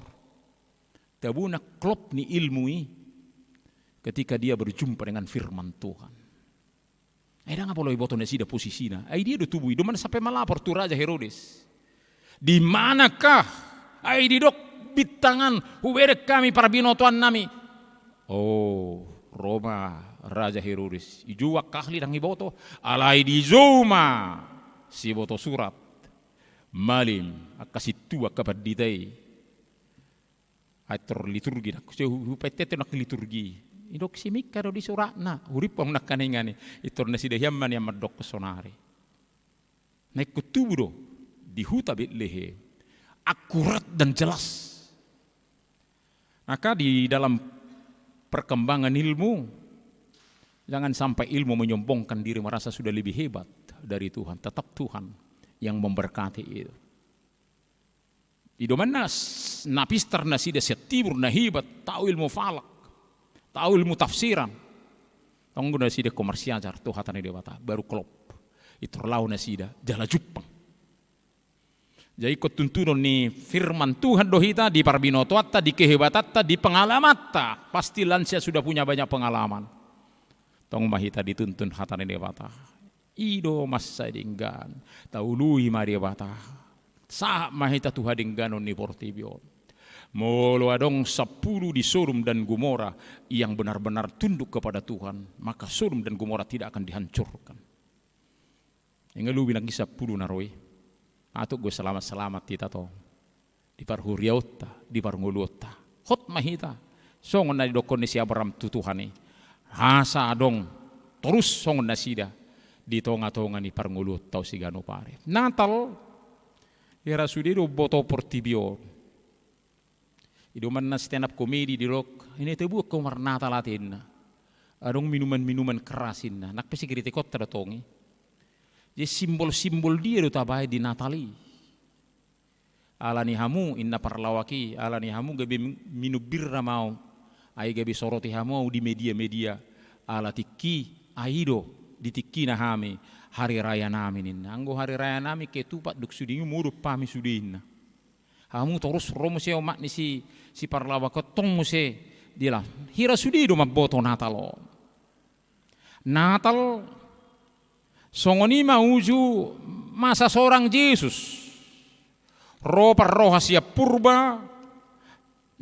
Tabuna klop ni ilmu i ketika dia berjumpa dengan firman Tuhan. Ai ndang apala iboto nasida posisina. Ai dia do tubu i, doman sampai malapor tu Raja Herodes. Di manakah? Ai didok bintang an, hubereng hami parbinotoannami. Oh, ro ma Raja Herodes. Dijou angka ahli ndang iboto. Alai dijou ma siboto surat. Malim, angka sintua, angka pandita i. Ai tor liturgi, nang, se hu-, hupaintete nang liturgi. Didok si Mika do di suratna, hurimpang nangkaningan i. Tor nasida hian ma nian mandok sonari. Na ingkon tubu do di huta Betlehem. Akurat dan jelas. Maka di dalam perkembangan ilmu, jangan sampai ilmu menyombongkan diri, merasa sudah lebih hebat dari Tuhan. Tetap Tuhan yang memberkati itu. I do ma na s-, na pistar nasida sian timur na hebat, tau ilmu falak, tau ilmu tafsiran. Tong do nasida ingkon marsiajar tu hata ni Debata, baru klop. I tor laho nasida, jala jumpang. Jadi ingkon tuntunon ni firman Tuhan do hita di parbinotoanta, di kehebatanta, di pengalamanta. Pasti lansia sudah punya banyak pengalaman. Tong ma hita dituntun hata ni Debata. I do mansai denggan. Taului ma Debata. Sahat ma hita tu hadengganon ni portibi on. Molo adong sampulu di Sodom dan Gomora yang benar-benar tunduk kepada Tuhan, maka Sodom dan Gomora tidak akan dihancurkan. Inga lubi nangkin sampulu na ro i. Atuk, go selamat-selamat hita tong. Di parhuriaonta, di parngoluonta. Hot ma hita. Songon na didokkon ni si Abraham tu Tuhan i. Asa adong torus songon nasida di tonga-tonga ni parngoluonta on siganup ari. Natal, hira sude do umboto portibi on. I do ma na stand up comedy didok, i na tabuat hamu marnatal ate inna. Adong minuman-minuman keras inna. Nang pe sikritik on tadok tong i. Jadi simbol-simbol dia do tabaen di Natal i. Ala ni hamu, inna parlawak i, ala ni hamu gabe minum bir ma au. Ai gabe soroti hamu au di media-media. Ala tingki, ai do, di tingkina hami, hari raya nami ninna. Anggo hari raya nami ketupat dung sude i modom hami sude inna. Hamu torus ro muse omak ni si, si parlawak on tong muse dilah. Hira sude do mamboto Natal on. Natal songon i ma uju masa sorang Jesus. Ro parroha sian purba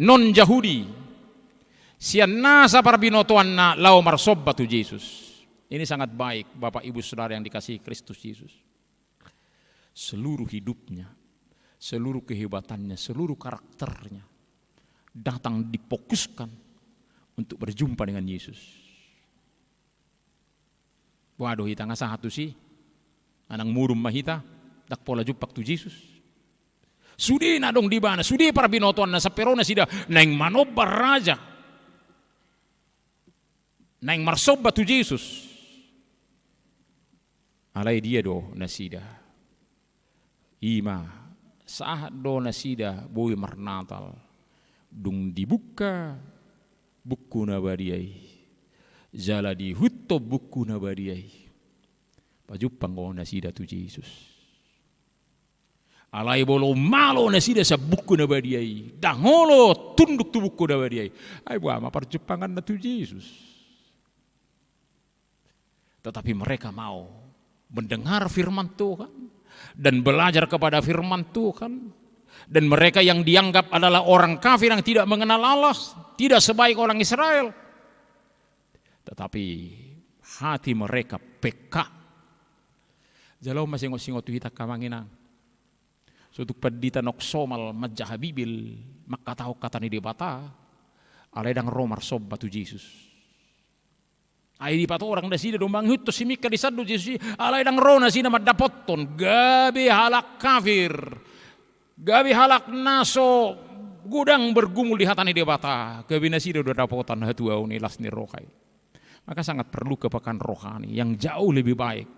non Jahudi. Sian nasa parbinotoanna laho marsomba tu Jesus. Ini sangat baik, Bapak Ibu Saudara yang dikasihi Kristus Yesus. Seluruh hidupnya, seluruh kehebatannya, seluruh karakternya datang difokuskan untuk berjumpa dengan Yesus. Boha do hita, nga sahat tusi? Nga naeng modom ma hita, ndang pola jumpang tu Jesus. Sude na adong di ibana, sude parbinotoanna, sampe ro nasida naeng manomba raja. Naeng marsomba tu Jesus. Alai dia do nasida? I ma, sahat do nasida boi marnatal. Dung dibuka buku na badia i. Jala diihuthon buku na badia i. Pajumpang do nasida tu Jesus. Alai molo malo nasida sian buku na badia i, ndang olo tunduk tu buku na badia i, ai boha ma parjumpanganna tu Jesus? Tetapi mereka mau mendengar firman Tuhan dan belajar kepada firman Tuhan. Dan mereka yang dianggap adalah orang kafir yang tidak mengenal Allah, tidak sebaik orang Israel. Tetapi hati mereka peka. Jalo ma singot-singot tu hita angka amang inang. So tung pandita nok somal manjaha Bibel, mangkatahon hata ni Debata, alai ndang ro marsomba tu Jesus. Ai dipatorang nasida do mangihuthon si Mika di sandok Jesus i, alai ndang ro nasida mandapothon, gabe halak kafir, gabe halak na so godang bergumul di hata ni Debata, gabe nasida do dapotan hatuaon i, las ni roha i. Maka sangat perlu kepekaan rohani yang jauh lebih baik.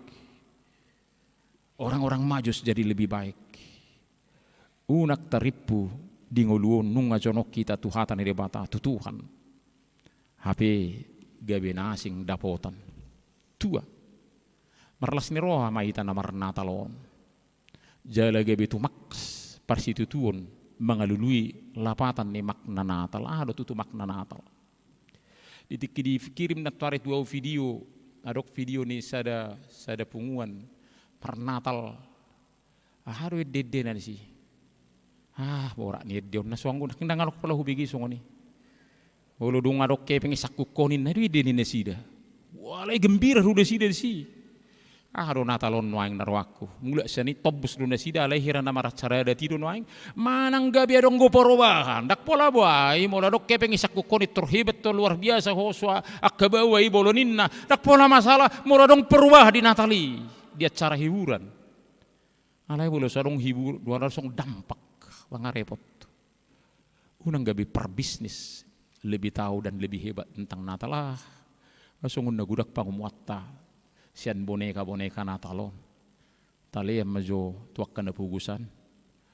Orang-orang majus jadi lebih baik. Unang tarimpu di ngolu on nunga jonok hita tu hata ni Debata, tu Tuhan. Hape gabe na asing dapotan. Tua. Marlas ni roha ma hita na marnatal on. Jala gabe tumaks parsitutuon mangalului lapatan ni makna Natal. Aha do tutu makna Natal? Di tingki dikirim nantoari tu au video, adong video ni sada, sada punguan marnatal. Aha do ende-endena disi? Ah, borat ni ende on na songon, ndang adong pola hubege songon i. Molo dung adong hepeng i sangkukkon ninna, i do ende ni nasida. Alai gembira do nasida disi. Aha do Natal on nuaeng na rohangku? Mulak sian i tombus do nasida, alai hira na maracara adat i do nuaeng. Manang gabe adong do perubahan, ndang pola boha i, molo adong hepeng i sangkukkon i terhebat, terluar biasa, hoso angka baoa i, molo ninna, ndang pola masalah molo adong perubahan di Natal i, di acara hiburan. Alai molo so adong hiburan, dung adong songon dampak, mangarepot. Unang gabe parbisnis lebih tahu dan lebih hebat tentang Natal, ah. Songon na godang pangomoanta sian boneka-boneka Natal on. Talean ma jo tu angka na pogosan,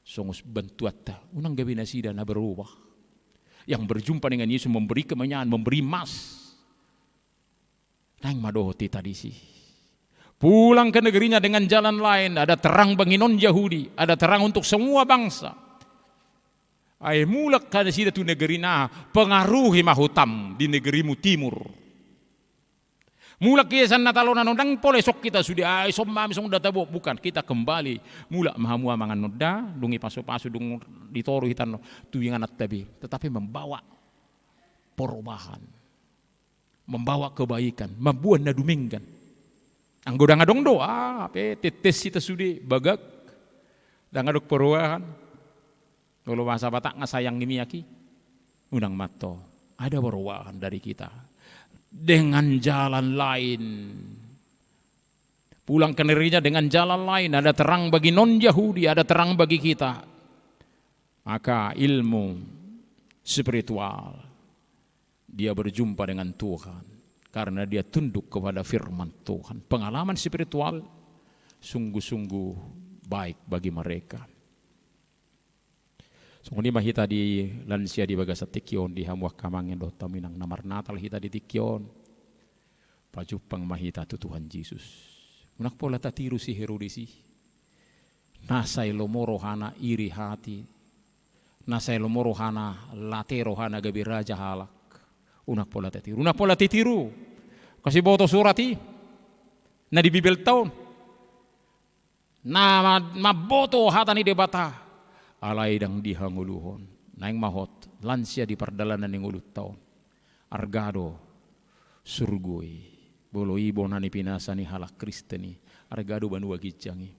songon bantuanta. Unang gabe nasida na berubah. Yang berjumpa dengan Yesus memberi kemenyan, memberi emas. Naeng ma dohot hita disi. Pulang ke negerinya dengan jalan lain, ada terang bagi non-Yahudi, ada terang untuk semua bangsa. Ai mulak ma nasida tu negeri na, pengaruhi ma hutam di negerimu timur. Mulak ia sian Natal on, ndang pola songon hita sude, ai songon ma hami songon na tabo, bukan, hita kembali. Mulak ma hamu mangan nonda, dung i pasu-pasu, dung ditoru hita annon, tu ingananta be. Tetapi membawa perubahan. Membawa kebaikan, mamboan na dumenggan. Anggo ndang adong do, ah, pe tetes hita sude, bagak. Ndang adong perubahan. Molo bahasa Batak nga sayang ni miak i. Unang ma antong. Ada perubahan dari kita. Dengan jalan lain. Pulang ke negerinya dengan jalan lain. Ada terang bagi non-Yahudi, ada terang bagi kita. Maka ilmu spiritual. Dia berjumpa dengan Tuhan karena dia tunduk kepada firman Tuhan. Pengalaman spiritual sungguh-sungguh baik bagi mereka. Songon i ma hita di lansia di bagasan tingki on, di hamu angka amang dohot hamu inang na marnatal hita di tingki on. Pajumpang ma hita tu Tuhan Jesus. Unang pola tatiru si Herodes i. Na sai lomo rohana, iri hati. Na sai lomo rohana, late rohana gabe raja halak. Unang pola tatiru. Unang pola tatiru. Kasi boto surat i. Na di Bibelta on. Na ma-, mamboto hata ni Debata. Alai ndang dihangoluhon. Naeng ma hot. Lansia di pardalanan ni ngolunta on. Arga do surgo i. Molo i bona ni pinasa ni halak Kristen i. Arga do banua ginjang i.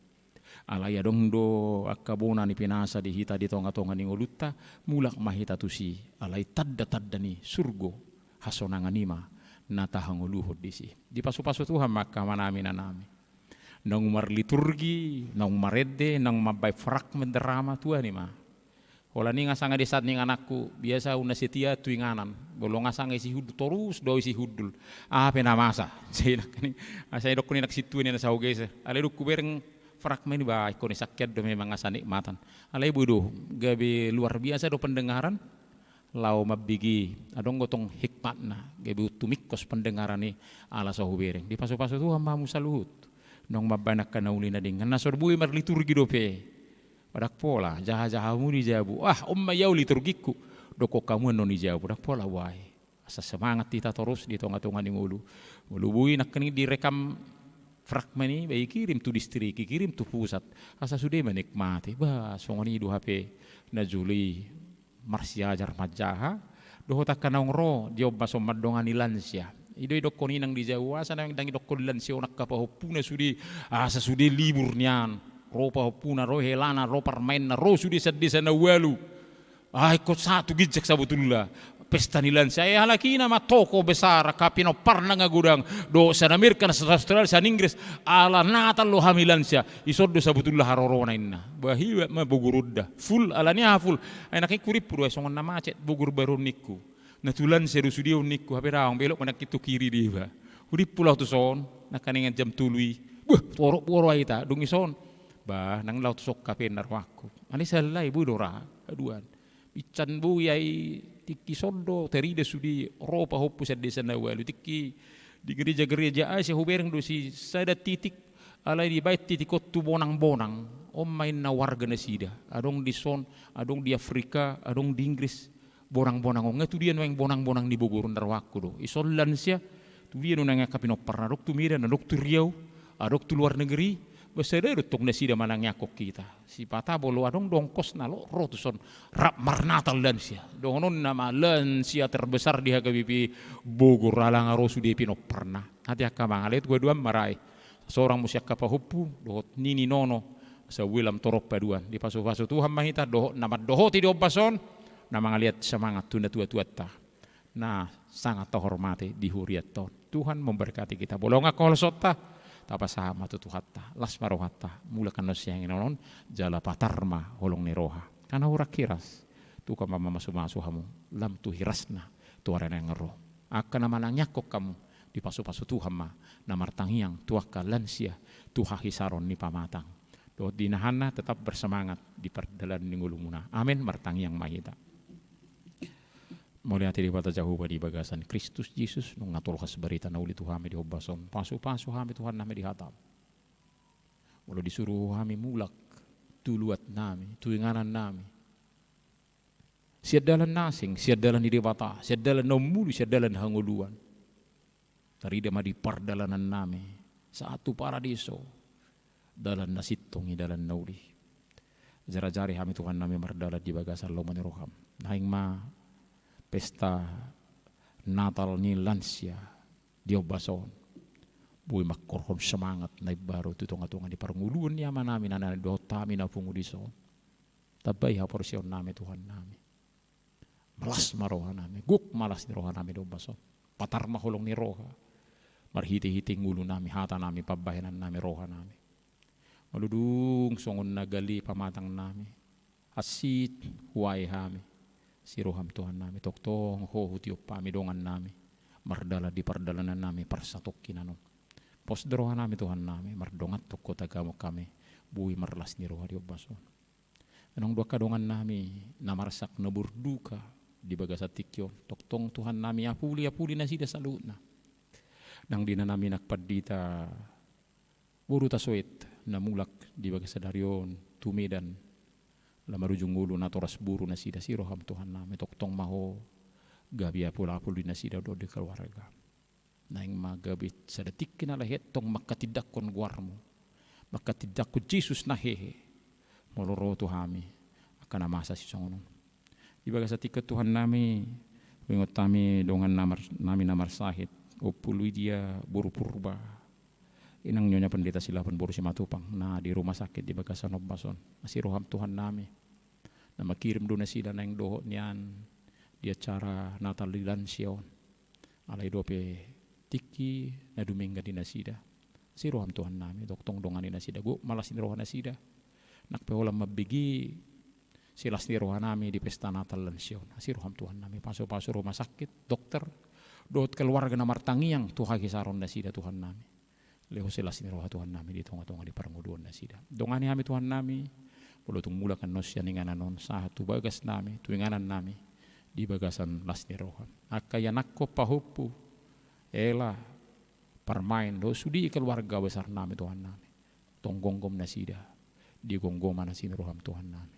Alai adong do angka bona ni pinasa di hita di tonga-tonga ni ngolunta, mulak ma hita tusi, alai tanda-tanda ni surgo, hasonangan i ma na tahangoluhon disi. Dipasu-pasu Tuhan ma angka amanami inanami. Naung marliturgi, naung marende, naung mambaen fragmen drama, tuani ma. Holan i nga sanga di saat ni ingananku, biasa au na setia tu inganan. Molo nga sanga isi hundul, torus do au isi hundul. Aha pe na masa. Sai nangkin i, asa idokkon i nang sintua ni na saoge sa. Alai dung hubereng fragmen i, bah, ingkon i sangkian do memang asa nikmatan. Alai boi do, gabe luar biasa do pendengaran. Laho mambege, adong do tong hikmatna. Gabe tumingkos pendengaran i, ala so hubereng. Dipasu-pasu Tuhan ma hamu saluhut. Naung mambaen angka na uli na denggan. Na so boi marliturgi dope. Ndang pola, jaha-jaha hamu di jabu. Ah, on ma i au liturgingku. Dokkon hamu annon di jabu. Ndang pola boha i. Asa semangat hita torus di tonga-tonga ni ngolu. Molo boi nangkin i direkam fragmen i, bah, ikirim tu distrik, ikirim tu pusat. Asa sude menikmati. Bah, songon i do hape na jolo i marsiajar manjaha. Dohot angka naung ro, di on ma so mandongani lansia. I do idokkon inang di jabu, asa naung ndang idokkon lansia on angka pahompuna sude, asa sude libur nian. Ro pahompuna, ro helana, ro parmaenna, ro sude sian desa na ualu. Ah, ingkon sahat tu ginjang sabotulna. Pesta ni lansia, ai halak i nama toko besar, angka pinomparna nga godang, dohot sian Amerika, sian Australia, sian Inggris, ala Natal do hami lansia, ison do sabotulna harorona inna. Bah, hebat ma Bogor on da. Full, alani aha full? Ai nangkin hurimpu do, ai songon na macet Bogor baru on ningku. Na tu lansia do sude on ningku, hape daong, belok ma nangkin tu kiri deba. Hurimpu laho tuson, nangkaningan jam tolu i. Bah, torop boro ai ta, dung ison. Bah, nang laho tuson hape na rohangku. Alai sahali boi do ra, haduan. Binsan boi ai tingki son do tarida sude ro pahompu sian desa na ualu, tingki di gereja-gereja ai sai hubereng do sisada titik, alai dibaen titik on tu bonang-bonang. On ma inna warga nasida, adong di son, adong di Afrika, adong di Inggris. Bonang-bonang on nga tu dia nuaeng bonang-bonang ni Bogor on, na rohangku do ison lansia. Tu dia do nuaeng angka pinomparna, adong tu Medan, adong tu Riau, adong tu luar negeri. Bah, sada do tong nasida manangiangkon hita. Sipata molo adong do ongkosna, lo ro tuson, rap marnatal lansia. Dohononna ma lansia terbesar di H K B P Bogor, ala nga ro sude pinomparna. Ate angka amang, alai tu haduan ma ra i. Sasorang muse angka pahompu dohot nini nono, asa boi lam torop haduan. Dipasupasu Tuhan ma hita dohot na mandohoti di ombas on, na mangaliat semangat tu natua-tuanta na sangat tahormati di hurianta on. Tuhan memberkati kita. Molo nga holsonta, tapasahat ma tu Tuhanta. Las ma rohanta, mulak annon sian inganan on, jala patar ma holong ni roha. Karna hurang hiras, tukang ma mamasumasu hamu, lam tu hirasna tu ari na naeng ro. Angka na manangiangkon hamu, dipasupasu Tuhan ma na martangiang tu angka lansia, tu hahisaron ni pamatang. Dohot di inahanna, tetap bersemangat di pardalanan ni ngolumuna. Amen, martangiang ma hita. Mauliate Debata Jahowa di bagasan Kristus Jesus, nunga tolhas barita na uli tu hami di ombas on. Pasupasu hami Tuhan nami di hataM. Molo disuru Ho hami mulak tu luat nami, tu inganan nami, sian dalan na asing, sian dalan ni Debata, sian dalan na ummuli, sian dalan hangoluan. Tarida ma di pardalanan nami sahat tu paradiso, dalan na sintong i, dalan na uli. Jarajari hami Tuhan nami mardalan di bagasan lomo ni rohaM. Naeng ma pesta Natal ni lansia di ombas on boi mangkorhon semangat na imbaru tu tonga-tonga ni parngoluon ni amanami na naeng dohot hami na pungu dison. Tambai haporseaon nami Tuhan nami. Las ma roha nami, gok ma las ni roha nami di ombas on. Patar ma holong ni roha marhite-hite ngolu nami, hata nami, pambahenan nami, roha nami. Molo dung songon na gale pamatang nami, hansit huae hami, asi rohaM Tuhan nami, tongtong Ho hutiop hami, dongan nami, mardalan di pardalanan nami parsatongkinan on. Pos do roha nami Tuhan nami, mardongan tong Ho tagamon hami boi marlas ni roha di ombas on. Adong do angka dongan nami na marsak, na berduka di bagasan tingki on, tongtong Tuhan nami apuli, apuli nasida saluhutna. Nang di inanami nang pandita boru Tasoet na mulak di bagasan ari on tu Medan, lam marujung ngolu natoras boru nasida, asi rohaM Tuhan nami, tongtong ma Ho gabe apul-apul di nasida dohot di keluarga. Naeng ma gabe sada tingki na lahe tong manghatindanghon goarMu, manghatindanghon Jesus na hehe, molo ro tu hami angka na masa sisongon on. Di bagasan tingki on Tuhan nami, huingot hami dongan na mar-, nami na marsahit, Ompu Lydia boru Purba, inang Nyonya Pendeta Silaban boru Simatupang na di rumah sakit di bagasan ombas on. Asi rohaM Tuhan nami, na mangkirim do nasida naeng dohot nian di acara Natal di lansia on. Alai dope tingki na dumenggan di nasida. Asi rohaM Tuhan nami, tongtong dongani nasida, gok ma las ni roha nasida. Nang pe holan mambege, silas ni roha nami di pesta Natal lansia on. Asi rohaM Tuhan nami, pasupasu rumah sakit, dokter, dohot keluarga na martangiang tu hahisaron nasida Tuhan nami. Lehon silas ni roha Tuhan nami di tonga-tonga ni parngoluon nasida. Dongani hami Tuhan nami, molo tung mulak annon sian inganan on sahat tu bagas nami, tu inganan nami, di bagasan las ni roha. Angka ianakhon, pahompu, ela, parumaen, dohot sude keluarga besar nami Tuhan nami. Tong gomgom nasida, digomgom ma las ni rohaM Tuhan nami.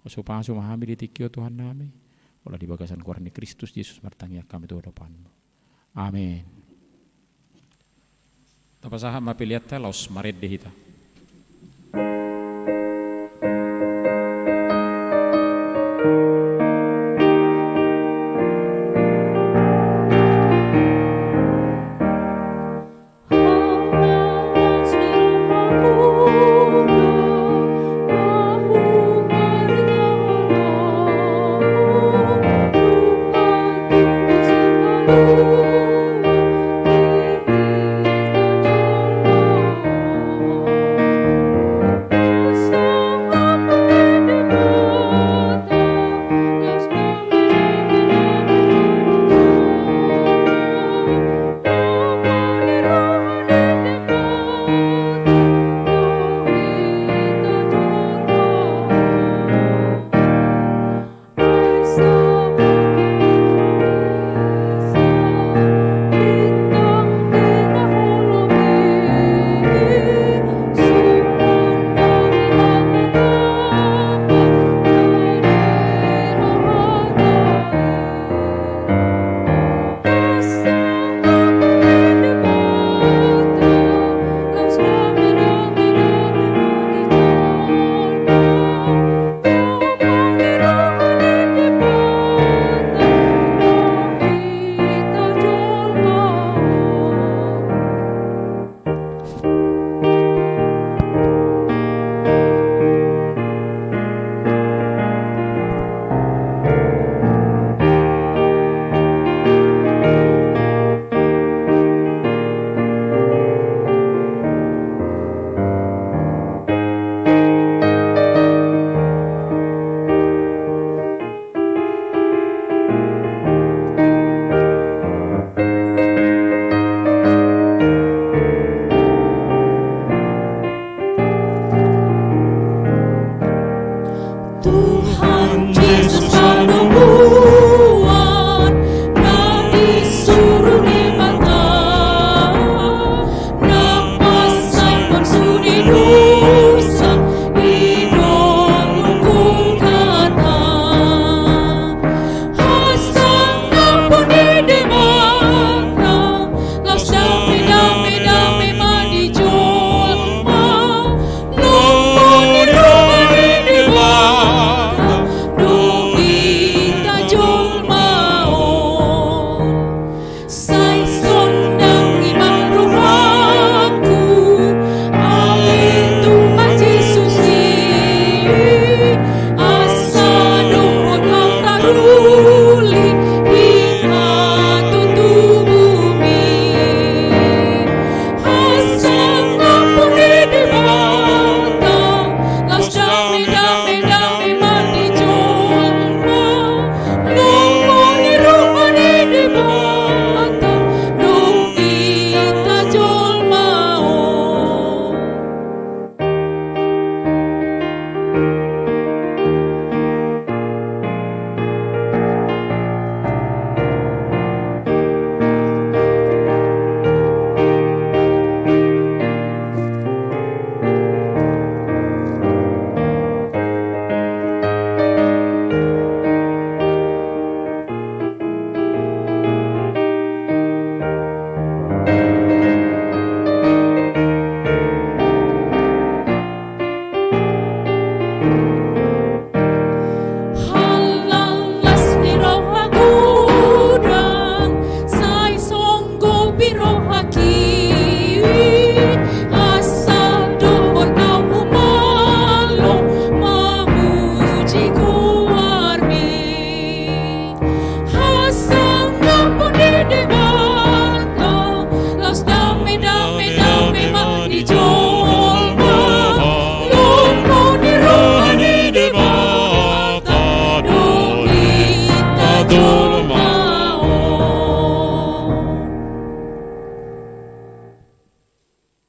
Pasupasu ma hami di tingki on Tuhan nami, molo di bagasan goar ni Kristus Jesus martangiang hami tu adopanMu. Amen. Tapasahat ma peleanta laos marende hita.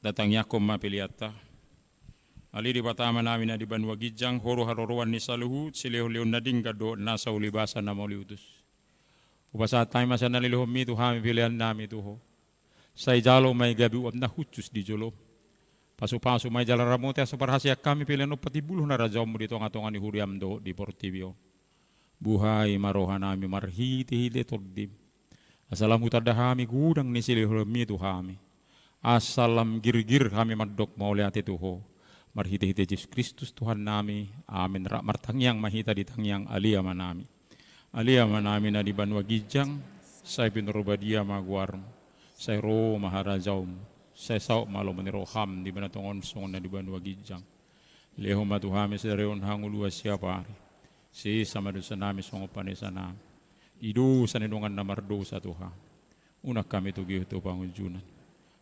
Tatangiangkon ma peleanta. Ale Debata Amanami na di banua ginjang, Ho do haroroan ni saluhut silehonlehon na denggan dohot nasa ulibasa na mauliutus. Hupasahat hami ma sian na nilehonmi tu hami peleannami tu Ho. Sai jalo ma i gabe uap na hushus di jolom. Pasupasu ma i jala ramoti asa parhaseang hami pelean on patimbulhon harajaonmu di tongatonga ni huriam dohot di portibi on. Buhai ma rohanami marhitehite Tondim. Asa lam hutanda hami godang ni silehonlehonmi tu hami. Asa lam girgir hami mandok mauliate tu Ho. Marhitehite Jesus Kristus Tuhannami. Amen. Rap martangiang ma hita di tangiang Ale Amanami. Ale Amanami na di banua ginjang, sai pinarbadia ma goarmu. Sai ro ma harajaonmu. Sai saut ma lomo ni roham di banua tonga on songon na di banua ginjang. Lehon ma tu hami sadari on hangoluan siapari. Sesa ma dosanami songon panesanami di dosa ni dongan na mardosa tu hami. Unang hami togihon tu pangunjunan.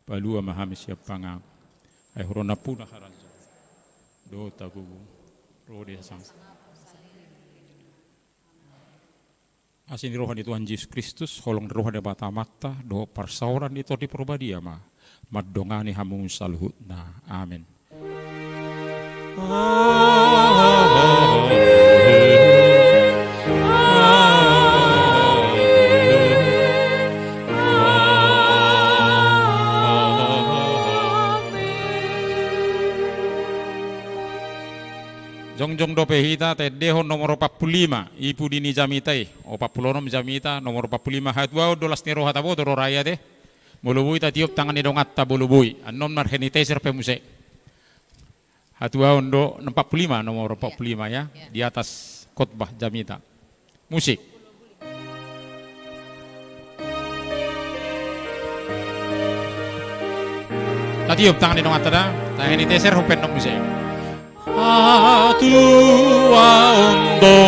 Palua ma hami sian pangago. Ai Ho do nampuna harajaon dohot hagogoon. Ro di hasang. Asi ni roha ni Tuhan Jesus Kristus, holong ni roha ni Debata Amanta, dohot parsaoran ni Tondi Parbadia ma mandongani hamu saluhutna. Amen. Jongjong dope hita taendehon nomor opat pulu lima, i pudi ni jamita i, opat pulu onom jamita, nomor opat pulu lima, hatuaon do las ni roha, taboto do ra i ate. Molo boi tatiop tangan ni donganta molo boi, annon marheniteser pe muse. Hatuaon do, opat pulu lima, nomor opat pulu lima ya, di atas khotbah jamita. Musik. Tatiop tangan ni donganta da, taheniteser, hupen do muse. Hatuaon do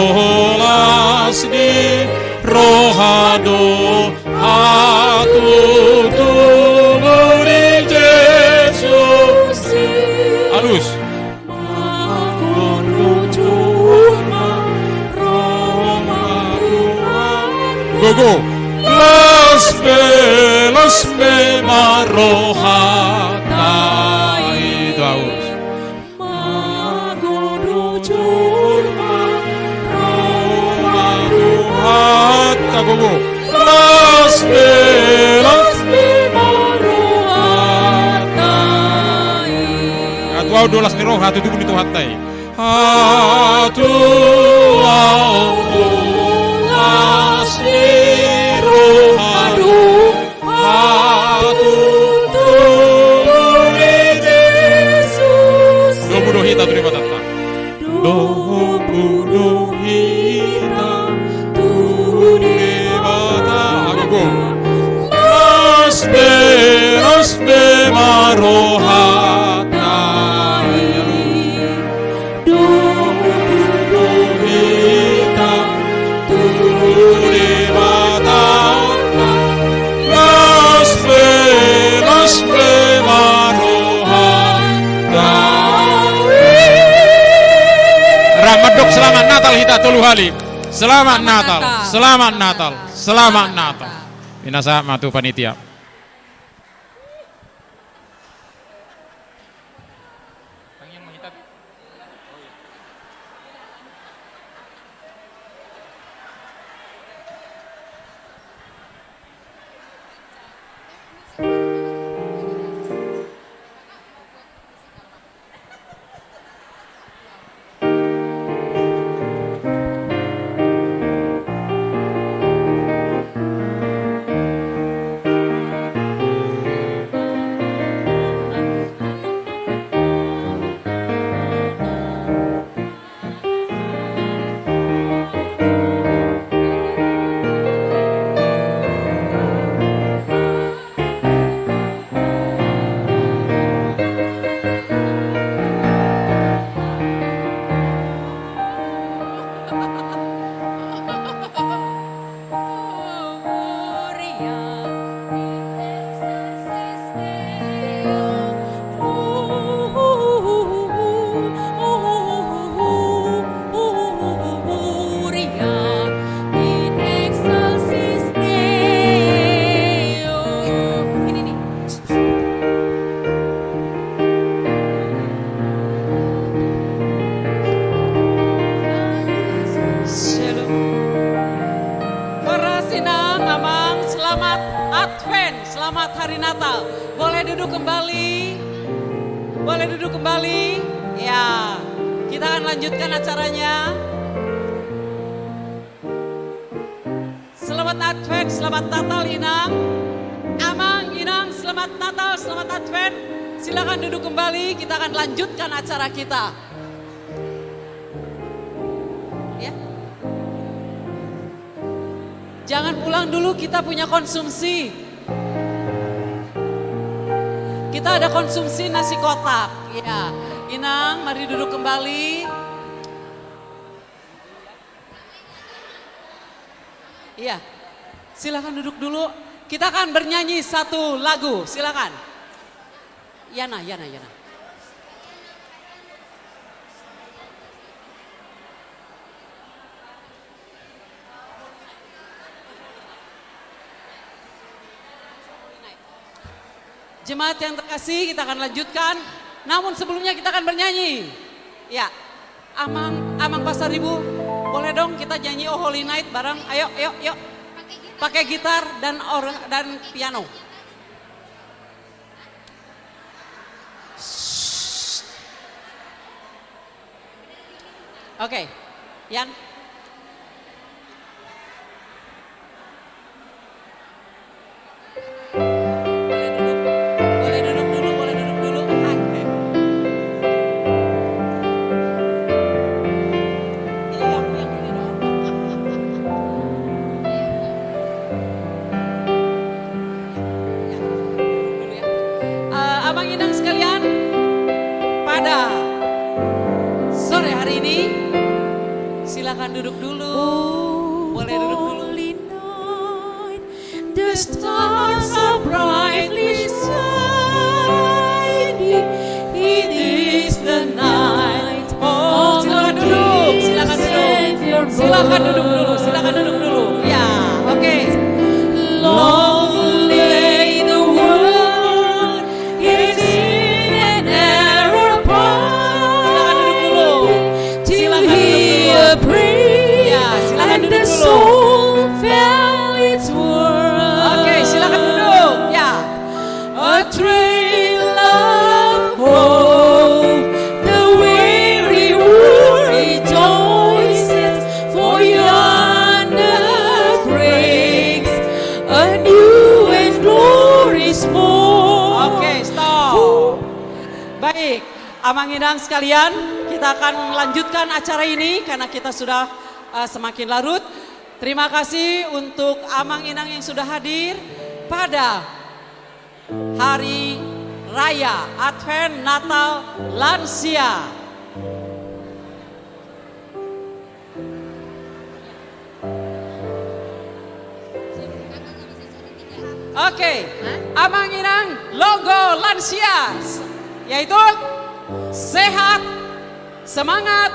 las ni roha do hatutubu ni Jesus. Alus. Gogo. Las be, las be ma rohanta i. Daus. Magodang jolma ro ma Tuhanta. Gogo. Las be, las be ma rohanta i. Hatuaon do las ni roha, hatutubu ni Tuhanta i. Hatuaon do las ni roha do hatutubu ni Jesus. Domu do hita tu Debatanta. Domu do hita tu Debata. Agogo. Las be, las be ma rohanta i. Domu do hita tu Debata, las be, las be ma rohanta i. Rap mandok selamat Natal hita tolu hali. Selamat Natal, selamat Natal, selamat Natal. Pinasahat ma tu panitia. Boleh duduk kembali? Boleh duduk kembali? Ya, kita akan lanjutkan acaranya. Selamat Advent, selamat Natal, Inang. Amang, Inang, selamat Natal, selamat Advent. Silakan duduk kembali, kita akan lanjutkan acara kita. Ya. Jangan pulang dulu, kita punya konsumsi. Kita ada konsumsi nasi kotak. Ya. Inang, mari duduk kembali. Iya. Silakan duduk dulu. Kita akan bernyanyi satu lagu. Silakan. Yana, Yana, Yana. Jemaat yang terkasih, kita akan lanjutkan. Namun sebelumnya kita akan bernyanyi. Ya, Amang, Amang Pasaribu, boleh dong kita nyanyi O Holy Night bareng? Ayo, ayo, ayo. Pakai gitar dan or-, dan piano. Oke, Yan. Boleh duduk, boleh duduk dulu, boleh duduk dulu. Oke. Iya, yang ini dong. Eh, Amang Inang sekalian, pada sore hari ini, silakan duduk dulu. Boleh duduk dulu. Holy night, the stars are brightly shining. It is the night of our Savior born. Silakan duduk, silakan duduk. Silakan duduk dulu, silakan duduk dulu. Ya, oke. Long lay the world in sin and error pining, till he appeared and the soul felt its worth. Oke, silakan duduk. Ya. A trail of hope, the weary world rejoices, for yonder breaks a new and glorious morn. Oke, stop. Baik, Amang Inang sekalian, kita akan lanjutkan acara ini karena kita sudah, eh, semakin larut. Terima kasih untuk Amang Inang yang sudah hadir pada Hari Raya Advent Natal Lansia. Oke, Amang Inang, logo lansia, yaitu sehat, semangat,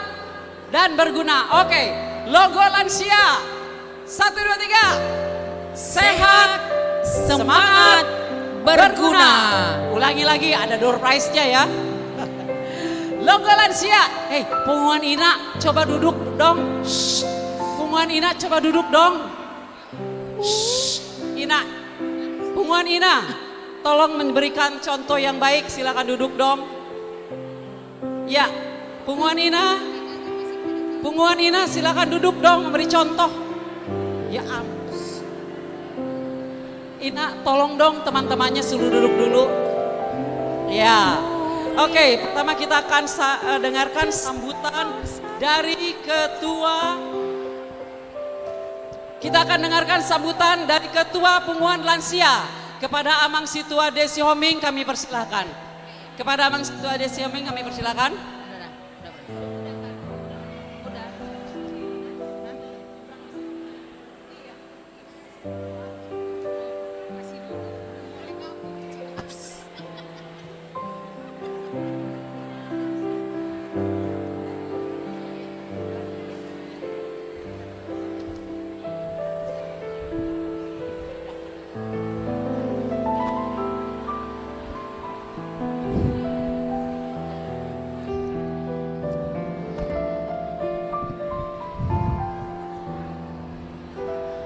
dan berguna. Oke, logo lansia. Satu, dua, tiga. Sehat, semangat, berguna. Ulangi lagi, ada door prize-nya ya. Logo lansia. Hei, punguan ina, coba duduk dong. Shh. Punguan ina, coba duduk dong. Shh, ina. Punguan ina, tolong memberikan contoh yang baik, silakan duduk dong. Ya, punguan ina. Punguan ina, silakan duduk dong, memberi contoh. Ya ampun. Ina, tolong dong teman-temannya suruh duduk dulu. Ya. Oke, pertama kita akan sa-, eh, dengarkan sambutan dari ketua Kita akan dengarkan sambutan dari Ketua Punguan Lansia. Kepada Amang Situa Desi Hombing kami persilahkan. Kepada Amang Situa Desi Hombing kami persilahkan.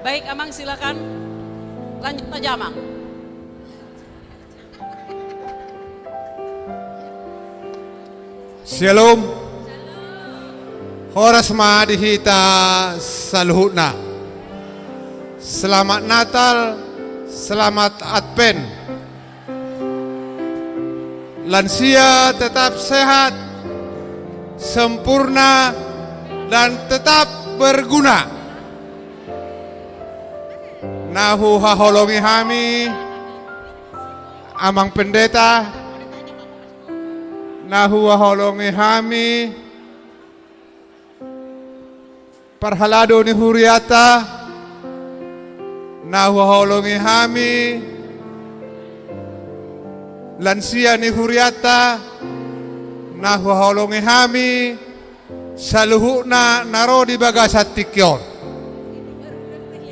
Baik, Amang, silakan. Lanjut saja, Amang. Shalom. Horas ma di hita saluhutna. Selamat Natal, selamat Advent. Lansia tetap sehat, sempurna, dan tetap berguna. Na huhaholongi hami, Amang Pendeta, na huhaholongi hami, parhalado ni huriata, na huhaholongi hami, lansia ni huriata, na huhaholongi hami, saluhutna na ro di bagasan tingki on.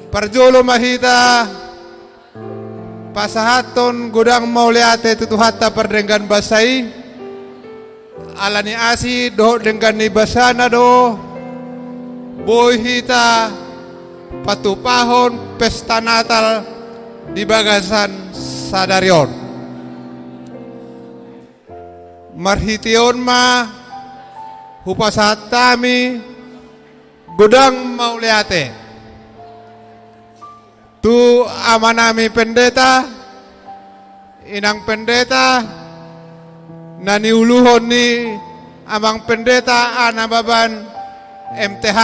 Parjolo ma hita pasahathon godang mauliate tu Tuhanta pardenggan basa i, ala ni asi dohot denggan ni basana do boi hita patupahon pesta Natal di bagasan sadari on. Marhite on ma hupasahat hami godang mauliate tu amanami pendeta, inang pendeta, na niuluhon ni amang pendeta Anababan M T H,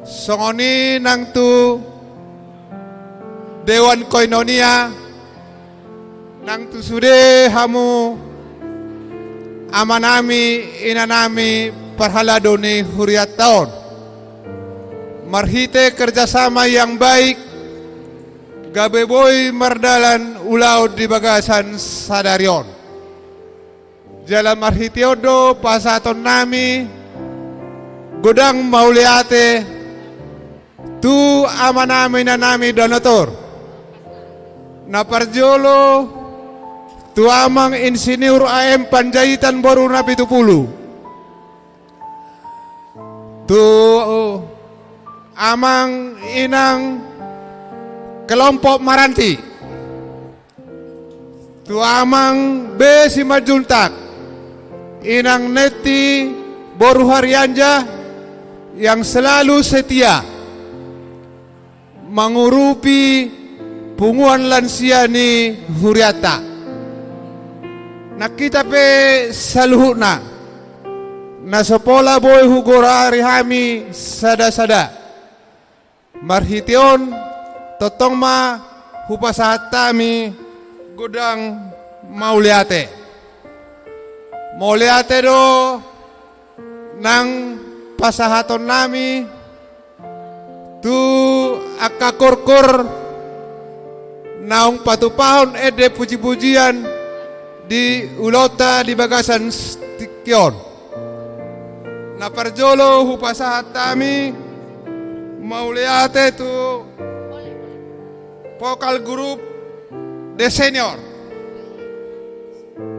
songon i nang tu dewan koinonia, nang tu sude hamu amanami, inanami, parhalado ni hurianta on. Marhite kerjasama yang baik, gabe boi mardalan ulaon di bagasan sadari on. Jala marhite on do pasahatonnami godang mauliate tu amanami, inanami, donatur. Na parjolo tu amang Insinyur A M Panjaitan boru Napitupulu. Tu amang inang kelompok Maranti. Tu amang B Simanjuntak, inang Neti boru Harianja yang selalu setia mangurupi punguan lansia ni hurianta. Nang hita pe saluhutna, na so pola boi hugorari hami sada-sada. Marhite on tongtong ma hupasahat hami godang mauliate. Mauliate do nang pasahatonnami tu angka korkor naung patupahon ende pujipujian di ulaonta di bagasan tingki on. Na parjolo hupasahat hami mauliate tu vokal grup The Senior,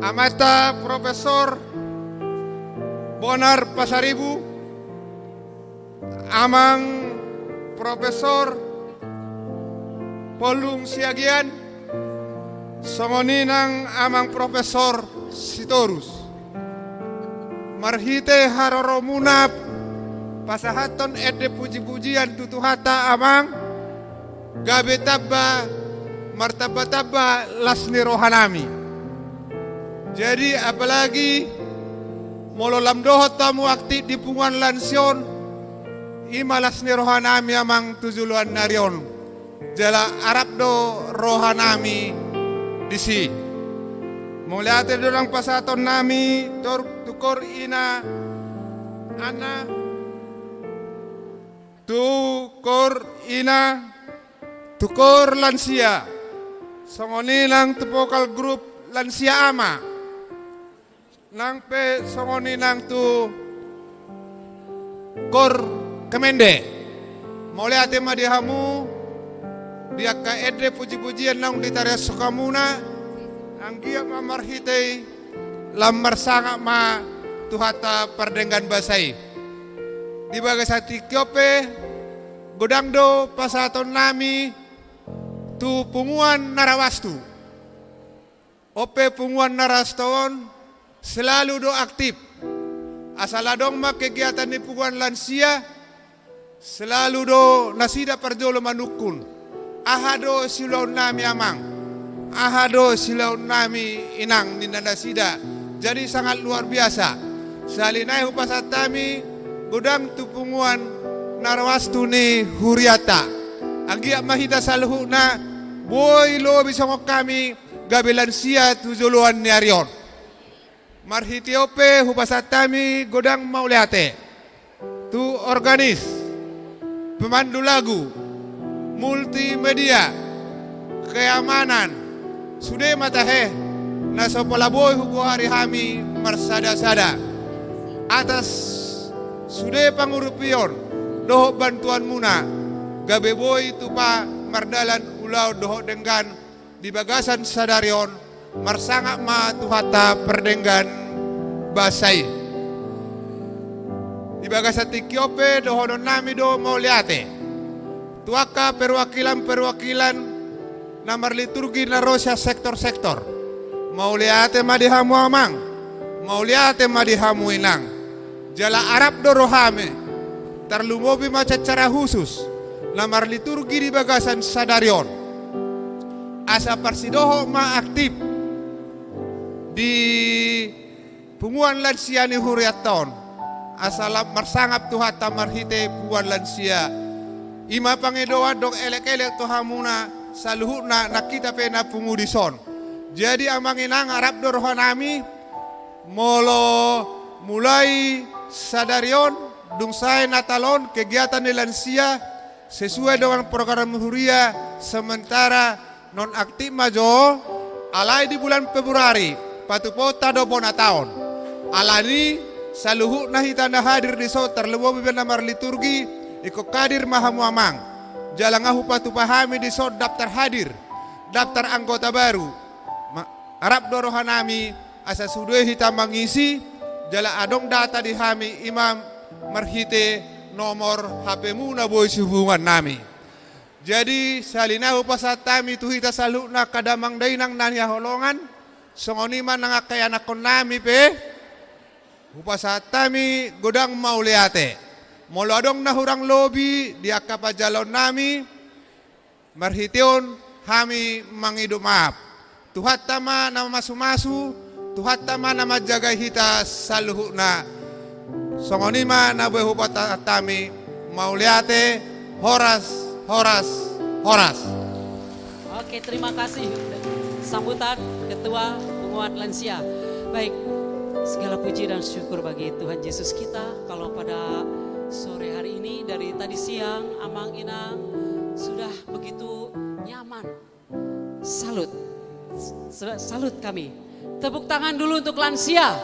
amanta Profesor Bonar Pasaribu, amang Profesor Pollung Siagian, songon i nang amang Profesor Sitorus. Marhite haroromuna pasahathon ende pujipujian tu Tuhanta, amang, gabe tamba martambatamba las ni rohanami. Jadi apalagi molo lam dohot hamu aktif di punguan lansia on, i ma las ni rohanami, amang, tu joloan ni ari on. Jala arap do rohanami disi. Mauliate do nang pasahatonnami tu kor ina Anna, tu kor ina, tu kor lansia, songon i nang tu vokal grup lansia ama, nang pe songon i nang tu kor kemende. Mauliate ma di hamu di angka ende pujipujian naung ditariashon hamuna, anggiat ma marhite i lam marsangap ma Tuhanta pardenggan basa i. Di bagasan tingki on pe godang do pasahatonnami tu punguan Narawastu. On pe punguan Narawastu on Selalu do aktif. Asal adong ma kegiatan ni punguan lansia, selalu do nasida parjolo manungkun. Aha do siulaonnami amang? Aha do siulaonnami inang, ninna nasida. Jadi sangat luar biasa. Sahali nai hupasahat hami godang tu punguan na roastu ni hurianta. Anggiat ma hita saluhutna boi lobi songon hami gabe lansia tu joloan ni ari on. Marhite on pe hupasahat hami godang mauliate tu organis, pemandu lagu, multimedia, keamanan, sude ma tahe na so pola boi hugoari hami marsada-sada. Atas sude pangurupion dohot bantuanmuna, gabe boi tupa mardalan ulaon dohot denggan di bagasan sadari on. Marsangap ma Tuhanta pardenggan basa i. Di bagasan tingki on pe dohononnami do mauliate tu angka perwakilan-perwakilan na marliturgi na ro sian sektor-sektor. Mauliate ma di hamu amang, mauliate ma di hamu inang. Jala arap do rohami, tarlumobi ma secara khusus na marliturgi di bagasan sadari on. Asa parsidohot ma aktif di punguan lansia ni hurianta on. Asa lam marsangap Tuhanta marhite punguan lansia. I ma pangidoan dohot elek-elek tu hamuna saluhutna nang hita pe na pungu dison. Jadi amang inang, arap do rohanami, molo mulai sadari on, dung sae Natal on, kegiatan ni lansia sesuai dengan program huria sementara non aktif ma jo, alai di bulan Februari patupaonta do bona taon. Alani saluhutna hita na hadir dison, tarlumobi pe na marliturgi, ingkon hadir ma hamu amang. Jala nga hupatupa hami dison daftar hadir, daftar anggota baru. Ma-, arap do rohanami asa sude hita mangisi, jala adong data di hami i ma marhite nomor H P-muna boi sihubungannami. Jadi sahali nai hupasahat hami tu hita saluhutna angka damang dainang na hinaholongan, songon i ma nang angka ianakkonnami pe, hupasahat hami godang mauliate. Molo adong na hurang lobi di angka panjaloonnami, marhite on hami mangido maaf. Tuhanta ma na mamasu-masu, Tuhanta ma na manjagai hita saluhutna. Songon i ma na boi hupasahat hami, mauliate, horas, horas, horas. Oke, terima kasih. Sambutan Ketua Punguan Lansia. Baik, segala puji dan syukur bagi Tuhan Yesus kita. Kalau pada sore hari ini, dari tadi siang, Amang Inang sudah begitu nyaman. Salut. Sa-, salut kami. Tepuk tangan dulu untuk lansia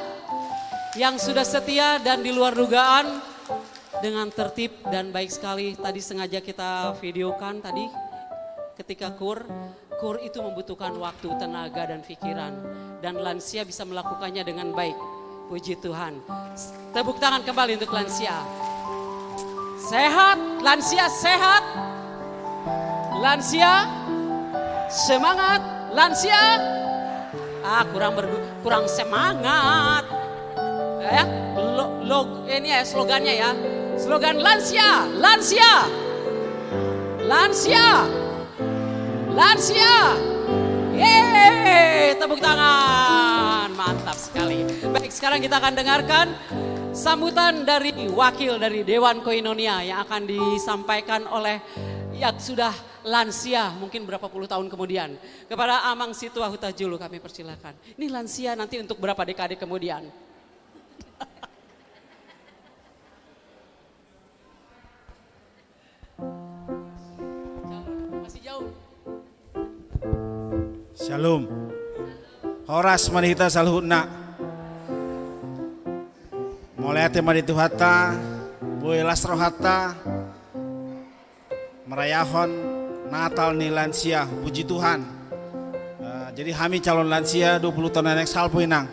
yang sudah setia dan di luar dugaan dengan tertib dan baik sekali. Tadi sengaja kita videokan tadi ketika kur. Kur itu membutuhkan waktu, tenaga, dan pikiran. Dan lansia bisa melakukannya dengan baik. Puji Tuhan. Tepuk tangan kembali untuk lansia. Sehat, lansia sehat. Lansia semangat, lansia. Ah, kurang bergu-, kurang semangat. Ya, lo-, log-, ini ya slogannya ya. Slogan lansia, lansia. Lansia. Lansia. Yeay, tepuk tangan. Mantap sekali. Baik, sekarang kita akan dengarkan sambutan dari wakil dari Dewan Koinonia yang akan disampaikan oleh yang sudah lansia, mungkin berapa puluh tahun kemudian. Kepada Amang Situa Hutajulu kami persilakan. Ini lansia nanti untuk berapa dekade kemudian. Masih jauh. Shalom. Horas ma di hita saluhutna. Mauliate ma di Tuhanta, boi las rohanta marayahon Natal ni lansia, puji Tuhan. Eh, jadi hami calon lansia dua puluh tahun na naeng salpu, Inang.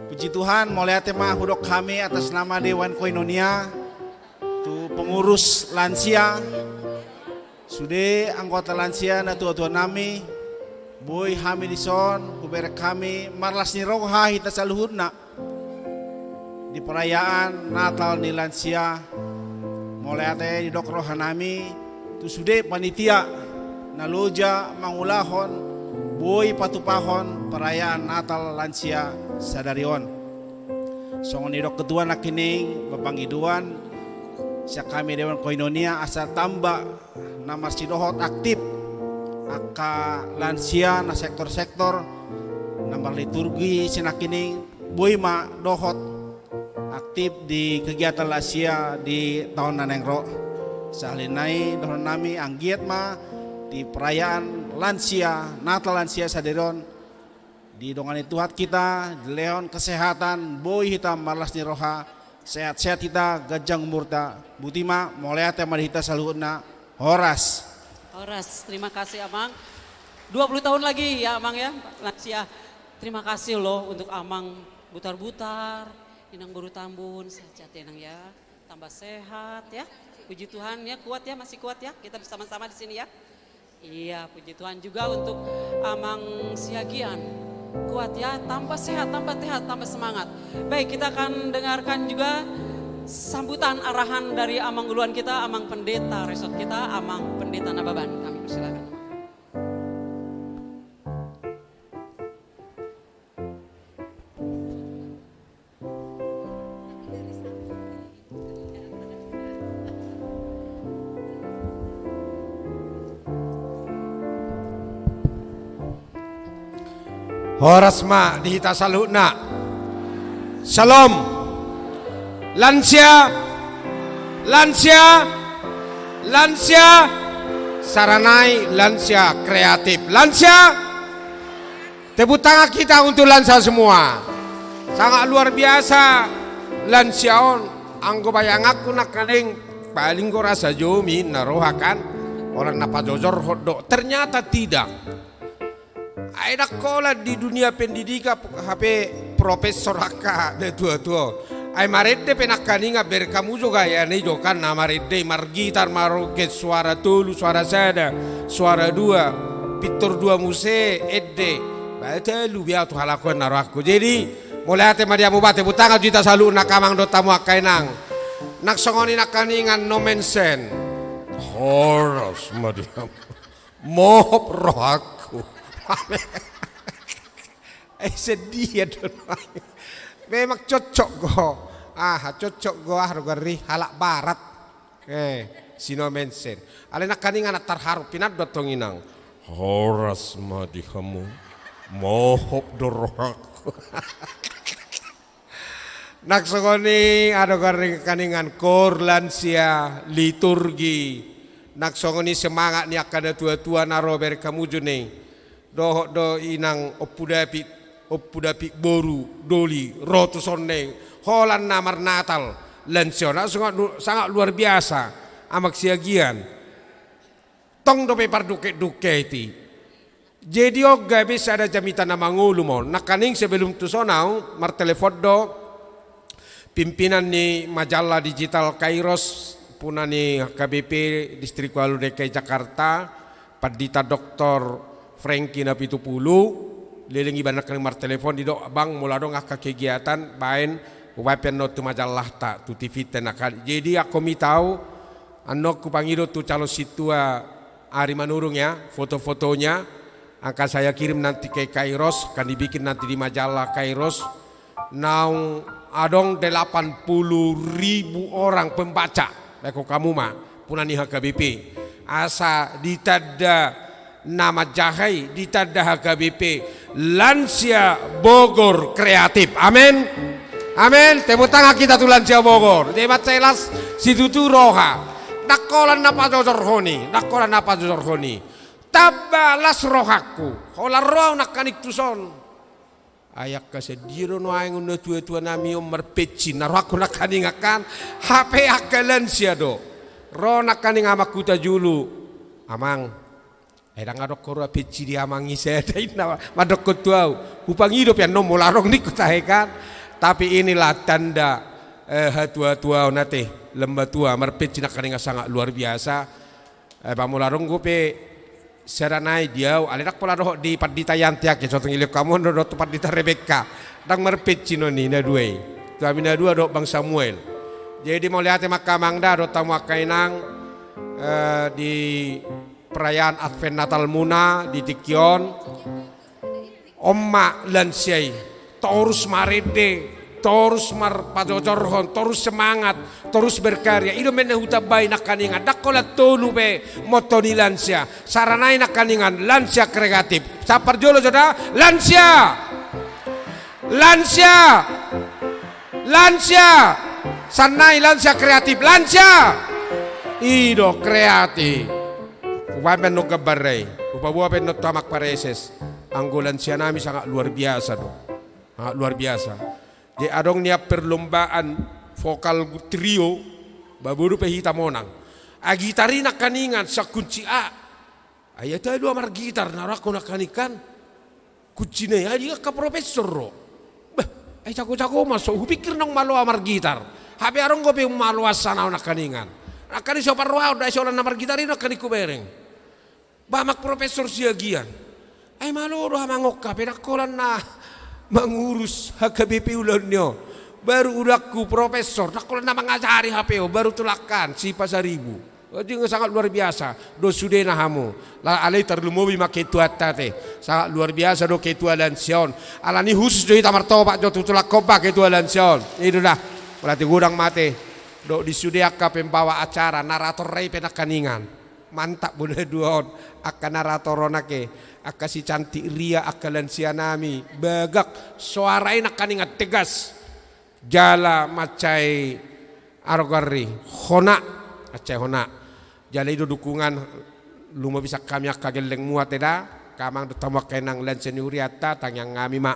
Puji Tuhan, mauliate ma hudok hami atas nama Dewan Koinonia tu pengurus lansia, sude anggota lansia na tuatua nami, boi hami dison Bereng hami marlas ni roha hita saluhutna di perayaan Natal ni lansia. Mauliate didok rohanami tu sude panitia na loja mangulahon, boi patupahon perayaan Natal lansia sadari on. Songon nidok ketua nangkining, bapangidoan sian hami Dewan Koinonia asa tamba na marsidohot aktif angka lansia na sektor-sektor na marliturgi sinangkining, boi ma dohot aktif di kegiatan lansia di taon na naeng ro. Sahali nai dohononnami, anggiat ma di perayaan lansia, Natal lansia sadari on, didongani Tuhan hita, dilehon kesehatan, boi hita marlas ni roha, sehat-sehat hita, ganjang umurta. Boti ma, mauliate ma di hita saluhutna. Horas. Horas, terima kasih, Amang. Dua puluh tahun lagi ya, Amang, ya, lansia. Terima kasih loh untuk Amang Butar-Butar, Inang Boru Tambun, sehat-sehat ya, Nang, ya. Tambah sehat ya. Puji Tuhan ya, kuat ya, masih kuat ya. Kita bersama-sama di sini ya. Iya, puji Tuhan juga untuk Amang Siagian. Kuat ya, tambah sehat, tambah sehat, tambah semangat. Baik, kita akan dengarkan juga sambutan arahan dari Amang Uluan kita, Amang Pendeta Resort kita, Amang Pendeta Nababan. Kami persilakan. Horas ma di hita saluhutna. Syalom. Lansia, lansia, lansia, saranai lansia kreatif. Lansia, tepuk tangan kita untuk lansia semua. Sangat luar biasa lansia on. Anggo bayanganku nangkaning paling gora sajomi na roha kan. Holan na pajojorhon do. Ternyata tidak. Ai ndang holan di dunia pendidikan hape profesor angka na tua-tua on. Ai marende pe nangkaningan bereng hamu jo gayana i jo kan, na marende i margitar, maroget, suara tolu, suara sada, suara dua, pintor dua muse ende. Bae telu be au tu halakoan na rohangku. Jadi mauliate ma di hamu, ba tepuk tangan jo hita saluhutna angka amang dohot hamu angka inang. Nang songon i nangkaningan no mention. Horas ma di hamu. Mohop rohangku. Eh, sedia do. Memang cocok do. Aha, cocok do, aha do gari halak barat. Eh, si no mention. Alai nangkaningan na tarharu pinandok tong inang. Horas ma di hamu. Mohop do rohangku. Nang songon i adong gari nangkaningan koor lansia, liturgi. Nang songon i semangat ni angka na tua-tua na ro bereng hamu jo ne. Dohot do inang Ompu Dapit, Ompu Dapit boru, doli, ro tu son ne. Holan na marnatal. Lansia on sangat lu-, sangat luar biasa. Amang Siagian. Tong dope pardungke-dungke i. Jadi on gabe sada jamita na mangolu ma on. Nangkaning sebelum tu son au martelepon do pimpinan ni majalah digital Kairos, puna ni H K B P Distrik Walu D K I Jakarta, Pandita Doktor Franky Napitupulu, leleng iba nangkaning martelepon, didok, "Bang, molo adong angka kegiatan baen, hubaen pe annon tu majalahta, tu T V-ta nangkaning." Jadi anggo mita au, annon hupangido tu calon sintua Ari Manurung ya, foto-fotonya akan saya kirim nanti ke Kairos, akan dibikin nanti di majalah Kairos. Naung adong delapan puluh ribu orang pembaca, baen hamu ma, puna ni H K B P. Asa ditanda na manjaha i, ditanda H K B P, Lansia Bogor Kreatif. Amin. Amin. Tepuk tangan kita tu Lansia Bogor. Jadi mansai las situtu roha. Ndang holan na pajojorhon i, ndang holan na pajojorhon i. Tamba las rohangku. Holan ro au nangkaning tu son. Ai angka sedia do nuaeng na tua-tua nami on marpensi, na rohangku nangkaning kan. Hape angka lansia do. Ro nangkaning amangku tajulu. Amang. Ai ndang adong ho roha pensi di amang i sada, inna mandokkon tu au. Hupangido pe annon molo adong ningku tahe kan. Tapi inilah tanda, eh, hatua-tua on ate, lemah tua, marpensi nangkaning sangat luar biasa. Eh, ba molo adong dope Sada nai di au, alai ndang pola dohot di Pandita Yanti ake, so tung ilehon hamu on do dohot tu Pandita Rebekka. Ndang marpensiun on i na dua i. Tu hami na dua dohot Bang Samuel. Jadi mauliate ma angka amang da dohot hamu angka inang, eh, di perayaan Advent Natalmuna di tingki on. On ma lansia i, torus marende, torus marpajojorhon, torus semangat, torus berkarya. I do umbahen na hutambai nangkaningan, ndang holan tolu pe motto ni lansia. Sada nai nangkaningan, lansia kreatif. Sahat parjolo jo da, lansia. Lansia. Lansia. Sada nai lansia kreatif. Lansia. I do kreatif. Hubaen pe annon gambar i. Hupaboa pe annon tu amang pareses. Anggo lansia nami sangat luar biasa do. Sangat luar biasa. Jadi adong nian perlombaan vokal trio, ba boi dope hita monang. Ai gitar i nangkaningan, sian kunci A. Ai ia tahe do au margitar, na rohangku nangkaningan. Kuncina i, ai di angka profesor do. Bah, ai jago-jago ma so, hupikir naung malo au margitar. Hape adong dope malo asa na au nangkaningan. Nangkaningan so parrohaon do, ai so holan na margitar i nangkaningan hubereng. Bah, amang profesor Siagian. Ai malo do amang on, hape ndang holan na mangurus H K B P ulaon ni on. Baru ulaonku profesor, ndang holan na mangajari hape on, baru tulangkan si Pasaribu. Jadi sangat luar biasa do sudena hamu. Alai tarlumobi ma ketuanta ate. Sangat luar biasa do ketua lansia on. Alani khusus do hita martopak jo tu tulangkon ba ketua lansia on. I do da. Mauliate godang ma ate. Dohot di sude angka pembawa acara, narator i pe nangkaningan. Mantap do na dua on. Angka narator on ake. Angka si cantik Ria, angka lansia nami. Bagak. Soara i nangkaningan tegas. Jala mansai arogarri, hona, mansai hona. Jala i do dukungan, lumobi sian hami angka gellengmu ate da, angka amang dohot hamu angka inang lansia ni hurianta, tangiang hami ma.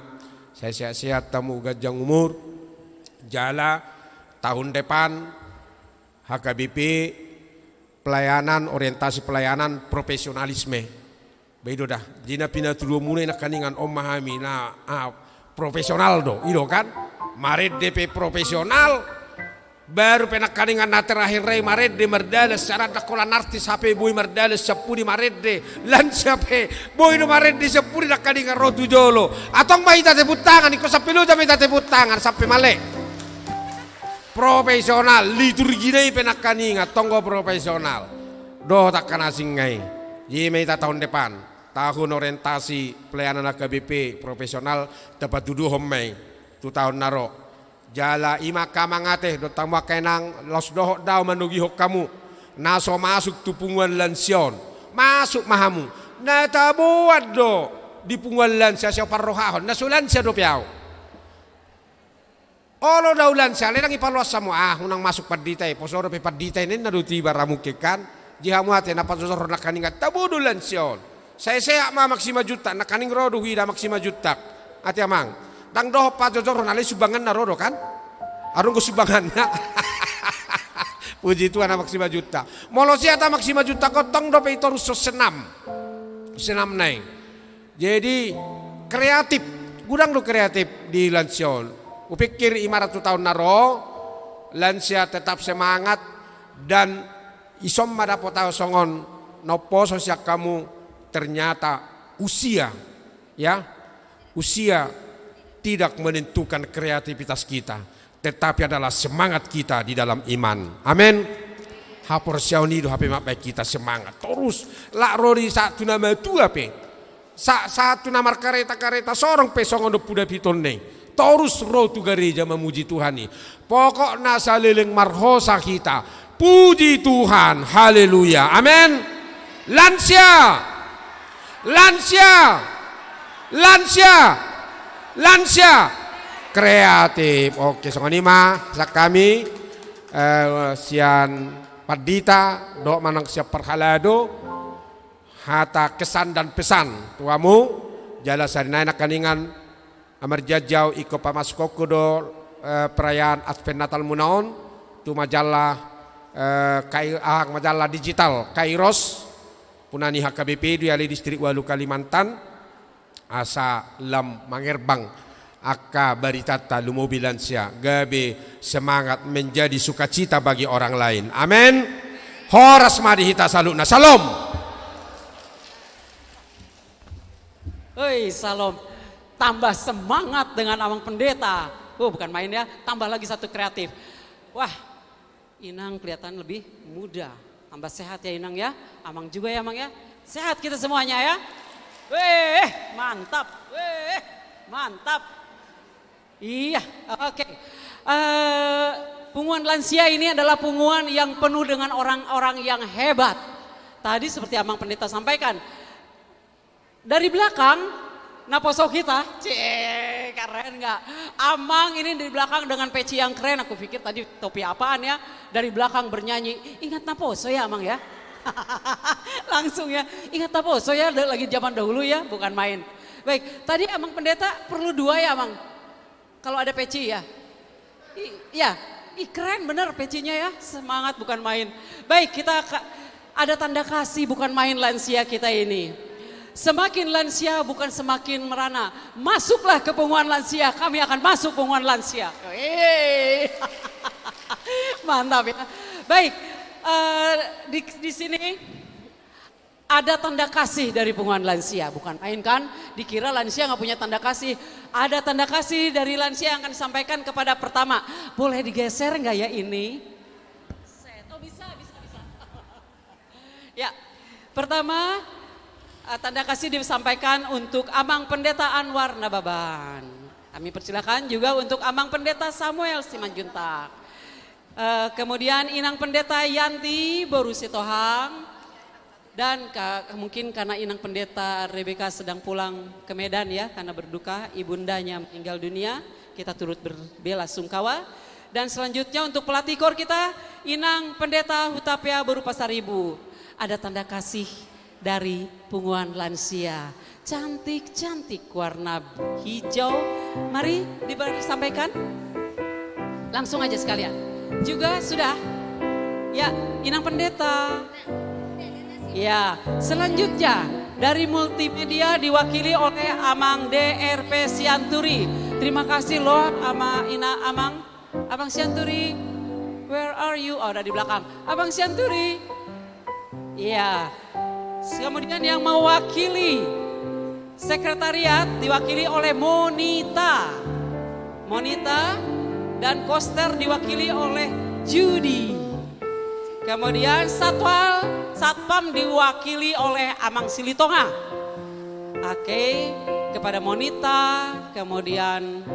Sai sehat-sehat hamu, ganjang umur. Jala tahun depan H K B P pelayanan, orientasi pelayanan profesionalisme. Ba i do da, di na pinatuduhonmuna i nangkaningan on ma hami na, ah, profesional do, i do kan? Marende pe profesional, baru pe nangkaningan na terakhir i marende mardalan, sada ndang holan artis hape boi mardalan sian pudi marende, lansia pe boi do marende sian pudi nangkaningan ro tu jolo. Antong ma hita tepuk tangan, ingkon sampe loja ma hita tepuk tangan, sampe male. Profesional, liturgina i pe nangkaningan, tonggo profesional. Dohot angka na asing nai. I ma hita tahun depan. Tahun orientasi pelayanan H K B P profesional, tapatuduhon ma i. Tu tahun na ro. Jala i ma angka amang ate, dohot hamu angka inang, laos dohot do au manogihon hamu. Na so masuk tu punguan lansia on. Masuk ma hamu. Na taboan do di punguan lansia, sai huparrohahon. Na so lansia dope au. Olo do au lansia, alai ndang ipaloas hamu, ah, unang masuk pandita i, poso dope pandita i, ninna do tu iba ra mungkin kan. Jadi hamu ate na pajojorhon nangkaningan, tabo do lansia on. Sai sehat ma amang Simanjuntak, nangkaning ro do huida amang Simanjuntak. Ate amang, ndang dohot pajojorhon, alai sumbanganna ro do kan. Adong do sumbanganna. Puji Tuhan amang Simanjuntak. Molo sehat amang Simanjuntak on, tong dope i torus so senam. Senam nai. Jadi, kreatif, godang do kreatif di lansia on. Hupikir i ma ra tu taon na ro, lansia tetap semangat, dan ison ma dapot ahu songon na umposo sian hamu, ternyata usia, ya, usia tidak menentukan kreativitas kita. Tetapi adalah semangat kita di dalam iman. Amin. Haporseaon i do hape mambahen hita semangat. Torus, lak ro di sahat tu na matua pe. Sa-, sahat tu na markareta-kareta sorong pe songon Ompu David on i. Torus ro tu gareja mamuji Tuhan i. Pokokna saleleng marhosa hita. Puji Tuhan. Haleluya. Amin. Lansia. Lansia. Lansia. Lansia. Kreatif. Oke, songon i ma sian hami, eh, sian pandita, dohot manang sian parhalado, hata kesan dan pesan tu hamu, jala sari nai nangkaningan, marjanji ahu ingkon pamasukkonku do, eh, perayaan Advent Natalmuna on tu majalah, eh, Kai-, ah, majalah digital Kairos, puna ni H K B P do i, alai Distrik Walu Kalimantan, asa lam mangerbang angka baritanta, lumobi lansia, gabe semangat, menjadi sukacita bagi orang lain. Amin. Horas ma di hita saluhutna. Syalom. Hei, Salom. Tambah semangat dengan Amang Pendeta. Oh, bukan main ya, tambah lagi satu kreatif. Wah, Inang kelihatan lebih muda. Tambah sehat ya, Inang ya. Amang juga ya, Amang ya. Sehat kita semuanya ya. Weh, mantap. Weh, mantap. Iya, oke. Eh, punguan lansia ini adalah punguan yang penuh dengan orang-orang yang hebat. Tadi seperti Amang Pendeta sampaikan, dari belakang, naposo kita. Cie, keren nggak? Amang ini dari belakang dengan peci yang keren. Aku pikir tadi topi apaan ya. Dari belakang bernyanyi. Ingat naposo ya, Amang ya? Langsung ya. Ingat naposo ya, da-, lagi zaman dahulu ya, bukan main. Baik, tadi Amang Pendeta perlu dua ya, Amang? Kalau ada peci ya? I-, ya. Ih, keren bener pecinya ya. Semangat bukan main. Baik, kita ka-, ada tanda kasih bukan main lansia kita ini. Semakin lansia bukan semakin merana. Masuklah ke punguan lansia, kami akan masuk punguan lansia. Wih. Mantap ya. Baik, eh, di, di sini ada tanda kasih dari punguan lansia, bukan main kan? Dikira lansia nggak punya tanda kasih. Ada tanda kasih dari lansia yang akan disampaikan kepada pertama. Boleh digeser nggak ya ini? Set. Oh, bisa, bisa, bisa. Ya, pertama, eh, tanda kasih disampaikan untuk Amang Pendeta Anwar Nababan. Kami persilakan juga untuk Amang Pendeta Samuel Simanjuntak. Eh, kemudian Inang Pendeta Yanti boru Sitohang. Dan ka-, mungkin karena Inang Pendeta Rebeka sedang pulang ke Medan ya, karena berduka ibundanya meninggal dunia, kita turut berbelasungkawa. Dan selanjutnya untuk pelatih kor kita, Inang Pendeta Hutapea boru Pasaribu. Ada tanda kasih dari punguan lansia. Cantik-cantik warna hijau. Mari disampaikan. Langsung aja sekalian. Juga sudah. Ya, Inang Pendeta. Ya, selanjutnya dari multimedia diwakili oleh Amang D R P Sianturi. Terima kasih loh, Ama Ina Amang. Abang Sianturi, where are you? Oh, ada di belakang. Abang Sianturi. Iya. Kemudian yang mewakili sekretariat diwakili oleh Monita. Monita dan koster diwakili oleh Judi. Kemudian satwal, satpam diwakili oleh Amang Silitonga. Oke, kepada Monita, kemudian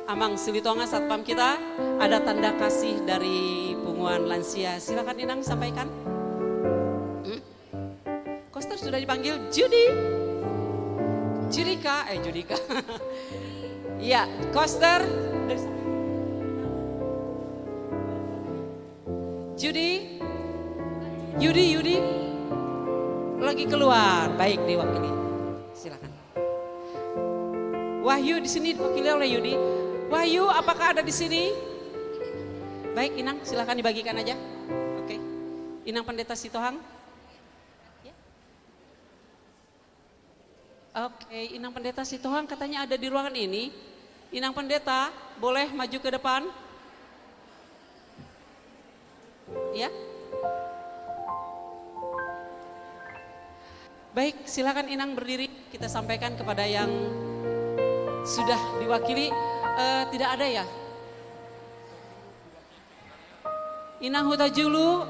Amang Silitonga, satpam kita, ada tanda kasih dari punguan lansia. Silakan Inang sampaikan. Hmm? Koster sudah dipanggil. Judi. Judika, eh, Judika. Iya, koster. Judi. Yudi, Yudi. Lagi keluar. Baik, diwakili. Silakan. Wahyu di sini diwakili oleh Yudi. Wahyu, apakah ada di sini? Baik, Inang, silakan dibagikan aja. Oke. Inang Pendeta Sitohang. Oke, Inang Pendeta Sitohang katanya ada di ruangan ini. Inang Pendeta, boleh maju ke depan? Ya. Baik, silakan Inang berdiri. Kita sampaikan kepada yang sudah diwakili. Eh, tidak ada ya? Inang Hutajulu,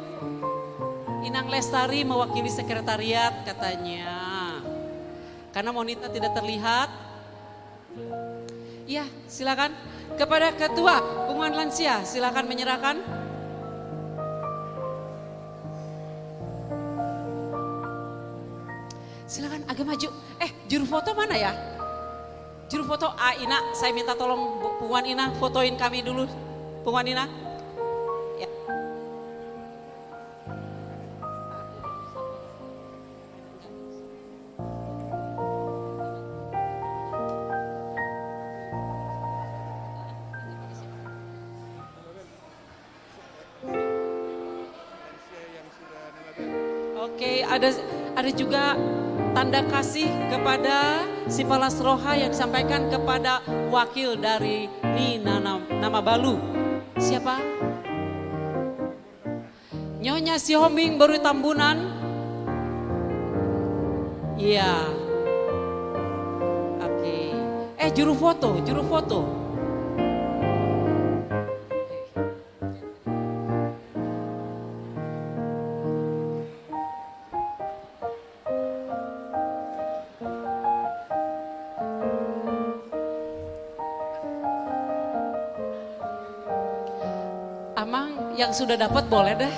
Inang Lestari mewakili sekretariat katanya. Karena Monita tidak terlihat. Iya, silakan. Kepada ketua punguan lansia, silakan menyerahkan. Silakan agak maju. Eh, juru foto mana ya? Juru foto, ah, Ina, saya minta tolong bu-, punguan Ina fotoin kami dulu. Punguan Ina. Ya. Oke, ada, ada juga tanda kasih kepada Sipalas Roha yang disampaikan kepada wakil dari Ni Nana, Namabalu. Siapa? Nyonya Sihombing boru Tambunan. Iya. Eh, juru foto, juru foto. Amang yang sudah dapat boleh dah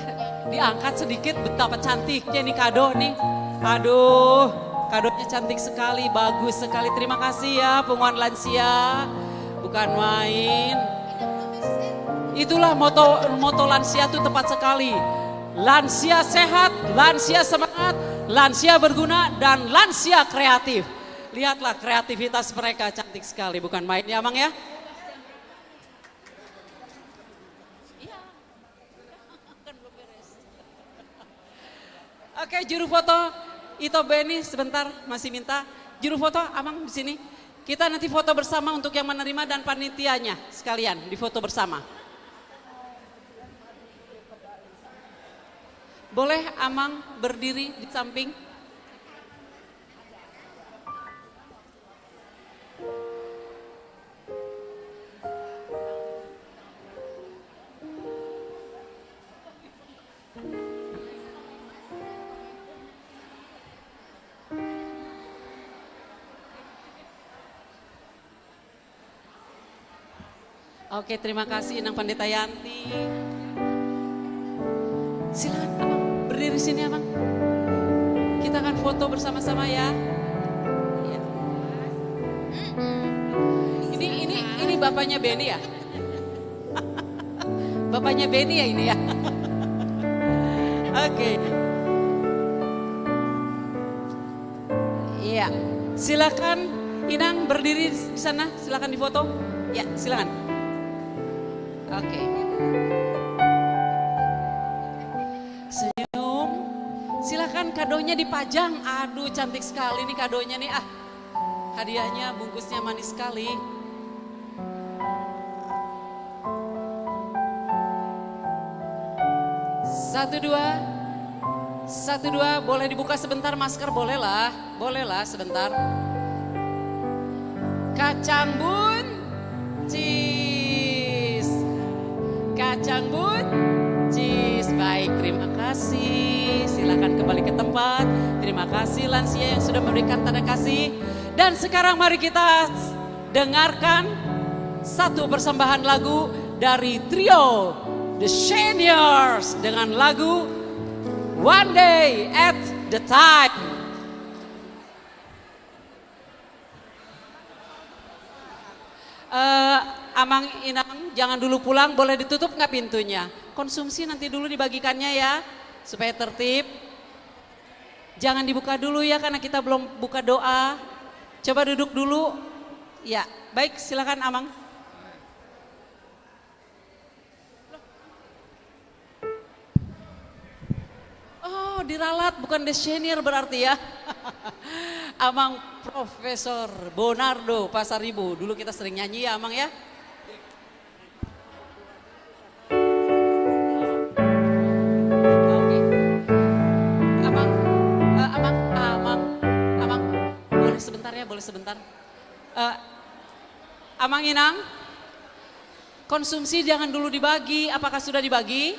diangkat sedikit, betapa cantiknya nih kado nih. Aduh, kadonya cantik sekali, bagus sekali. Terima kasih ya, punguan lansia. Bukan main. Itulah moto, moto lansia tuh tepat sekali. Lansia sehat, lansia semangat, lansia berguna, dan lansia kreatif. Lihatlah kreativitas mereka, cantik sekali, bukan main ya, Amang ya. Oke, juru foto, Ito Beni sebentar masih minta. Juru foto, Amang di sini. Kita nanti foto bersama untuk yang menerima dan panitianya sekalian difoto bersama. Boleh Amang berdiri di samping. Oke, terima kasih Inang Pendeta Yanti. Silakan Abang berdiri sini, Abang. Kita akan foto bersama-sama ya. Iya. Ini ini ini bapaknya Beni ya? Bapaknya Beni ya ini ya? Oke. Iya. Silakan Inang berdiri di sana, silakan difoto. Ya, silakan. Oke. Senyum. Silakan kadonya dipajang. Aduh, cantik sekali nih kadonya nih. Ah, hadiahnya bungkusnya manis sekali. Satu dua. Satu dua, boleh dibuka sebentar masker, bolehlah. Bolehlah sebentar. Kacang buncis. Kacang buncis. Baik, terima kasih. Silakan kembali ke tempat. Terima kasih lansia yang sudah memberikan tanda kasih. Dan sekarang mari kita dengarkan satu persembahan lagu dari trio The Seniors dengan lagu One Day at the Time. Eh, Amang Inang, jangan dulu pulang, boleh ditutup nggak pintunya? Konsumsi nanti dulu dibagikannya ya, supaya tertib. Jangan dibuka dulu ya, karena kita belum buka doa. Coba duduk dulu. Ya, baik, silakan Amang. Oh, diralat, bukan The Senior berarti ya. Amang Profesor Bonardo Pasaribu. Dulu kita sering nyanyi ya, Amang ya. Oke. Amang, eh, Amang, Amang, Amang, boleh sebentar ya, boleh sebentar. Eh, Amang Inang, konsumsi jangan dulu dibagi. Apakah sudah dibagi?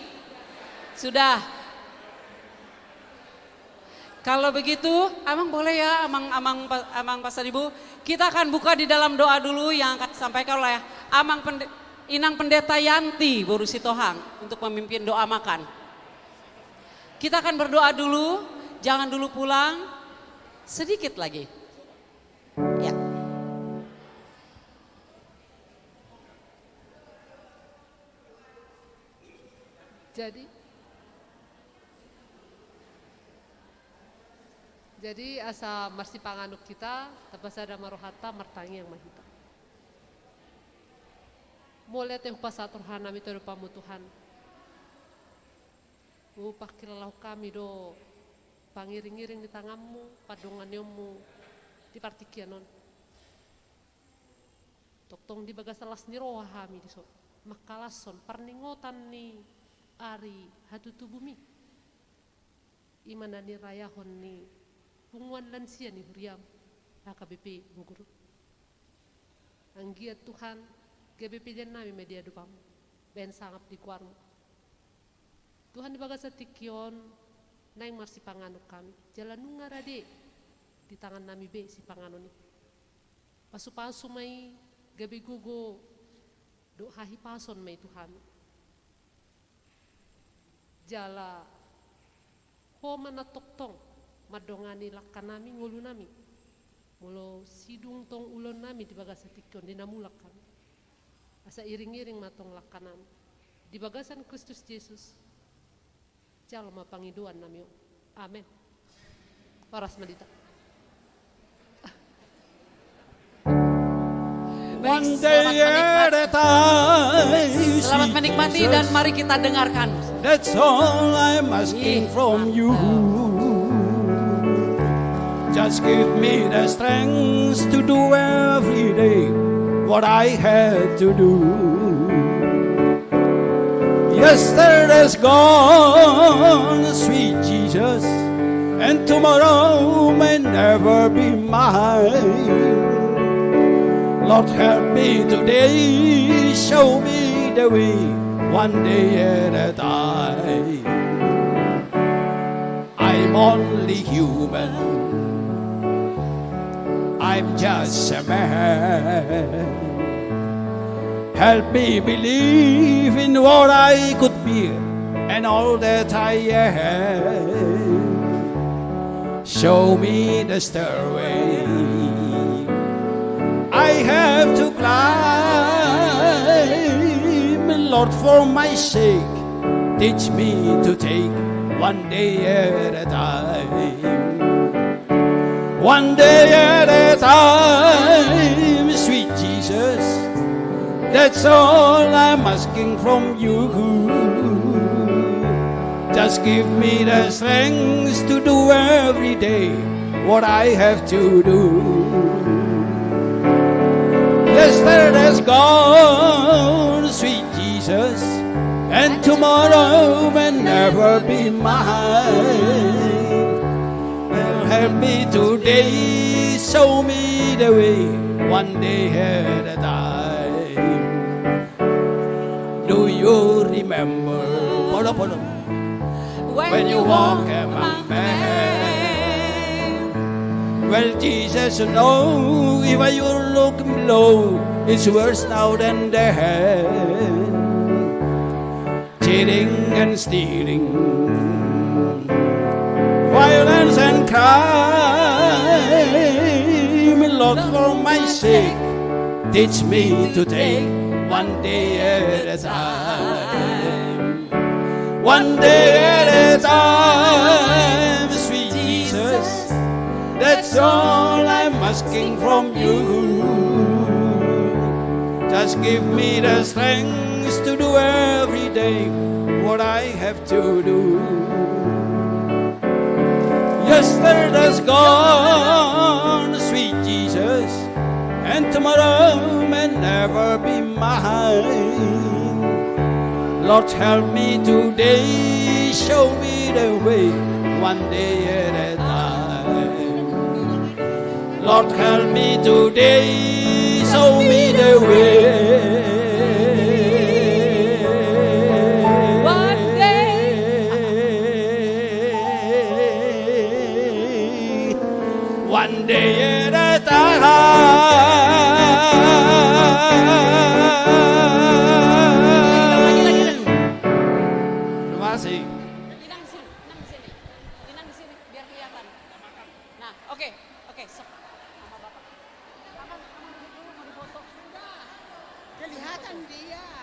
Sudah. Kalau begitu, Amang boleh ya, Amang, Amang, Pa-, Amang Pasaribu. Kita akan buka di dalam doa dulu yang akan disampaikan oleh Amang Pende-, Inang Pendeta Yanti, boru Sitohang, untuk memimpin doa makan. Kita akan berdoa dulu, jangan dulu pulang, sedikit lagi. Ya. Jadi, jadi asa marsipanganon hita, tapasada ma rohanta, martangiang ma hita. Mauliate hupasahat rohanami tu adopanmu Tuhan. Hupangkilalahon hami do pangiringiring ni tanganmu, pandonganionmu di partingkian on. Tongtong di bagasan las ni roha hami dison, mangkalashon parningotan ni ari hatutubumi. I ma na nirayahon ni punguan lansia ni huriam, H K B P Bogor. Anggiat Tuhan, gabe pelean nami ma di adopanMu, bahen sangap di goarMu. Tuhan, di bagasan tingki on, naeng marsipanganon hami, jala nunga rade di tangan nami be sipanganon i. Pasupasu ma i, gabe gogo dohot hahipason ma i tu hami. Jala Ho ma na tongtong mandongani langka nami, ngolu nami. Molo sidung tong ulaon nami di bagasan tingki on, di na mulak hami. Asa iring-iring ma tong langka nami. Di bagasan Kristus Jesus, jalo ma pangidoan nami on. Amen. Horas ma di hita. Baik, selamat menikmati. Selamat menikmati dan mari kita dengarkan. That's all I'm asking from you. Just give me the strength to do every day what I have to do. Yesterday's gone, sweet Jesus, and tomorrow may never be mine. Lord, help me today, show me the way, one day at a time. I'm only human. I'm just a man. Help me believe in what I could be and all that I am. Show me the stairway I have to climb, Lord, for my sake. Teach me to take one day at a time. One day at a time, sweet Jesus. That's all I'm asking from you. Just give me the strength to do every day what I have to do. Yesterday's gone, sweet Jesus, and tomorrow may never be mine. Well, help me today, show me the way, one day at a time. Do you remember? Polo, polo. When you walk among men. Well, Jesus, you know, if you look below, it's worse now than then. Cheating and stealing, violence and crime, Lord, for my sake, teach me to take one day at a time. One day at a time, sweet Jesus. That's all I'm asking from you. Just give me the strength to do every day what I have to do. Yesterday's gone, sweet Jesus, and tomorrow may never be mine. Lord, help me today, show me the way, one day at a time. Lord, help me today, show me the way. One day. One day at a time. Terima kasih. Inang sini, Inang sini. Inang di sini, biar kelihatan. Nah, oke, oke, sok. Sama Bapak. Aman, aman duduk dulu, mau dipoto. Sudah. Kelihatan dia.